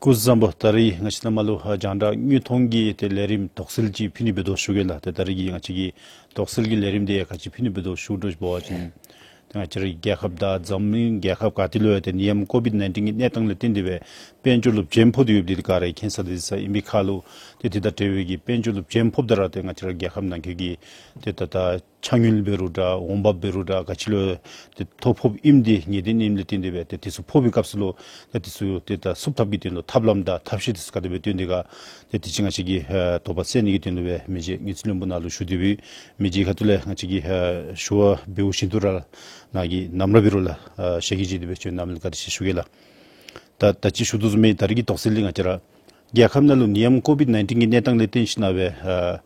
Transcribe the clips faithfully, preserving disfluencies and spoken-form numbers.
སྐུ་གཟུགས་བཟང་པོ། ད་རིས་ང་བཅས་ནཱ་མར་ལུ་ཨ་རྒྱང་བསྒྲགས་དངོས་མཐོང་གི་ཏེ་ལས་རིམ་དོགས་སེལ་ཅིག་ཕུལ་ནི་འབད་དོ་ཞུ་གེ་ལགས། ཏེ་ད་རིས་ཀྱི་ང་བཅས་ཀྱི་དོགས་སེལ་གྱི་ལས་རིམ་འདི་ག་ཅི་ཕུལ་ནི་འབད་དོ་ཞུ་དོ་ཟེར་བ་ཅིན་ཏེ་ང་བཅས་ར་རྒྱལ་ཁབ་དང་འཛམ་གླིང་རྒྱལ་ཁབ་ག་ཏེ་ལུ་ཡང་ཏེ་ནད་ཡམས་ཀོ་བིཌ་ནའིན་ཊིན་གྱི་གནས་སྟངས་ལས་བརྟེན་ཏེ་སྦེ་དཔལ་འབྱོར་ལུ་བྱེམ་ཕོག་སྟེ་ཡོདཔ་འདི་ག་ར་མཁྱེན་གསལ་དང་གཟིགས་གསལ་ཨིན་པའི་ཁར་ལུ་ཏེ་དེ་དང་འབྲེལ་བའི་གི་དཔལ་འབྱོར་ལུ་བྱེམ་ཕོགཔ་ད་ར་ཏེ་ང་བཅས་ར་རྒྱལ་ཁབ་ནང་འཁོད་ཀྱི་ཏེ་ད་ད་ཆ་དངུལ་འབད་རུང་འདྲ་འོང་འབབ་འབད་རུང་འདྲ་ག་ཅི་ལུ་ཏེ་ཐོ་ཕོགཔ་ཨིནམ་འདི་ངེས་བདེན་ཨིནམ་ལས་བརྟེན་ཏེ་སྦེ་ཏེ་དེ་ཚུ་ཕོག་པའི་སྐབས་སུ་ལུ་ད་དེ་ཚུ་ཏེ་ད་བསུབ་ཐབས་ཀྱི་དོན་ལུ་ཐབས་ལམ་དང་ཐབས་ཤེས་དེ་ཚུ་ག་དེ་སྦེ་བཏོན་ཏེ་ག་ཏེ་དེ་ཅིག་ང་བཅས་ཀྱིས་ཨ་དོགས་པ་སེལ་ནི་གི་དོན་ལུ་སྦེ་མི་རྗེ་དངུལ་རྩིས་བློན་པོ་ནཱ་ལུ་ཞུ་སྟེ་སྦེ་མི་རྗེ་ཁ་ཐུག་ལས་ང་བཅས་ཀྱིས་ཨ་ཞུ་བ་འབདཝ་བཞིན་དུ་ར་ནཱ་གིས་ནམ་ར་འབད་རུང་ལགས་ཨ་ཞལ་གྱིས་བཞེས་ཏེ་སྦེ་ཁྱོད་ནཱ་མར་བཀའ་དྲིན་ཆེ་ཞུ་གེ་ལགས། ད་ད་ཅི་ཞུ་དོ་བཟུམ་སྦེ་ད་རིས་ཀྱི་དོགས་སེལ་འདི་ང་བཅས་ར་རྒྱལ་ཁབ་ནང་ལུ་ནད་ཡམས་ཀོ་བིཌ་ནའིན་ཊིན་གྱི་གནས་སྟངས་ལས་བརྟེན་ཞིན་ན་སྦེ་ཨ་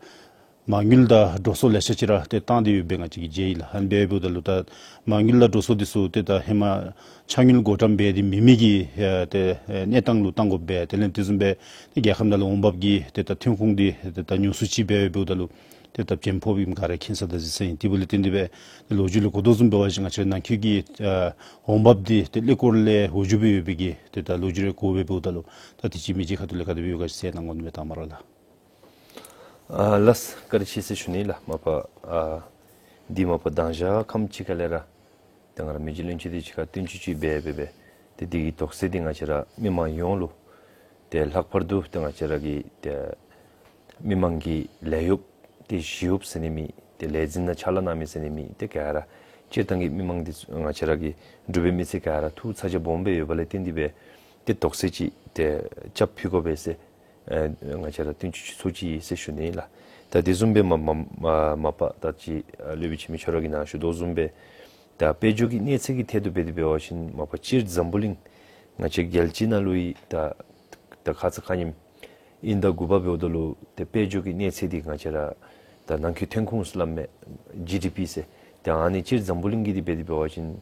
མ་དངུལ་དང་འགྲོ་སོང་ལེ་ཤ་ཅིག་ར་ཏེ་བཏང་སྟེ་ཡོདཔ་སྦེ་ང་བཅས་ཀྱིས་མཇལ་ཡི་ལགས། ཨ་ནི་སྦེ་འབདཝ་ད་ལུ་ད་མ་དངུལ་དང་འགྲོ་སོང་འདི་ཚུ་ཏེ་ད་ཧེ་མ་ཆ་དངུལ་བགོ་བཀྲམ་འབད་དེ་མེད་མི་གི་ཨ་ཏེ་ཨ་གནས་སྟངས་ལུ་བཏང་དགོཔ་སྦེ་དེ་ལས་དེ་བཟུམ་སྦེ་ཏེ་རྒྱལ་ཁབ་ནང་ལུ་འོང་འབབ་ཀྱི་ཏེ་ད་ཐོན་ཁུངས་འདི་ཏེ་ད་ཉུང་སུ་ཅིག་སྦེ་འབདཝ་ད་ལུ་ཏེ་ད་བྱེམ་ཕོགཔ་ཨིནམ་ག་ར་མཁྱེན་གསལ་དང་གཟིགས་གསལ་ཨིན། དེ་འབདཝ་ལས་བརྟེན་ཏེ་སྦེ་ཏེ་ལོ་རྒྱུས་ལས་གོ་དོ་བཟུམ་འབད་བ་ཅིན་ང་བཅས་ར་ནང་འཁོད་ཀྱི་ཨ་འོང་འབབ་འདི་ཏེ་ཀླད་ཀོར་ལས་འོག་འགྱོ་སྦེ་ཡོད་པའི་གི་ཏེ་ད་ལོ་རྒྱུས་རེ་གོཝ་སྦེ་འབདཝ་ད་ལུ་ད་དེ་ཅིག་མི་རྗེ་ཁ་ཐུག་ལས་ག་དེ་སྦེ་ཡོད་ག་ཅིག་གསལ་གནང་དགོ་ནི་སྦེ་དང་པ་ར་ལགས། ཨ་ལགས་སོ། བཀའ་དྲིན་ཆེ་ཟེར་ཞུ་ནི་ལགས། མ་པ་ཨ་འདི་མ་པ་མདང་ཞག་ཁམས་ཅིག་ཁ་ལས་ར་ཏེ་ང་ར་མི་རྗེ་བློན་ཆེན་འདི་ཅིག་ཁར་བསྟུན་ཅིག་ཅིག་འབད་འབད་འབད་ཏེ་འདི་གི་དོགས་སེལ་འདི་ང་བཅས་ར་མི་མང་ཡོངས་ལུ་ཏེ་ལྷག་པར་དུ་ཏེ་ང་བཅས་ར་གི་ཏེ་མི་མང་གི་ལས་གཡོགཔ་ཏེ་ཞི་གཡོགཔ་ཟེར་ནི་མེད། ཏེ་ལས་འཛིན་དང་ཕྱག་ལཱ་གནང་མི་ཟེར་ནི་མེད། ཏེ་ག་ར་སྤྱིར་བཏང་གི་མི་མང་འདི་ཚུ་ང་བཅས་ར་གི་འབྲུག་པའི་མི་སེར་ག་ར་ཐུགས་ཚ་གྱང་སྦོམ་སྦེ་ཡོད་པ་ལས་བརྟེན་ཏེ་སྦེ་ཏེ་དོགས་སེལ་ཅིག་ཏེ་རྐྱབ་ཕུལ་དགོ་པས་ཟེར་ཨ་ང་བཅས་ར་བསྟུན་ཅིག་ཅིག་ཚོགས་ཅི་ཟེར་ཞུ་ནི་ལགས། ད་དེ་བཟུམ་སྦེ་མ་མ་མ་མ་པ་ད་ཅི་ཨ་སློབ་དཔོན་འཆི་མེད་ཁྱོད་ར་གིས་ནཱ་ཞུ་དོ་བཟུམ་སྦེ་ད་དཔལ་འབྱོར་གྱི་གནས་ཚད་ཀྱི་ཐད་དུ་འབད་དེ་འབད་བ་ཅིན་མ་པ་སྤྱིར་འཛམ་བུ་གླིང་ང་བཅས་རྒྱལ་སྤྱི་ནང་ལུ་ཡང་ད་ད་ཁ་ཙ་ཁ་ཉིནམ་དབྱིན་ཟླ་དགུ་པ་འབདཝ་ད་ལུ་ཏེ་དཔལ་འབྱོར་གྱི་གནས་ཚད་འདི་ང་བཅས་ར་ད་ནང་འཁོད་ཐོན་ཁུངས་སླབ་མི་ཇི་ཌི་པི་ཟེར་ཏེ་ཨ་ནི་སྤྱིར་འཛམ་བུ་གླིང་གི་འདི་འབད་དེ་འབད་བ་ཅིན་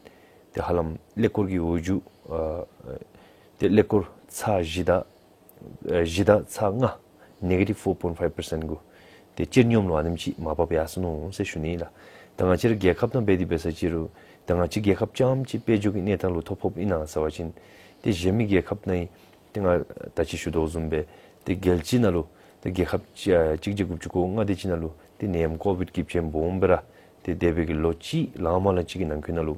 ཏེ་ཧ་ལམ་ཀླད་ཀོར་གྱི་འོག་འགྱོ་ཨ་ཏེ་ཀླད་ཀོར་ཚག་བཞི་དང་ཨ་བཞི་དང་ཚག་ལྔ་ནེ་གེ་ཊིབ་ཕོར་པོའིནཊི་ཕའིབ་པར་སེནཊ་གུ་ཏེ་སྤྱིར་ཉོམ་ལུ་ཨ་ནེམ་ཅིག་མར་བབས་ཡར་སོ་ནུག་ཟེར་ཞུ་ནི་ལགས། ད་ང་བཅས་ར་རྒྱལ་ཁབ་ནང་འབད་དེ་འབད་ས་ཅིག་རུང་ད་ང་བཅས་རྒྱལ་ཁབ་རྐྱངམ་ཅིག་དཔལ་འབྱོར་གྱི་གནས་སྟངས་ལུ་ཐོ་ཕོགཔ་ཨིན་ན་ཟེར་བ་ཅིན་ཏེ་གཞན་མི་རྒྱལ་ཁབ་ནང་ཡང་ཏེ་ང་ད་ཅི་ཞུ་དོ་བཟུམ་སྦེ་ཏེ་རྒྱལ་སྤྱི་ནང་ལུ་ཏེ་རྒྱལ་ཁབ་ཅིག་ཨ་གཅིག་བརྒྱ་དགུ་བཅུ་གོ་ལྔ་དེ་ཅིག་ནང་ལུ་ཏེ་ནད་ཡམས་ཀོ་བིཌ་ཀྱི་བྱེམ་སྦོམ་སྦེ་ར་ཏེ་འདས་པའི་གི་ལོ་གཅིག་ལང་མ་ལང་གཅིག་གི་ནང་འཁོད་ནང་ལུ་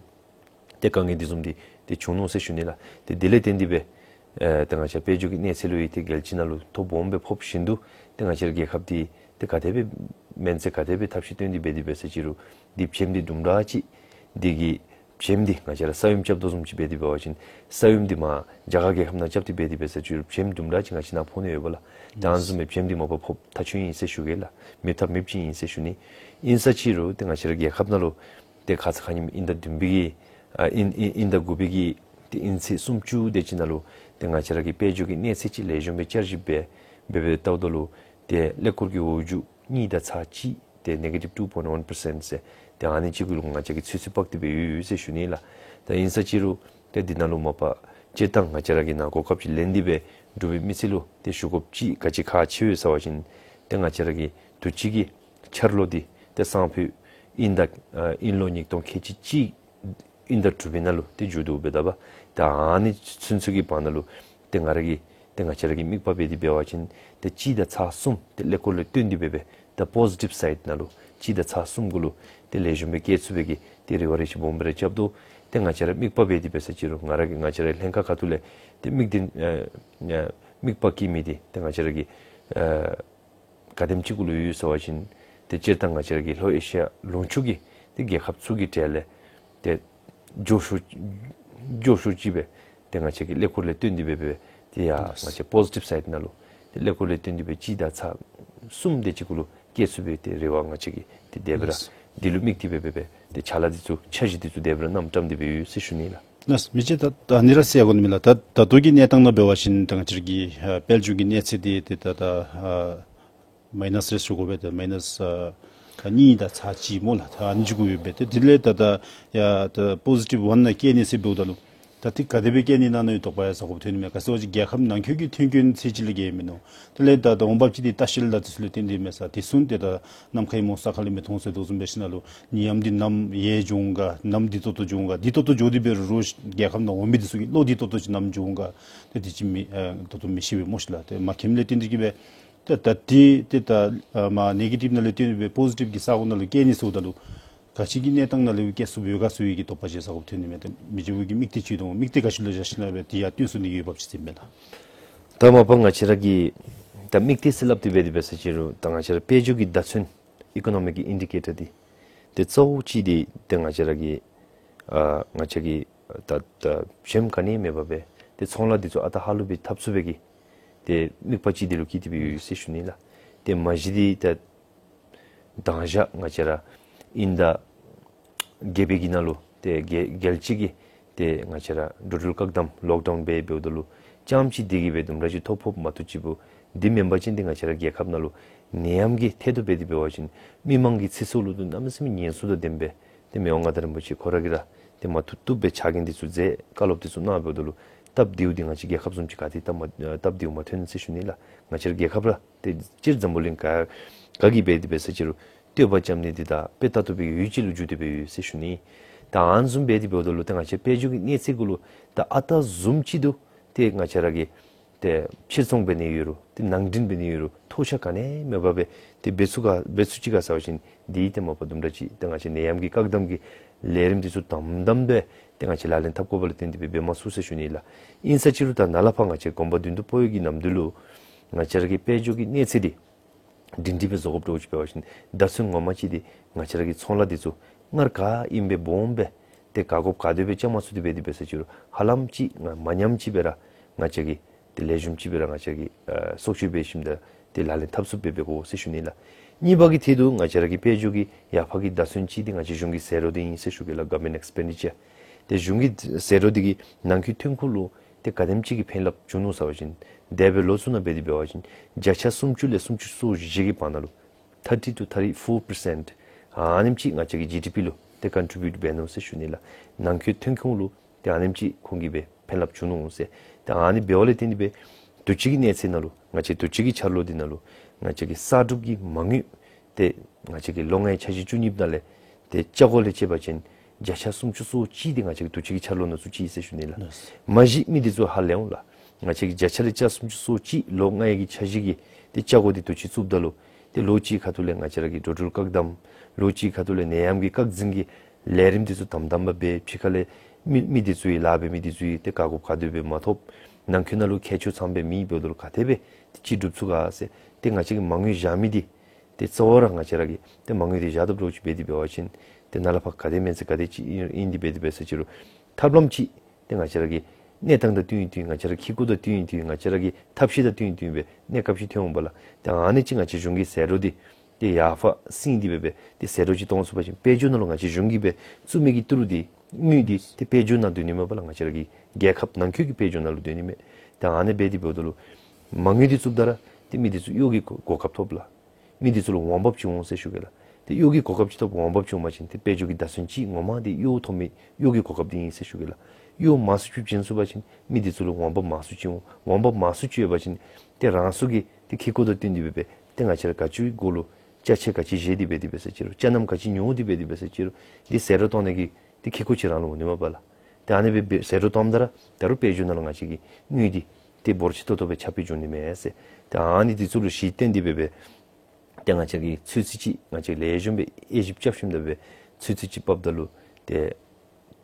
ཏེ་དཀའ་ངལ་འདི་བཟུམ་འདི་ཏེ་བྱུང་ནུག་ཟེར་ཞུ་ནི་ལགས། ཏེ་དེ་ལས་བརྟེན་ཏེ་སྦེ་ཨེ་ཏེ་ང་བཅས་དཔལ་འབྱོར་གྱི་གནས་ཚད་ལུ་ཡང་ཏེ་རྒྱལ་སྤྱི་ནང་ལུ་ཐོ་སྦོམ་སྦེ་ཕོགཔ་བཞིན་དུ་ཏེ་ང་བཅས་ར་རྒྱལ་ཁབ་འདི་ཏེ་ག་དེ་སྦེ་སྨན་རྫས་ག་དེ་སྦེ་ཐབས་ཤེས་བཏོན་ཏེ་འབད་དེ་འབད་ས་ཅིག་རུང་འདི་བྱེམ་འདི་དུམ་གྲ་ཅིག་འདི་གི་བྱེམ་འདི་ང་བཅས་ར་ས་ཡོམ་རྐྱབ་དོ་བཟུམ་ཅིག་འབད་དེ་འབད་བ་ཅིན་ས་ཡོམ་འདི་མར་རྒྱ་གར་རྒྱལ་ཁབ་ནང་རྐྱབ་སྟེ་འབད་དེ་འབད་ས་ཅིག་རུང་བྱེམ་དུམ་གྲ་ཅིག་ང་བཅས་ནཱ་ཕོག་ནི་ཡོད་པས་ལགས། ད་ཨ་ནི་བཟུམ་སྦེ་བྱེམ་འདི་མ་པ་ཕོགཔ་ཐག་ཆོད་ཨིན་ཟེར་ཞུ་གེ་ལགས། མེད་ཐབས་མེདཔ་ཅིག་ཨིན་ཟེར་ཞུ་ནི། ཨིན་ས་ཅིག་རུང་ཏེ་ང་བཅས་ར་རྒྱལ་ཁབ་ནང་ལུ་ཏེ་ཁ་ཙ་ཁ་ཉིནམ་དབྱིན་ཟླ་བདུན་པའི་གི་ཨ་དབྱིན་དབྱིན་དབྱིན་ཟླ་དགུ་པའི་གི་ཏེ་དབྱིན་ཚེས་སུམ་ཅུ་དེ་ཅིག་ནང་ལུ་ཏེ་ང་བཅས་ར་གི་དཔལ་འབྱོར་གྱི་གནས་ཚད་ཅིག་ལེགས་ཤོམ་སྦེ་བསྐྱར་ཞིབ་འབད་འབད་འབདཝ་ད་ལུ་ཏེ་ཀླད་ཀོར་གྱི་འོག་འགྱོ་གཉིས་དང་ཚག་གཅིག་ཏེ་ནེ་གེ་ཊིབ་ཊུ་པོའིནཊི་ཝན་པར་སེནཊ་ཟེར་ཏེ་ཨ་ནི་ཅིག་གུ་ལུ་ང་བཅས་ཀྱིས་ཚོད་བསྲེ་འབག་སྟེ་སྦེ་ཡོད་ཡོད་ཟེར་ཞུ་ནི་ལགས། ད་ཨིན་ས་ཅིག་རུང་ཏེ་འདི་ནང་ལུ་མ་པ་སྤྱིར་བཏང་ང་བཅས་ར་གིས་ནཱ་གོ་སྐབས་ཅིག་ལེན་ཏེ་སྦེ་འབྲུག་པའི་མི་སེར་ལུ་ཏེ་ཞུ་དགོཔ་ཅིག་ག་ཅི་ཁག་ཆེ་ཡོད་ཟེར་བ་ཅིན་ཏེ་ང་བཅས་ར་གི་དུས་ཅི་གི་འཆར་ལོ་འདི་ཏེ་སང་ཕོད་དབྱིན་ཟླ་ཨ་དབྱིན་ལོ་ཉིས་སྟོང་ཁལ་གཅིག་གཅིག་དབྱིན་ཟླ་དྲུག་པའི་ནང་ལུ་ཏེ་མཇུག་བསྡུཝ་འབདཝ་ད་ད་ཨ་ནི་ཚུན་ཚོད་ཀྱི་བར་ན་ལུ་ཏེ་ང་ར་གི་ཏེ་ང་བཅས་ར་གི་དམིགས་པ་འབད་དེ་འབད་བ་ཅིན་ཏེ་གཅིག་དང་ཚག་གསུམ་ཏེ་ཀླད་ཀོར་ལས་བཏོན་ཏེ་འབད་འབད་ད་པོ་ཟི་ཊིབ་སའིཌ་ནང་ལུ་གཅིག་དང་ཚག་གསུམ་གུ་ལུ་ཏེ་ལེགས་ཤོམ་སྦེ་བསྐྱལ་ཚུགས་པའི་གི་ཏེ་རེ་བ་རེ་ཆེ་སྦོམ་སྦེ་ར་རྐྱབ་དོ། ཏེ་ང་བཅས་ར་དམིགས་པ་འབད་དེ་འབད་ས་ཅིག་རུང་ང་ར་གི་ང་བཅས་རའི་ལྷན་ཁག་ཁ་ཐུག་ལས་ཏེ་དམིགས་གཏད་ཨེ་ཨེ་དམིགས་པ་བསྐྱེད་མི་འདི་ཏེ་ང་བཅས་ར་གི་ཨེ་ག་དེམ་ཅིག་གུ་ལུ་ཡོད་ཟེར་བ་ཅིན་ཏེ་སྤྱིར་བཏང་ང་བཅས་ར་གི་ལྷོ་ཨེ་ཤི་ཡ་ལུང་ཕྱོགས་ཀྱི་ཏེ་རྒྱལ་ཁབ་ཚུ་གི་གྲས་ལས་ཏེ་མགྱོགས་ཤོས་མགྱོགས་ཤོས་ཅིག་སྦེ་ཏེ་ང་བཅས་ཀྱིས་ཀླད་ཀོར་ལས་བཏོན་ཏེ་འབད་འབད་ཏེ་ཡར་ལགས། ང་བཅས་པོ་ཟི་ཊིབ་སའིཌ་ནང་ལུ་ཏེ་ཀླད་ཀོར་ལས་བཏོན་ཏེ་འབད་གཅིག་དང་ཚག་གསུམ་དེ་ཅིག་གུ་ལུ་བསྐྱལ་ཚུགས་པའི་ཏེ་རེ་བ་ང་བཅས་ཀྱིས་ཏེ་དེ་སྦེ་ར་ལགས། འདི་ལུ་དམིགས་ཏེ་འབད་འབད་འབད་ཏེ་ཕྱག་ལཱ་འདི་ཚུ་འཆར་གཞི་འདི་ཚུ་དེ་སྦེ་ར་བསྣམས་བཀྲམ་སྟེ་འབད་ཡོད་ཟེར་ཞུ་ནི་ལགས། ལགས། མི་རྗེ་ད་ད་ཨ་ནི་ར་ཟེར་དགོ་ནི་མས་ལགས། ད་ད་ལྟོ་གི་གནས་སྟངས་ནང་འབད་བ་ཅིན་ད་ང་བཅས་ཀྱི་ཨ་དཔལ་འབྱོར་གྱི་གནས་ཚད་འདི་ཏེ་ད་ད་ཨ་མའི་ནཱས་རེ་ཞུ་དགོ་པས། ཏེ་མའི་ནཱས་ཨ་ཁ་གཉིས་དང་ཚག་གཅིག་སྨོ་ལགས། ད་ཨ་ནི་ཅིག་གུ་ཡོད་པས། ཏེ་དེ་ལས་ད་ད་ཡར་ད་པོ་ཟི་ཊིབ་ཝན་ནང་བསྐྱལ་ནི་ཟེར་འབདཝ་ད་ལུ་ ད་འདི་ག་དེ་སྦེ་བཀལ་ནི་ན་ནི་དོགས་པ་ཡང་ཟ་དགོཔ་ཐོན་ནི་མས། ག་ཅི་ཟེར་བ་ཅིན་རྒྱལ་ཁབ་ནང་འཁོད་ཀྱི་ཐོན་སྐྱེད་ཚད་ཅིག་ལས་བརྒལ་མིན་ནུག། དེ་ལས་ད་འོང་འབབ་ཅིག་འདི་ལྟ་བཤལ་ལུ་བརྟེན་ཏེ་མས་ས། དེ་ཚུ་ཏེ་ད་ནམ་མཁའི་མོ་ས་ཁ་ལས་མི་ཐོན་ཟེར་དོ་བཟུམ་འབད་ཞིནམ་ལས་ནད་ཡམས་འདི་ནམ་ཡལ་འགྱོ་འོང་ག། ནམ་བདེ་ཏོག་ཏོ་འགྱོ་འོང་ག། བདེ་ཏོག་ཏོ་འགྱོ་སྟེ་འབད་རུང་རྒྱལ་ཁབ་ནང་འོང་མི་འདི་ཚུ་གིས་བློ་བདེ་ཏོག་ཏོ་ཅིག་ནམ་འགྱོ་འོང་ག། ཏེ་དེ་ཅིག་མི་ཨེ་ཏོག་ཏོ་མི་ཤེས་པས་སྨོ་ཤིག་ལགས། ཏེ་མ་མཁྱེནམ་ལས་བརྟེན་ཏེ་གིས་སྦེ་ཏེ་ད་འདི་ཏེ་ད་ཨ་མ་ནེ་གེ་ཊིབ་ནང་ལས་བཏོན་སྦེ་པོ་ཟི་ཊིབ་ཀྱི་ས་གོ་ནང་ལུ་བཀལ་ནི་ཟེརཝ་ད་ལུ་ག་ཅི་གི་གནས་སྟངས་ནང་ལུ་བཀལ་ཚུགསཔ་ཡོད་ག་ཟེར་བའི་གི་དོགས་པ་ཅིག་ཟ་དགོཔ་ཐོན་ནི་མས། ཏེ་མི་རྗེ་བོ་གིས་དམིགས་གཏད་ཅིག་འདུག། དམིགས་གཏད་ག་ཅི་ལུ་བཞག་ཞིནམ་ལས་འདི་ཡང་བཏོན་ཚུགས་ནི་གི་འོས་འབབ་ཅིག་ཟེར་མས་ལགས། ད་མ་པ་ང་བཅས་ར་གིས་ད་དམིགས་གཏད་ཟེར་སླབ་སྟེ་འབད་དེ་འབད་ས་ཅིག་རུང་ད་ང་བཅས་ར་དཔལ་འབྱོར་གྱི་བརྡ་མཚོན་ཨི་ཀོ་ནོ་མིག་གི་ཨིན་ཌི་ཀེ་ཊར་འདི་ཏེ་གཙོ་བོ་ཅིག་འདི་ཏེ་ང་བཅས་ར་གི་ཨ་ང་བཅས་ཀྱི་ད་ད་ཞེན་ག་ནི་མེད་པར་སྦེ་ཏེ་ཚོང་ལཱ་འདི་ཚུ་ཨ་རྟག་ཧ་ལུགས་སྦེ་འཐབ་ཚུགས་པའི་གི་ཏེ་དམིགས་པ་ཅིག་འདི་ལུ་བསྐྱེད་དེ་སྦེ་ཡོད་ཟེར་ཞུ་ནི་ལགས། ཏེ་མ་གཞི་འདི་ད་དང་ཞག་ང་བཅས་ར་དབྱིན་ཟླ་བརྒྱད་པའི་གི་ནང་ལུ་ཏེ་རྒྱལ་རྒྱལ་སྤྱི་གི་ཏེ་ང་བཅས་ར་འགྲོ་འགྲུལ་བཀག་དམ་ལོག་ཌའུན་འབད་འབདཝ་ད་ལུ་རྐྱངམ་ཅིག་འདི་གིས་སྦེ་དུམ་གྲ་ཅིག་ཐོ་ཕོགཔ་མ་གཏོགས་ཅིག་པོ་འདི་མེན་པ་ཅིན་ཏེ་ང་བཅས་ར་རྒྱལ་ཁབ་ནང་ལུ་ནད་ཡམས་ཀྱི་ཐད་དུ་འབད་དེ་འབད་བ་ཅིན་མི་མང་གི་ཚེ་སྲོག་ལུ་ཏེ་གནམ་མེད་ས་མེད་ཉེན་ཚབས་དང་ལྡནམ་སྦེ་ཏེ་མི་དབང་མངའ་བདག་རིན་པོ་ཆེ་ཁོ་ར་གིས་ར་ཏེ་མ་བཏུབ་བཏུབ་སྦེ་ཕྱག་འགན་འདི་ཚུ་མཛད་བཀའ་སློབ་འདི་ཚུ་གནང་འབདཝ་ད་ལུ་སྟབས་བདེཝ་འདི་ང་བཅས་རྒྱལ་ཁབ་བཟུམ་ཅིག་ག་ཏེ་སྟབས་མ་སྟབས་བདེཝ་མ་ཐོན་ཟེར་ཞུ་ནི་ལགས། ང་བཅས་ར་རྒྱལ་ཁབ་ར་ཏེ་སྤྱིར་འཛམ་བུ་གླིང་ག་ག་གིས་འབད་དེ་འབད་ས་ཅིག་རུང་བསྟོད་པ་བཅམ་ནི་འདི་དང་དཔེ་ལྟ་བཏུབ་པའི་ཡུལ་ཅིག་ལུ་འགྱུར་ཏེ་འབད་ཡོད་ཟེར་ཞུ་ནི། ད་ཨ་ནི་བཟུམ་འབད་དེ་འབདཝ་ད་ལུ་ཏེ་ང་བཅས་དཔལ་འབྱོར་གྱི་གནས་ཚད་གུ་ལུ་ད་ཨ་རྟག་བཟུམ་ཅིག་འདུག། ཏེ་ང་བཅས་ར་གིས་ཏེ་ཕྱིར་ཚོང་འབད་ནི་ཡོད་རུང་ཏེ་ནང་འདྲེན་འབད་ནི་ཡོད་རུང་ཐོགས་ཆགས་ག་ནི་མེད་པར་སྦེ་ཏེ་འབད་ཚུགས་ག་འབད་ཚུགས་ཅི་ག་ཟེར་བ་ཅིན་འདི་ཏེ་མ་པ་དུམ་གྲ་ཅིག་ཏེ་ང་བཅས་ནད་ཡམས་ཀྱི་བཀག་དམ་གྱི་ལས་རིམ་འདི་ཚུ་དམ་དམ་སྦེ་ཏེ་ང་བཅས་ལག་ལེན་འཐབ་དགོཔ་ལས་བརྟེན་ཏེ་སྦེ་འབད་མ་ཚུགས་ཟེར་ཞུ་ནི་ལགས། ཨིན་ས་ཅིག་རུང་ད་ནཱ་ལས་ཕར་ང་བཅས་གོམ་པ་བདུན་དུ་སྤོ་བའི་གི་ནམ་དུས་ལུ་ང་བཅས་ར་གི་དཔལ་འབྱོར་གྱི་གནས་ཚད་འདི་སྒྲིང་སྒྲི་སྦེ་བཟོ་དགོཔ་འདྲཝ་ཅིག་འབད་བ་ཅིན་བརྡ་མཚོན་ངོ་མ་ཅིག་འདི་ང་བཅས་ར་གི་ཚོང་ལཱ་འདི་ཚུ་སྔར་ག་ཨིནམ་སྦེ་སྦོམ་སྦེ་ཏེ་ག་དགོཔ་ག་དེ་སྦེ་རྐྱབ་མ་ཚུགས་ཏེ་འབད་དེ་འབད་ས་ཅིག་རུང་ཧ་ལམ་ཅིག་ང་མ་ཉམས་ཅིག་སྦེ་ར་ང་བཅས་ཀྱིས་ཏེ་ལེགས་ཤོམ་ཅིག་སྦེ་ར་ང་བཅས་ཀྱིས་ཨ་སྲོག་གཅོད་འབད་ཞིནམ་ད་ཏེ་ལག་ལེན་འཐབ་ཚུགསཔ་སྦེ་འབད་དགོ་ཟེར་ཞུ་ནི་ལགས། གཉིས་པ་གི་ཐད་དུ་ང་བཅས་ར་གི་དཔལ་འབྱོར་གྱི་ཡར་འཕར་གྱི་བརྡ་མཚོན་ཅིག་འདི་ང་བཅས་གཞུང་གི་ཟད་འགྲོ་འདི་ཨིན་ཟེར་ཞུ་གེ་ལགས། གོ་ཝར་མེནཊ་ཨེགསི་པེན་ཌི་ཅར། ཏེ་གཞུང་གི་ཟད་འགྲོ་འདི་གིས་ནང་འཁོད་ཐོན་ཁུངས་ལུ་ཏེ་ག་དེམ་ཅིག་གི་ཕན་རླབས་བྱུང་ནུག་ཟེར་བ་ཅིན་འདས་པའི་ལོ་ཚུ་ནང་འབད་དེ་འབད་བ་ཅིན་བརྒྱ་ཆ་སུམ་ཅུ་ལས་སུམ་ཅུ་སོ་བཞི་གི་བར་ན་ལུ་ཐར་ཊི་ཊུ་ཐར་ཊི་ཕོར་པར་སེནཊ་ཨ་ནེམ་ཅིག་ང་བཅས་ཀྱི་ཇི་ཌི་པི་ལུ་ཏེ་ཀོན་ཊི་བིའུཊ་འབད་ནུག་ཟེར་ཞུ་ནི་ལགས། ནང་འཁོད་ཐོན་ཁུངས་ལུ་ཏེ་ཨ་ནེམ་ཅིག་ཁོང་གིས་སྦེ་ཕན་རླབས་བྱུང་ནུག་ཟེར། ཏེ་ཨ་ནི་འབདཝ་ལས་བརྟེན་ཏེ་སྦེ་དུས་ཅི་གི་གནས་ཚད་ནང་ལུ་ང་བཅས་དུས་ཅི་གི་འཆར་ལོ་འདི་ནང་ལུ་ང་བཅས་ཀྱི་གསར་སྒྲུབ་ཀྱི་མ་དངུལ་ཏེ་ང་བཅས་ཀྱི་ལོ་ལྔའི་འཆར་གཞི་བཅུ་གཉིས་ནང་ལས་ཏེ་ཆ་སྒོ་ལས་དཔྱད་པ་ཅིན་བརྒྱ་ཆ་སུམ་ཅུ་སོ་གཅིག་འདི་ང་བཅས་ཀྱི་དུས་ཅི་གི་འཆར་ལོ་ནང་ཚུད་ཅི་ཟེར་ཞུ་ནི་ལགས། ལགས། མ་གཞི་མི་འདི་ཚུ་ཧ་ལས་འོང་ལགས། ང་བཅས་ཀྱི་བརྒྱ་ཆ་ལས་ཆ་སུམ་ཅུ་སོ་གཅིག་ལོ་ལྔའི་གི་འཆར་གཞི་གི་ཏེ་ཆ་སྒོ་འདི་དུས་ཅི་བཙུགསཔ་ད་ལུ་ཏེ་ལོ་གཅིག་ཁ་ཐུག་ལས་ང་བཅས་ར་གི་འགྲོ་འགྲུལ་བཀག་དམ་ལོ་གཅིག་ཁ་ཐུག་ལས་ནད་ཡམས་ཀྱི་བཀག་འཛིན་གྱི་ལས་རིམ་འདི་ཚུ་དམ་དམ་སྦེ་འབད། ཕྱི་ཁ་ལས་མི་མི་འདི་ཚུ་གིས་ལཱ་འབད་མི་འདི་ཚུ་གིས་ཏེ་ག་དགོཔ་ག་དེ་སྦེ་མ་ཐོབ། ནང་འཁོད་ནང་ལུ་མཁས་མཆོག་ཚངམ་སྦེ་མེདཔ་འབདཝ་ད་ལུ་ག་དེ་སྦེ་ཏེ་ཅིག་སྒྲུབ་ཚུགས་ག་ཟེར། ཏེ་ང་བཅས་ཀྱི་མ་དངུལ་བཞག་མི་འདི་ཏེ་གཙོ་བོ་ར་ང་བཅས་ར་གིས་ཏེ་མ་དངུལ་འདི་བཞག་དོ་འདྲཝ་ཅིག་འབད་དེ་འབད་བ་ཅིན་ཏེ་ནཱ་ལས་ཕར་ག་དེ་མེན་ཟེར་ག་དེ་ཅིག་ཨིན་ཨིན་ཏེ་འབད་དེ་འབད་ས་ཅིག་རུང་ཐབས་ལམ་ཅིག་ཏེ་ང་བཅས་ར་གི་གནས་སྟངས་དང་བསྟུན་བསྟུན་ང་བཅས་ར་གི་ཁེ་ཀོ་དང་བསྟུན་བསྟུན་ང་བཅས་ར་གི་ཐབས་ཤེས་དང་བསྟུན་བསྟུན་སྦེ་གནས་སྐབས་ཅིག་ཐོན་འོང་པ་ལགས། ཏེ་ཨ་ནི་ཅིག་ང་བཅས་གཞུང་གི་ཟད་འགྲོ་འདི་ཏེ་ཡར་འཕར་སེང་སྟེ་སྦེ་སྦེ་ཏེ་ཟད་འགྲོ་ཅིག་གཏོང་ཚུགས་པ་ཅིན་དཔལ་འབྱོར་ནང་ལུ་ང་བཅས་གཞུང་གིས་སྦེ་བཙུགས་མི་གི་ཏི་རུ་འདི་དངུལ་འདི་ཏེ་དཔལ་འབྱོར་ནང་སྡོད་ནི་མས་པ་ལགས། ང་བཅས་ར་གི་རྒྱལ་ཁབ་ནང་འཁོད་ཀྱི་དཔལ་འབྱོར་ནང་ལུ་སྡོད་ནི་མས། ཏེ་ཨ་ནི་འབད་དེ་འབདཝ་ད་ལུ་མ་དངུལ་འདི་བཙུགསཔ་ད་ར་ཏེ་མི་འདི་ཚུ་གཡོག་གི་གོ་གོ་སྐབས་ཐོབ་ལགས། མི་འདི་ཚུ་ལུ་འོང་འབབ་ཅིག་འོང་ཟེར་ཞུ་གེ་ལགས། ཏེ་གཡོག་གི་གོ་སྐབས་ཅིག་ཐོབ་འོང་འབབ་ཅིག་འོང་པ་ཅིན་ཏེ་དཔལ་འབྱོར་གྱི་བརྡ་མཚོན་ཅིག་ངོ་མ་འདི་གཡོག་ཐོབ་མི་གཡོག་གི་གོ་སྐབས་འདི་ཨིན་ཟེར་ཞུ་གེ་ལགས། གཡོག་མང་སུ་ཅིག་བྱིན་ཚུགས་པ་ཅིན་མི་འདི་ཚུ་ལུ་འོང་འབབ་མང་སུ་ཅིག་འོང་། འོང་འབབ་མང་སུ་ཅིག་ཡོད་པ་ཅིན་ཏེ་རང་སོ་གི་ཏེ་ཁེ་ཀོ་དང་བསྟུན་ཏེ་སྦེ་སྦེ་ཏེ་ང་བཅས་ར་ག་ཅི་གུ་ལུ་ཅ་ཆས་ག་ཅི་བཞེས་ཏེ་སྦེ་དེ་སྦེ་ཟེར་ཅི་རུང་ཅ་ནམ་ག་ཅི་ཉོ་སྟེ་སྦེ་དེ་སྦེ་ཟེར་ཅི་རུང་འདི་ཟད་འགྲོ་གཏོང་ནི་གི་ཏེ་ཁེ་ཀོ་ཅིག་རང་ལུ་འོང་ནི་མས་པ་ལགས། ཏེ་ཨ་ནི་སྦེ་སྦེ་ཟད་འགྲོ་གཏངམ་ད་ར་ད་རུང་དཔལ་འབྱོར་ནང་ལུ་ང་བཅས་ཀྱི་དངུལ་འདི་ཏེ་འབོར་ཆེ་ཏོག་ཏོ་སྦེ་ཁྱབ་སྤེལ་འགྱོ་ནི་མས་ཟེར། ཏེ་ཨ་ནི་འདི་ཚུ་ལུ་གཞི་བརྟེན་ཏེ་སྦེ་སྦེ་ཏེ་ང་བཅས་ཀྱིས་ཚོད་བསྲེ་ཅིག་ང་བཅས་ལེགས་ཤོམ་སྦེ་དབྱེ་ཞིབ་རྐྱབ་ཞིནམ་ད་སྦེ་ཚོད་བསྲེ་ཅིག་འབགཔ་ད་ལུ་ཏེ་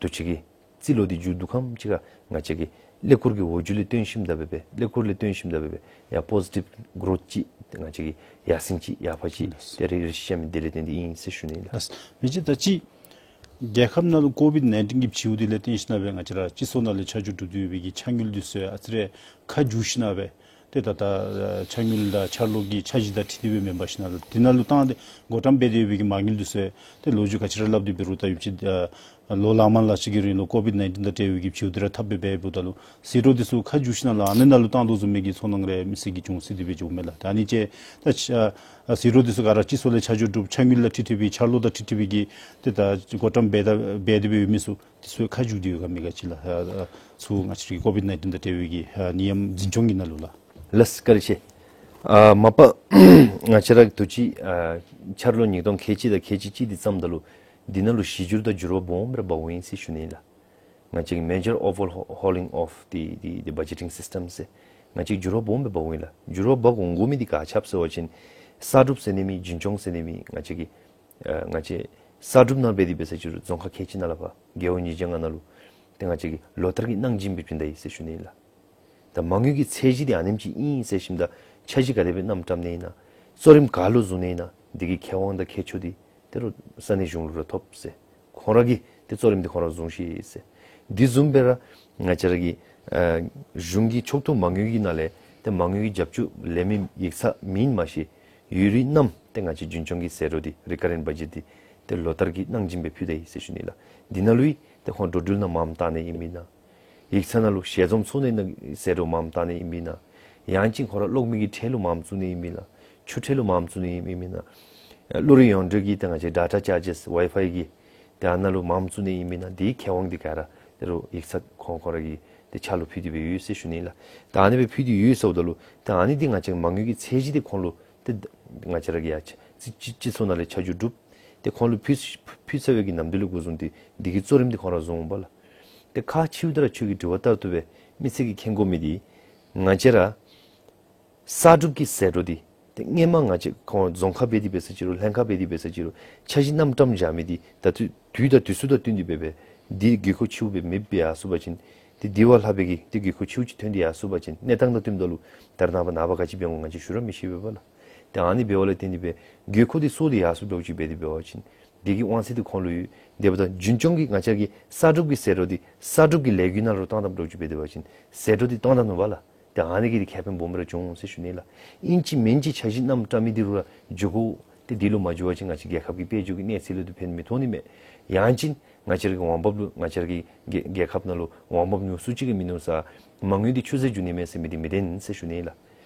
དུས་ཅི་གི་རྩིས་ལོ་འདི་མཇུག་བསྡུ་ཁམས་ཅིག་ཁར་ང་བཅས་ཀྱི་ཀླད་ཀོར་གྱི་འོག་འཇུག་ལས་བརྟེན་ཞིནམ་ད་སྦེ་སྦེ་ཀླད་ཀོར་ལས་བརྟེན་ཞིནམ་ད་སྦེ་སྦེ་ཡར་པོ་ཟི་ཊིབ་གོ་རོཐ་ཅིག་ཏེ་ང་བཅས་ཀྱི་ཡར་སེང་ཅིག་ཡར་འཕར་ཅིག་ལགས། ཏེ་རེ་རེ་ཤ་མི་དེ་ལས་བརྟེན་ཏེ་ཨིན་ཟེར་ཞུ་ནི་ལགས། ལགས། མི་རྗེ་ད་ཅི་རྒྱལ་ཁབ་ནང་ལུ་ཀོ་ཝིཌ་ནའིན་ཊིན་གྱི་བྱིའུ་འདི་ལས་བརྟེན་ཞིནམ་ད་སྦེ་ང་བཅས་ར་སྤྱི་ཚོགས་ནང་ལས་ཆ་འཇོག་གྲུབ་སྟེ་ཡོད་པའི་གི་ཆ་དངུལ་འདི་ཚུ་ཡང་ཨ་ཙི་རེ་ཁ་བསྒྱུར་ཞིནམ་ད་སྦེ་ ཏེ་ད་ལྟོ་ཨ་ཆ་དངུལ་དང་འཆར་ལོ་གི་འཆར་གཞི་དང་འཁྲིལ་ཏེ་སྦེ་མེན་པར་ཞིནམ་ལས་དེ་ནང་ལུ་བཏང་སྟེ་བགོ་བཀྲམ་འབད་དེ་ཡོད་པའི་གི་མ་དངུལ་འདི་ཚུ་ཏེ་ལོ་རྒྱུས་ག་ཅི་ར་སླབ་སྟེ་འབད་རུང་ད་ཡོདཔ་ཅིག་ཨ་ལོ་ལང་མ་ལང་ཅིག་གི་རིང་ལུ་ཀོ་བིཌ་ནའིན་ཊིན་དང་འབྲེལ་བའི་གི་བྱིའུ་འདི་ར་འཐབ་སྦེ་འབདཝ་ད་ལུ་ཟད་འགྲོ་འདི་ཚུ་ཁ་བསྒྱུར་ཞིནམ་ལས་ཨ་ནི་ནང་ལུ་བཏང་དོ་བཟུམ་མའི་གི་ཚོར་སྣང་རེ་མི་སེར་གྱིས་བྱུང་སྟེ་སྦེ་འགྱོཝ་མས་ལགས། ད་ཨ་ནི་ཅིག་ད་ཨ་ཟད་འགྲོ་འདི་ཚུ་ག་ར་སྤྱི་ཚོགས་ལས་ཆ་འཇོག་གྲུབ་ཆ་དངུལ་ལུ་འཁྲིལ་ཏེ་སྦེ་འཆར་ལོ་དང་འཁྲིལ་ཏེ་སྦེ་གི་ཏེ་ད་བགོ་བཀྲམ་འབད་ད་འབད་དེ་སྦེ་ཡོད་མི་ཚུ་འདི་ཚུ་ཁ་བསྒྱུར་ཏེ་ཡོད་ག་མེད་ག་ཅིག་ལགས། ཨ་ཨ་ཚུ་ང་བཅས་རའི་ཀོ་བིཌ་ནའིན་ཊིན་དང་འབྲེལ་བའི་གི་ཨ་ནད་ཡམས་འཛིན་སྐྱོང་གི་ནང་ལུ་ལགས། ལགས་བཀའ་དྲིན་ཆེ། ཨ་མ་པ་ང་བཅས་ར་དུས་ཅི་ཨ་འཆར་ལོ་ཉིས་སྟོང་ཁལ་གཅིག་དང་ཁལ་གཅིག་གཅིག་འདི་བརྩམ་ད་ལུ་འདི་ནང་ལུ་གཞི་འགྱུར་དང་འགྱུར་བ་སྦོམ་ར་འབག་འོང་ཡི་ཟེར་ཞུ་ནི་ལགས། ང་བཅས་ཀྱི་major overhauling of the the the budgeting system ཟེར་ང་བཅས་འགྱུར་བ་སྦོམ་སྦེ་འབག་འོང་ཡི་ལགས། འགྱུར་བ་འབག་འོང་དགོ་མི་འདི་ག་ཅི་སྦེ་ཟེར་བ་ཅིན་གསར་སྒྲུབ་ཟེར་ནི་མེད། རྒྱུན་སྐྱོང་ཟེར་ནི་མེད། ང་བཅས་ཀྱི་ཨ་ང་བཅས་གསར་སྒྲུབ་ནང་འབད་དེ་འབད་ས་ཅིག་རུང་རྫོང་ཁག་ཁལ་གཅིག་ནང་ལས་ཕར་རྒེད་འོག་ཉིས་བརྒྱ་ལྔ་ནང་ལུ་ཏེ་ང་བཅས་ཀྱིས་ལོ་ལྟར་གྱི་གནང་སྦྱིན་འབད་བྱིན་ད་ཡི་ཟེར་ཞུ་ནི་ལགས། ད་མ་དངུལ་གྱི་ཚད་གཞི་འདི་ཨ་ནེམ་ཅིག་ཨིན་ཟེར་ཞིནམ་ད་འཆར་གཞི་ག་དེ་སྦེ་བསྣམ་བཀྲམ་ནི་ཨིན་ན་གཙོ་རིམ་ག་ལུ་བཟུང་ནི་ཨིན་ན་འདི་གི་ཁེ་དབང་དང་ཁྱད་ཆོས་འདི་ཏེ་རུང་ས་གནས་གཞུང་ལུ་ར་ཐོབ་ཟེར། ཁོང་ར་གིས་ཏེ་གཙོ་རིམ་འདི་ཁོང་ར་བཟུང་ཤིག་ཟེར། འདི་བཟུམ་སྦེ་ར་ང་བཅས་ར་གི་ཨ་གཞུང་གི་ཆོག་ཐུན་མ་དངུལ་གྱི་ནང་ལས་ཏེ་མ་དངུལ་གྱི་རྒྱབ་སྐྱོར་ལེན་མི་ཡིག་ཚང་མེན་མ་གཞི་ཡོད་རིགས་རྣམས་ཏེ་ང་བཅས་རྒྱུན་སྐྱོང་གི་ཟད་འགྲོ་འདི་རི་ཀ་རེནཊ་བ་ཇེཊ་འདི་ཏེ་ལོ་ལྟར་གྱི་གནང་སྦྱིན་སྦེ་ཕུལ་ད་ཡི་ཟེར་ཞུ་ནི་ལགས། འདི་ནང་ལུ་ཡང་ཏེ་ཁོང་འགྲོ་འགྲུལ་ནང་མངམ་བཏང་ནི་ཨིན་མེན་ན། ཡིག་ཚང་ནང་ལུ་ཞལ་འཛོམས་ཚོགས་ནི་ནང་ཟད་འགྲོ་མངམ་བཏང་ནི་ཨིན་མེན་ན། ཡང་ཅིན་ཁོང་ར་གློག་མེ་གི་ཁྲལ་ལུ་མངམ་བཙུགས་ནི་ཨིན་མེན་ན། ཆུ་ཁྲལ་ལུ་མངམ་བཙུགས་ནི་ཨིན་མེན་ན། ཨ་གློག་རིག་ཡོངས་འབྲེལ་གྱི་ཏེ་ང་བཅས་ཌེ་ཊ་ཅཱར་ཇེསི་ཝའི་ཕའི་གི་ཏེ་ཨ་ནཱ་ལུ་མངམ་བཙུགས་ནི་ཨིན་མེན་ན། འདི་ཁེ་དབང་འདི་ག་ར་ཏེ་རུང་ཡིག་ཚང་ཁོང་ཁོང་ར་གི་ཏེ་ཕྱག་ལུ་ཕུལ་ཏེ་སྦེ་ཡོད་ཟེར་ཞུ་ནི་ལགས། ད་ཨ་ནི་སྦེ་ཕུལ་ཏེ་ཡོད་ཟེརཝ་ད་ལུ་ད་ཨ་ནི་འདི་ང་བཅས་མ་དངུལ་གྱི་ཚད་གཞི་འདི་ཁོང་ལུ་ཏེ་ང་བཅས་ར་གི་ཡ་སྤྱི་སྤྱི་སྤྱི་ཚོགས་ནང་ལས་ཆ་འཇོག་གྲུབ་སྟེ་ཁོང་ལུ་ཕུལ་ཕུལ་ཚར་བའི་གི་ནམ་དུས་ལས་འགོ་བཟུང་སྟེ་འདི་གི་གཙོ་རིམ་འདི་ཁོང་ར་བཟུང་འོང་པ་ལགས། ཏེ་ཁག་ཆེཝ་ད་ར་ཁྱོད་ཀྱི་དྲི་བ་ལྟར་དུ་སྦེ་མི་སེར་གྱིས་མཁྱེན་དགོ་མི་འདི་ང་བཅས་ར་གསར་སྒྲུབ་ཀྱི་ཟད་འགྲོ་འདི་ཏེ་སྔོན་མ་ང་བཅས་ཁོང་རྫོང་ཁག་འབད་དེ་འབད་ས་ཅིག་རུང་ལྷན་ཁག་འབད་དེ་འབད་ས་ཅིག་རུང་འཆར་གཞི་བསྣམ་བཀྲམ་བཞག་མི་འདི་ད་དུས་དུས་དང་དུས་སུ་དང་བསྟུན་ཏེ་འབད་འབད་འདི་དགོས་མཁོ་ཆེཝ་སྦེ་མེདཔ་སྦེ་ཡར་སོང་པ་ཅིན་ཏེ་འདི་བ་ལྷག་པའི་གི་ཏེ་དགོས་མཁོ་ཆེཝ་ཅིག་ཐོན་ཏེ་ཡར་སོང་པ་ཅིན་གནས་སྟངས་དང་བསྟུནམ་ད་ལུ་ད་རེས་ནངས་པ་ནངས་པ་ག་ཅི་འབད་འོང་ང་བཅས་ཞུ་ར་མི་ཤེས་པས་པ་ལགས། ཏེ་ཨ་ནི་འབདཝ་ལས་བརྟེན་ཏེ་སྦེ་དགོས་མཁོ་འདི་གསོག་སྟེ་ཡར་སོངམ་འདྲཝ་ཅིག་འབད་དེ་འབད་བ་ཅིན་འདི་གི་དབང་ཚད་འདི་ཁོང་ལུ་ཡོད། དེ་འབདཝ་ད་རྒྱུན་སྐྱོང་གི་ང་བཅས་ཀྱི་གསར་སྒྲུབ་ཀྱི་ཟད་འགྲོ་འདི་གསར་སྒྲུབ་ཀྱི་ལས་འགུལ་ནང་ལུ་བཏང་བཏངམ་འདྲཝ་ཅིག་འབད་དེ་འབད་བ་ཅིན་ཟད་འགྲོ་འདི་བཏང་བཏང་ནུག་པ་ལགས། ཏེ་ཨ་ནི་གིས་འདི་ཁེ་ཕན་སྦོམ་ར་བྱུང་འོང་ཟེར་ཞུ་ནི་ལགས། ཨིན་ཅི་མིན་ཅི་འཆར་གཞི་བསྣམ་བཀྲམ་མི་འདི་རུང་ར་འགྱོ་དགོ། ཏེ་འདི་ལུ་མ་འགྱོ་བ་ཅིན་ང་བཅས་རྒྱལ་ཁབ་ཀྱི་དཔལ་འབྱོར་གྱི་གནས་ཚད་ལུ་འདི་ཕན་མི་ཐོགས་ནི་མས། ཡང་ཅིན་ང་བཅས་ར་གི་འོང་འབབ་ལུ་ང་བཅས་ར་གི་རྒྱལ་རྒྱལ་ཁབ་ནང་ལུ་འོང་འབབ་ཉུང་སུ་ཅིག་གིས་མིན་ནུག་ས་མ་དངུལ་འདི་ཆུད་ཟོས་འགྱོ་ནི་མས་ཟེར་མི་འདི་མི་བདེན་ཟེར་ཞུ་ནི་ལགས།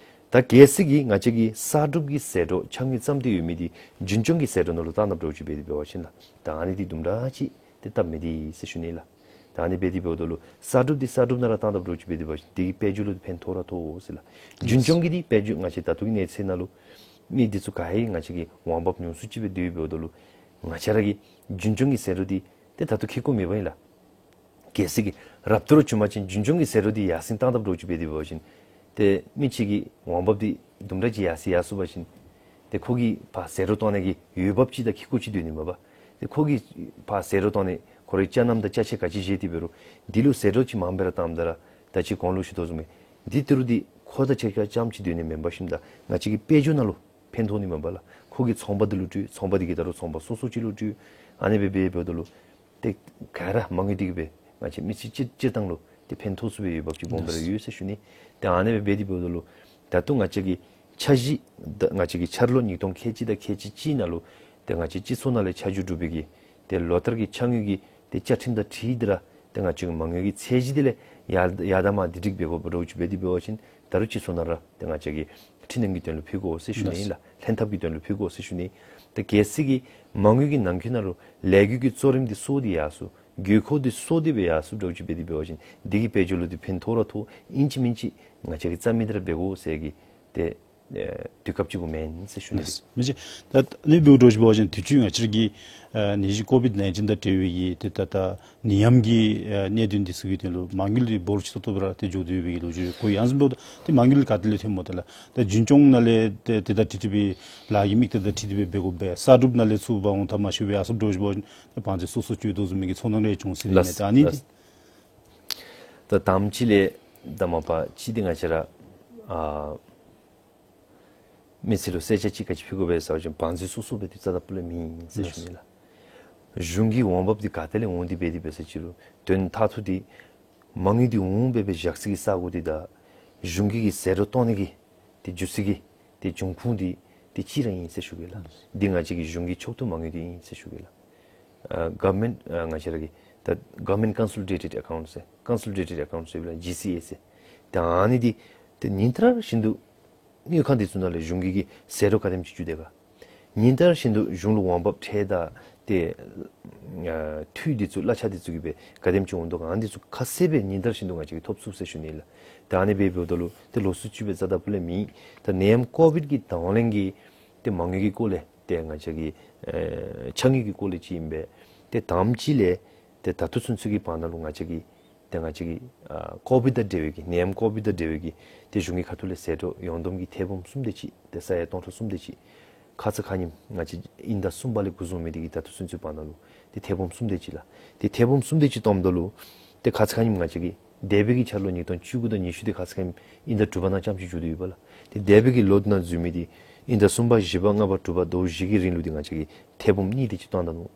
ད་གལ་སྲིད་ཀྱི་ང་བཅས་ཀྱི་གསར་སྒྲུབ་ཀྱི་ཟད་འགྲོ་ཆ་དངུལ་བརྩམས་ཏེ་ཡོད་མི་འདི་རྒྱུན་སྐྱོང་གི་ཟད་འགྲོ་ནང་ལུ་བཏང་བཏངམ་འདྲཝ་ཅིག་འབད་དེ་འབད་བ་ཅིན་ལགས། ད་ཨ་ནི་འདི་དུམ་གྲ་ཅིག་ཏེ་སྟབས་མི་བདེ་ཟེར་ཞུ་ནི་ལགས། ད་ཨ་ནི་འབད་དེ་འབདཝ་ད་ལུ་གསར་སྒྲུབ་འདི་གསར་སྒྲུབ་ནང་ར་བཏང་བཏངམ་འདྲཝ་ཅིག་འབད་དེ་འབད་བ་ཅིན་འདི་གིས་དཔལ་འབྱོར་ལུ་ཕན་ཐོགས་ར་ཐོགས་ཟེར་ལགས། རྒྱུན་སྐྱོང་གི་འདི་དཔལ་འབྱོར་ང་བཅས་ད་ལྟོ་གི་གནས་ཚད་ནང་ལུ་མི་འདི་ཚུ་ག་ར་ང་བཅས་ཀྱི་འོང་འབབ་ཉུང་སུ་ཅིག་སྦེ་སྡོད་འབདཝ་ད་ལུ་ང་བཅས་ར་གི་རྒྱུན་སྐྱོང་གི་ཟད་འགྲོ་འདི་ཏེ་ད་ལྟོ་འཁྱིད་དགོཔ་མེད་པ་ཨིན་ལགས། གལ་སྲིད་ཀྱི་རབ་ཏུ་ར་བྱུང་པ་ཅིན་རྒྱུན་སྐྱོང་གི་ཟད་འགྲོ་འདི་ཡར་སེང་བཏང་བཏངམ་འདྲཝ་ཅིག་འབད་དེ་འབད་བ་ཅིན་ཏེ་མི་གཅིག་གི་འོང་འབབ་འདི་དུམ་གྲ་ཅིག་ཡར་སེང་ཡར་སོང་པ་ཅིན་ཏེ་ཁོ་གིས་ཕར་ཟད་འགྲོ་བཏང་ནི་གི་འོས་འབབ་ཅིག་དང་འཁྱིད་སྒོ་ཅིག་སྡོད་ནི་མས་པ། ཏེ་ཁོ་གིས་ཕར་ཟད་འགྲོ་བཏང་ནི་ཁོ་རའི་ཅ་རྣམ་དང་ཅ་ཆས་ག་ཅི་བཞེས་ཏེ་འབད་རུང་འདི་ལུ་ཟད་འགྲོ་ཅིག་མངམ་སྦེ་ར་བཏངམ་ད་ར་ད་ཅི་གོང་ལུ་ཞུ་དོ་བཟུམ་སྦེ་འདི་ཏི་རུ་འདི་ཁོ་དང་ཁྱོད་ཁྱོད་རྐྱངམ་ཅིག་སྡོད་ནི་མེན་པར་ཞིནམ་ད་ང་བཅས་ཀྱི་དཔལ་འབྱོར་ནང་ལུ་ཕན་ཐོགས་ནི་མས་པ་ལགས། ཁོ་གི་ཚོང་པ་འདི་ལུ་སྤྲོད། ཚོང་པ་འདི་གིས་ད་རུང་ཚོང་པ་སོ་སོ་ཅིག་ལུ་སྤྲོད། ཨ་ནི་སྦེ་འབད་འབདཝ་ད་ལུ་ཏེ་ག་ར་མ་དངུལ་འདི་གིས་སྦེ་ང་བཅས་མི་སེར་སྤྱིར་སྤྱིར་བཏང་ལུ་ཏེ་ཕན་ཐོགས་ཚུགས་པའི་འོས་འབབ་ཅིག་སྦོམ་ར་ཡོད་ཟེར་ཞུ་ནི། ཏེ་ཨ་ནི་སྦེ་འབད་དེ་འབདཝ་ད་ལུ་ད་ལྟོ་ང་བཅས་ཀྱི་འཆར་གཞི་ད་ང་བཅས་ཀྱི་འཆར་ལོ་ཉིས་སྟོང་ཁལ་གཅིག་དང་ཁལ་གཅིག་གཅིག་ནང་ལུ་ཏེ་ང་བཅས་སྤྱི་ཚོགས་ནང་ལས་ཆ་འཇོག་གྲུབ་པའི་གི་ཏེ་ལོ་ལྟར་གྱི་འཆར་དངུལ་གྱི་ཏེ་བཅའ་ཁྲིམས་དང་འཁྲིལ་ཏེ་ར་ཏེ་ང་བཅས་ཀྱི་མ་དངུལ་གྱི་ཚད་གཞི་འདི་ལས་ཡར་ཡར་དང་མར་སྒྲིག་སྒྲིག་འབད་དགོཔ་འདྲཝ་ཅིག་འབད་དེ་འབད་བ་ཅིན་ད་རུང་སྤྱི་ཚོགས་ནང་ར་ཏེ་ང་བཅས་ཀྱིས་འཕྲི་སྣོན་གྱི་དོན་ལུ་ཕུལ་དགོ་ཟེར་ཞུ་ནི་ཨིན་ལགས། ལྷན་ཐབས་ཀྱི་དོན་ལུ་ཕུལ་དགོ་ཟེར་ཞུ་ནི། ཏེ་གལ་སྲིད་ཀྱི་མ་དངུལ་གྱི་ནང་འཁོད་ནང་ལུ་ལས་འགུལ་གྱི་གཙོ་རིམ་འདི་གསོག་སྟེ་ཡར་སོང་། དགོས་མཁོ་འདི་གསོག་སྟེ་སྦེ་ཡར་སོངམ་འདྲཝ་ཅིག་འབད་དེ་འབད་བ་ཅིན་འདི་གིས་དཔལ་འབྱོར་ལུ་འདི་ཕན་ཐོགས་ར་ཐོགས། ཨིན་ཅི་མིན་ཅི་ང་བཅས་ཀྱིས་རྩ་མེད་འདི་ར་འབད་དགོ་ཟེར་གྱི་ཏེ་ཨེ་དུས་སྐབས་ཅིག་གུ་མེན་ཟེར་ཞུ་ནི། ལགས། མི་ཅིག་ད་ཨ་ནི་འབདཝ་འདྲཝ་ཅིག་འབད་བ་ཅིན་དུས་ཅི་ང་བཅས་ཀྱི་ཨ་ནད་གཞི་ཀོ་བིཌ་ནའིན་ཊིན་དང་འབྲེལ་བའི་གི་ཏེ་ད་ལྟོ་ནད་ཡམས་ཀྱི་ཨ་གནད་དོན་འདི་ཚུ་གི་དོན་ལུ་མ་དངུལ་འདི་འབོར་ཆེ་ཏོག་ཏོ་སྦེ་ར་ཏེ་འགྱོ་སྡོད་པའི་གི་ལོ་རྒྱུས་ཁོ་ཡང་ཟེར་འབདཝ་ད་ཏེ་མ་དངུལ་ག་ཏེ་ལས་ཐོནམ་སྨོ། ད་ལགས་ད་རྒྱུན་སྐྱོང་ནང་ལས་ཏེ་ཏེ་ད་འཁྲིལ་ཏེ་སྦེ་ལཱ་གི་དམིགས་གཏད་དང་འཁྲིལ་ཏེ་སྦེ་འབད་དགོ་པས། གསར་སྒྲུབ་ནང་ལས་ཚུར་འབག་འོང་ད་མ་ཤེས་པས། ཨ་ཟེར་འབདཝ་འདྲཝ་ཅིག་ཏེ་བང་མཛོད་སོ་སོ་ཅིག་འོང་དོ་བཟུམ་མའི་གི་ཚོར་སྣང་རེ་བྱུང་སྲིད་ནི་མས། ལགས། ད་ཨ་ནི་ལགས། ད་དང་པ་ཅིག་ལས་ད་མ་པ་ཅིག་འདི་ང་བཅས་ར་ཨ་མི་སེར་ལུ་གསལ་ཆ་ཅིག་ག་ཅི་ཕུལ་དགོ་པས་ཟེར་བ་ཅིན་བང་མཛོད་སོ་སོ་སྦེ་འདི་རྩ་དང་སྤུ་ལས་མེད་ཟེར་ཞུ་ནི་ལགས། གཞུང་གི་འོང་འབབ་འདི་ག་ཏེ་ལས་འོང་སྟེ་འབད་དེ་འབད་ས་ཅིག་རུང་དོན་དག་ཐོག་འདི་མ་དངུལ་འདི་འོང་སྦེ་སྦེ་བཞག་སའི་གི་ས་གོ་འདི་དང་ གཞུང་གི་གི་ཟད་འགྲོ་གཏོང་ནི་གི་ཏེ་བརྒྱུད་ས་གི་ཏེ་འབྱུང་ཁུངས་འདི་ཏེ་གཅིག་ར་ཨིན་ཟེར་ཞུ་གེ་ལགས། འདི་ང་བཅས་ཀྱི་གཞུང་གི་ཕྱོགས་བསྡུ་མ་དངུལ་འདི་ཨིན་ཟེར་ཞུ་གེ་ལགས། ཨ་གོ་ཝར་མེནཊ་ཨ་ང་བཅས་ར་གི་ད་Government Consolidated Accounts ཟེར་Consolidated Accounts ཟེར་བ་ལགས་G C A ཟེར། ད་ཨ་ནི་འདི་ཏེ་ཉིན་ལྟར་བཞིན་དུ་དངུལ་ཁང་འདི་ཚུ་ནང་ལས་གཞུང་གི་གི་ཟད་འགྲོ་ག་དེམ་ཅིག་འགྱོ་དེས་ག། ཉིན་ལྟར་བཞིན་དུ་གཞུང་ལུ་འོང་འབབ་ཁྲལ་དང་ཏེ་ཨ་འཐུས་འདི་ཚུ་གླ་ཆ་འདི་ཚུ་གི་སྦེ་ག་དེམ་ཅིག་འོང་དོ་ག། ཨ་ནི་འདི་ཚུ་ཁ་གསལ་སྦེ་ཉིན་ལྟར་བཞིན་དུ་ང་བཅས་ཀྱིས་ཐོབ་ཚུགས་ཟེར་ཞུ་ནི་ལགས། ད་ཨ་ནི་སྦེ་འབདཝ་ད་ལུ་ཏེ་ལོགས་སུ་བཅུག་སྦེ་རྩ་དང་པོ་ལས་མེད། ད་ནད་ཡམས་ཀོ་བིཌ་ཀྱི་དང་ལེན་གྱི་ཏེ་མ་དངུལ་གྱི་སྐོར་ལས་ཏེ་ང་བཅས་ཀྱི་ཨེ་ཕྱགས་སྙིགས་ཀྱི་སྐོར་ལས་ཅིག་ཨིན་པས། ཏེ་དང་པ་ཅིག་ལས་ཏེ་ད་ལྟོ་ཚུན་ཚོད་ཀྱི་བར་ན་ལུ་ང་བཅས་ཀྱི་ཏེ་ང་བཅས་ཀྱི་ཨ་ཀོ་བིཌ་དང་འབྲེལ་བའི་གི་ནད་ཡམས་ཀོ་བིཌ་དང་འབྲེལ་བའི་གི་ཏེ་གཞུང་གི་ཁ་ཐུག་ལས་ཟད་འགྲོ་ཡོངས་བསྡོམས་ཀྱི་ཐེར་འབུམ་གསུམ་དེ་ཅིག་ཏེ་ས་ཡ་སྟོང་ཕྲག་གསུམ་དེ་ཅིག་ཁ་ཙ་ཁ་ཉིནམ་ང་བཅས་དབྱིན་ཟླ་གསུམ་པ་ལས་འགོ་བཟུང་མི་འདི་གིས་ད་ལྟོ་ཚུན་ཚོད་བར་ན་ལུ་ཏེ་ཐེར་འབུམ་གསུམ་དེ་ཅིག་ལགས། ཏེ་ཐེར་འབུམ་གསུམ་དེ་ཅིག་བཏངམ་ད་ལུ་ཏེ་ཁ་ཙ་ཁ་ཉིནམ་ང་བཅས་ཀྱི་འདས་པའི་གི་འཆར་ལོ་ཉིས་སྟོང་བཅུ་དགུ་དང་ཉི་ཤུ་འདི་ཁ་ཙ་ཁ་ཉིནམ་དབྱིན་ཟླ་དྲུག་པ་ནང་རྐྱངམ་ཅིག་འགྱོ་དོ་ཡོདཔ་ལགས། ཏེ་འདས་པའི་གི་ལོ་འདི་ནང་འཛུལ་མི་འདི་དབྱིན་ཟླ་གསུམ་པ་བཞི་པ་ལྔ་པ་དྲུག་པ་ཟླཝ་བཞི་གི་རིང་ལུ་འདི་ང་བཅས་ཀྱིས་ཐེར་འབུམ་གཉིས་དེ་ཅིག་བཏང་ད་ནུག།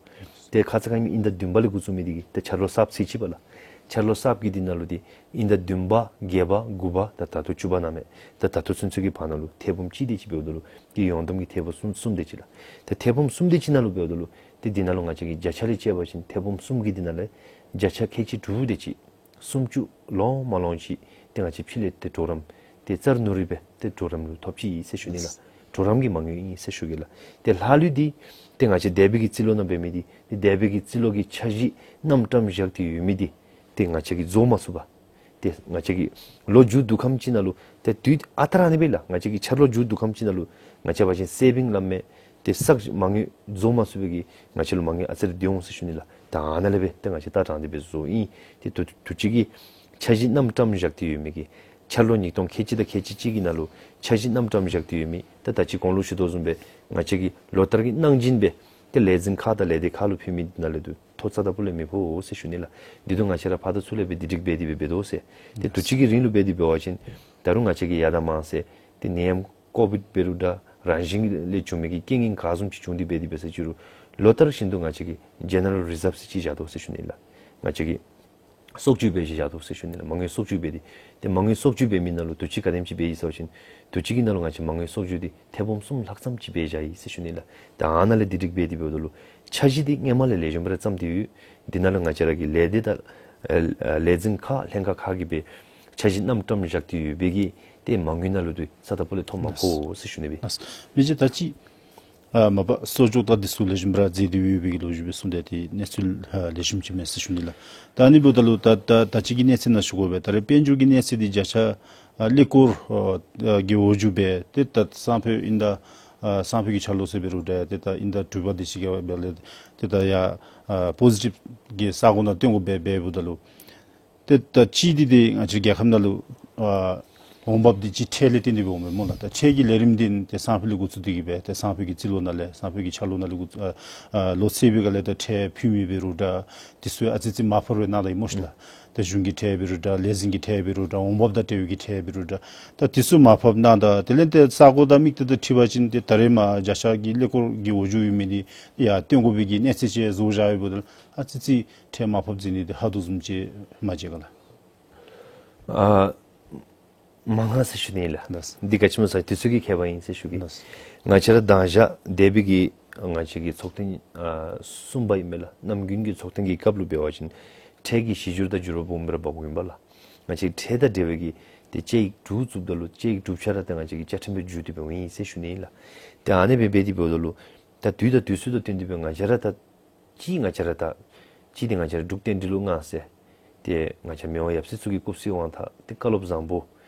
ཏེ་ཁ་ཙ་ཁ་ཉིནམ་དབྱིན་ཟླ་བདུན་པ་ལས་འགོ་བཙུགས་མི་འདི་གིས་ཏེ་འཆར་ལོ་གསརཔ་ཚེས་གཅིག་པ་ལགས། འཆར་ལོ་གསརཔ་གི་འདི་ནང་ལུ་འདི་དབྱིན་ཟླ་བདུན་པ་བརྒྱད་པ་དགུ་པ་ད་ད་ལྟོ་བཅུ་པ་ནང་མས། ད་ད་ལྟོ་ཚུན་ཚོད་ཀྱི་བར་ན་ལུ་ཐེར་འབུམ་གཅིག་དེ་ཅིག་འབདཝ་ད་ལུ་ཏེ་ཡོངས་བསྡོམས་ཀྱི་ཐེར་འབུམ་གསུམ་གསུམ་དེ་ཅིག་ལགས། ཏེ་ཐེར་འབུམ་གསུམ་དེ་ཅིག་ནང་ལུ་འབདཝ་ད་ལུ་ཏེ་འདི་ནང་ལུ་ང་བཅས་ཀྱི་བརྒྱ་ཆ་ལས་བཅད་པ་ཅིན་ཐེར་འབུམ་གསུམ་གྱི་འདི་ནང་ལས་བརྒྱ་ཆ་ཁལ་གཅིག་དྲུག་དེ་ཅིག་སུམ་ཅུ་ལོང་མ་ལོང་ཅིག་ཏེ་ང་བཅས་ཕྱི་ལས་ཏེ་གྲོགས་རམ་ཏེ་རྩ་ནོར་རི་སྦེ་ཏེ་གྲོགས་རམ་ལུ་ཐོབ་ཅི་ཟེར་ཞུ་ནི་ལགས། གྲོགས་རམ་གྱི་མ་དངུལ་ཨིན་ཟེར་ཞུ་གེ་ལགས། ཏེ་ལྷག་ལུས་འདི་ཏེ་ང་བཅས་འདས་པའི་གི་རྩིས་ལོ་ནང་འབད་མི་འདི་ཏེ་འདས་པའི་གི་རྩིས་ལོ་གི་འཆར་གཞི་རྣམ་གྲངས་བཞག་སྟེ་ཡོད་མི་འདི་ཏེ་ང་བཅས་ཀྱིས་རྫོགས་མ་ཚུགས་པར་ཏེ་ང་བཅས་ཀྱི་ལོ་མཇུག་བསྡུ་ཁམས་ཅིག་ནང་ལུ་ཏེ་དུས་ཨ་རྟག་ར་ཨ་ནི་སྦེ་ལགས། ང་བཅས་ཀྱི་འཆར་ལོ་མཇུག་བསྡུ་ཁམས་ཅིག་ནང་ལུ་ང་བཅས་འབད་བ་ཅིན་སེ་བིང་སླབ་མི་ཏེ་བསགས་མ་དངུལ་རྫོགས་མ་ཚུགས་པའི་གི་ང་བཅས་ལུ་མ་དངུལ་ཨ་ཙི་རེ་སྡོད་འོང་ཟེར་ཞུ་ནི་ལགས། ད་ཨ་ནཱ་ལས་སྦེ་ཏེ་ང་བཅས་ལྟ་སྟངས་འདི་སྦེ་བཟོཝ་ཨིན། ཏེ་དུས་དུས་ཅི་གི་འཆར་གཞི་རྣམ་གྲངས་བཞག་སྟེ་ཡོད་མི་གི་འཆར་ལོ་ཉིས་སྟོང་ཁལ་གཅིག་དང་ཁལ་གཅིག་གཅིག་གི་ནང་ལུ་འཆར་གཞི་རྣམ་གྲངས་བཞག་སྟེ་ཡོད་མི་ད་ད་ཅི་གོང་ལུ་ཞུ་དོ་བཟུམ་སྦེ་ང་བཅས་ཀྱི་ལོ་ལྟར་གྱི་གནང་སྦྱིན་སྦེ་ཏེ་ལས་འཛིན་ཁག་དང་ལས་སྡེ་ཁག་ལུ་ཕུལ་མི་འདི་ནང་ལས་འདི་ཐོ་རྩ་དང་པོ་ལས་མི་ཕོག་ཟེར་ཞུ་ནི་ལགས། འདི་ཚུ་ང་བཅས་ར་ཕར་དང་ཚུར་ལས་སྦེ་སྒྲིག་སྦེ་འདི་སྦེ་འབད་དོ་ཟེར། ཏེ་དུས་ཅི་གི་རིང་ལུ་འབད་དེ་འབད་བ་ཅིན་ད་རུང་ང་བཅས་ཀྱི་ཡར་དང་མར་ཟེར་ཏེ་ནད་ཡམས་ཀོ་བིཌ་འབད་རུང་འདྲ་རང་བཞིན་ལས་བྱུང་མི་གི་རྐྱེན་ངན་ག་བཟུམ་ཅིག་བྱུང་སྟེ་འབད་དེ་འབད་ས་ཅིག་རུང་ལོ་ལྟར་བཞིན་དུ་ང་བཅས་ཀྱིས་ཇེ་ནེ་རལ་རི་ཛརབ་ཟེར་ཅིག་བཞག་དོ་ཟེར་ཞུ་ནི་ལགས། ང་བཅས་ཀྱིས་གསོག་བཅོས་འབད་ཅིག་བཞག་དོ་ཟེར་ཞུ་ནི་ལགས། མ་དངུལ་གསོག་བཅོས་འབད་དེ་ཏེ་མ་དངུལ་གསོག་བཅོས་འབད་མི་ནང་ལུ་དུས་ཅི་ག་དེམ་ཅིག་འབད་ཡི་ཟེར་བ་ཅིན་དུས་ཅི་གི་ནང་ལུ་ང་བཅས་མ་དངུལ་གསོག་བཅོས་འདི་ཐེར་འབུམ་གསུམ་ལྷག་ཙམ་ཅིག་འབད་བཞག་ཡི་ཟེར་ཞུ་ནི་ལགས། ད་ཨ་ནཱ་ལས་འདི་སྒྲིག་འབད་དེ་འབདཝ་ད་ལུ་འཆར་གཞི་འདི་སྔོན་མ་ལས་ལེགས་ཤོམ་སྦེ་ར་བརྩམས་ཏེ་ཡོད། འདི་ནང་ལུ་ང་བཅས་ར་གི་ལས་སྡེ་དང་ཨ་ཨ་ལས་འཛིན་ཁག་ལྷན་ཁག་ཁག་གིས་སྦེ་འཆར་གཞི་རྣམ་གྲངས་བཞག་སྟེ་ཡོད་པའི་གི་ཏེ་མ་དངུལ་ནང་ལུ་འདི་རྩ་དང་པོ་ལས་ཐོབ་མ་ཕོག་ཟེར་ཞུ་ནི་སྦེ། ལགས། མི་རྗེ་ད་ཅི་ཨ་མ་པ་གསོག་འཇོག་དང་འདི་ཚུ་ལེགས་ཤོམ་སྦེ་ར་མཛད་དེ་ཡོད་པའི་གི་ལོ་རྒྱུས་སྦེ་གསུངས་ཏེ་ཏེ་གནས་ཚུལ་ཨ་ལེགས་ཤོམ་ཅིག་མས་ཟེར་ཞུ་ནི་ལགས། ད་ཨ་ནི་འབདཝ་ད་ལུ་ད་ད་ད་ཅི་གི་གནས་ཚད་ནང་ཞུ་དགོ་པས། ད་རེས་དཔལ་འབྱོར་གྱི་གནས་ཚད་འདི་བརྒྱ་ཆ་ཨ་ཀླད་ཀོར་ཨ་ཨ་གི་འོག་འཇུག་སྦེ་ཏེ་ད་སང་ཕོད་དབྱིན་ཟླ་ཨ་སང་ཕོད་ཀྱི་འཆར་ལོ་ཟེར་འབད་རུང་འདྲ་ཏེ་ད་དབྱིན་ཟླ་དྲུག་པ་འདི་ཅིག་གི་སྦེ་ལས་ཏེ་ད་ཡར་ཨ་པོ་ཟི་ཊིབ་གི་ས་སྒོ་ནང་བཏོན་དགོ་པས་འབདཝ་ད་ལུ་ཏེ་ད་ཅི་འདི་ཏེ་ང་བཅས་རྒྱལ་ཁབ་ནང་ལུ་ཨ་འོང་འབབ་འདི་ཅིག་ཁྲལ་ལས་བརྟེན་ཏེ་སྦེ་འོང་མས་སྨོ་ལགས། ད་ཁྲལ་གྱི་ལས་རིམ་འདི་ཏེ་སང་ཕོད་ལས་འགོ་བཙུགས་ཏེ་གི་སྦེ་ཏེ་སང་ཕོད་ཀྱི་རྩིས་ལོ་ནང་ལས་སང་ཕོད་ཀྱི་འཆར་ལོ་ནང་ལས་འགོ་བཙུགས་ཨ་ཨ་ལོ་ཚེས་པའི་སྒང་ལས་ད་ཁྲལ་ཕུལ་མི་འབད་རུང་འདྲ་འདི་ཚུ་ཨ་ཙི་ཙི་མར་ཕབ་རེ་གནང་ད་ཡི་སྨོ་ཤི་ལགས། ཏེ་གཞུང་གི་ཁྲལ་འབད་རུང་འདྲ་ལས་འཛིན་གྱི་ཁྲལ་འབད་རུང་འདྲ་འོང་འབབ་དང་འབྲེལ་བའི་གི་ཁྲལ་འབད་རུང་འདྲ་ད་འདི་ཚུ་མར་ཕབ་གནང་ད་དེ་ལས་ཏེ་ས་སྒོ་དང་དམིགས་གཏད་དང་འཁྲིལ་བ་ཅིན་ཏེ་ད་རེས་མར་བརྒྱ་ཆ་གི་ཀླད་ཀོར་གྱི་འོག་འཇུག་ཡོད་མི་འདི་ཡར་བཏོན་དགོ་པའི་གི་གནས་ཚད་ཅིག་བཟོ་བཞག་ཡོདཔ་ད་ལུ་ཨ་ཙི་ཙི་ཁྲལ་མར་ཕབ་མཛད་ནི་འདི་ཧ་དོ་བཟུམ་ཅིག་མ་མཇལ་ག་ལགས། ཨ་མ་མང་ཟེར་ཞུ་ནི་ལགས། ལགས། འདི་ག་ཅི་སྨོ་ཟེར་དུས་ཚོད་ཀྱི་ཁྱད་པར་ཨིན་ཟེར་ཞུ་གེ། ལགས། ང་བཅས་ར་མདང་ཞག་འདས་པའི་གི་ང་བཅས་ཀྱི་ཚོགས་ཐེངས་ཨ་གསུམ་པ་ཨིན་མས་ལགས། གནམ་དགུན་གྱི་ཚོགས་ཐེངས་ཀྱི་སྐབས་ལུ་འབད་བ་ཅིན་ཁྲལ་གྱི་གཞི་འགྱུར་དང་འགྱུར་བ་སྦོམ་སྦེ་ར་འབག་འོང་ཡི་པ་ལགས། ང་བཅས་ཁྲལ་དང་འབྲེལ་བའི་གི་ཏེ་དཔྱད་ཡིག་གྲུ་བཙུགསཔ་ད་ལུ་དཔྱད་ཡིག་གྲུབ་ཆ་ར་ཏེ་ང་བཅས་ཀྱིས་བཅའ་ཁྲིམས་སྦེ་བསྒྱུར་ཏེ་སྦེ་འོང་ཡི་ཟེར་ཞུ་ནི་ལགས། ཏེ་ཨ་ནི་སྦེ་འབད་དེ་འབདཝ་ད་ལུ་ད་དུས་དང་དུས་ཚོད་དང་བསྟུན་ཏེ་སྦེ་ང་བཅས་ར་ད་ཅི་ང་བཅས་ར་ད་ཅི་འདི་ང་བཅས་ར་འབྲུག་བསྟན་འགྲོའི་ལུ་མངའ་གསལ་ཏེ་ང་བཅས་མི་དབང་ཡབ་སྲས་ཚུ་གི་སྐུ་བསོད་དབང་ཐང་ཏེ་བཀའ་སློབ་བཟང་པོ་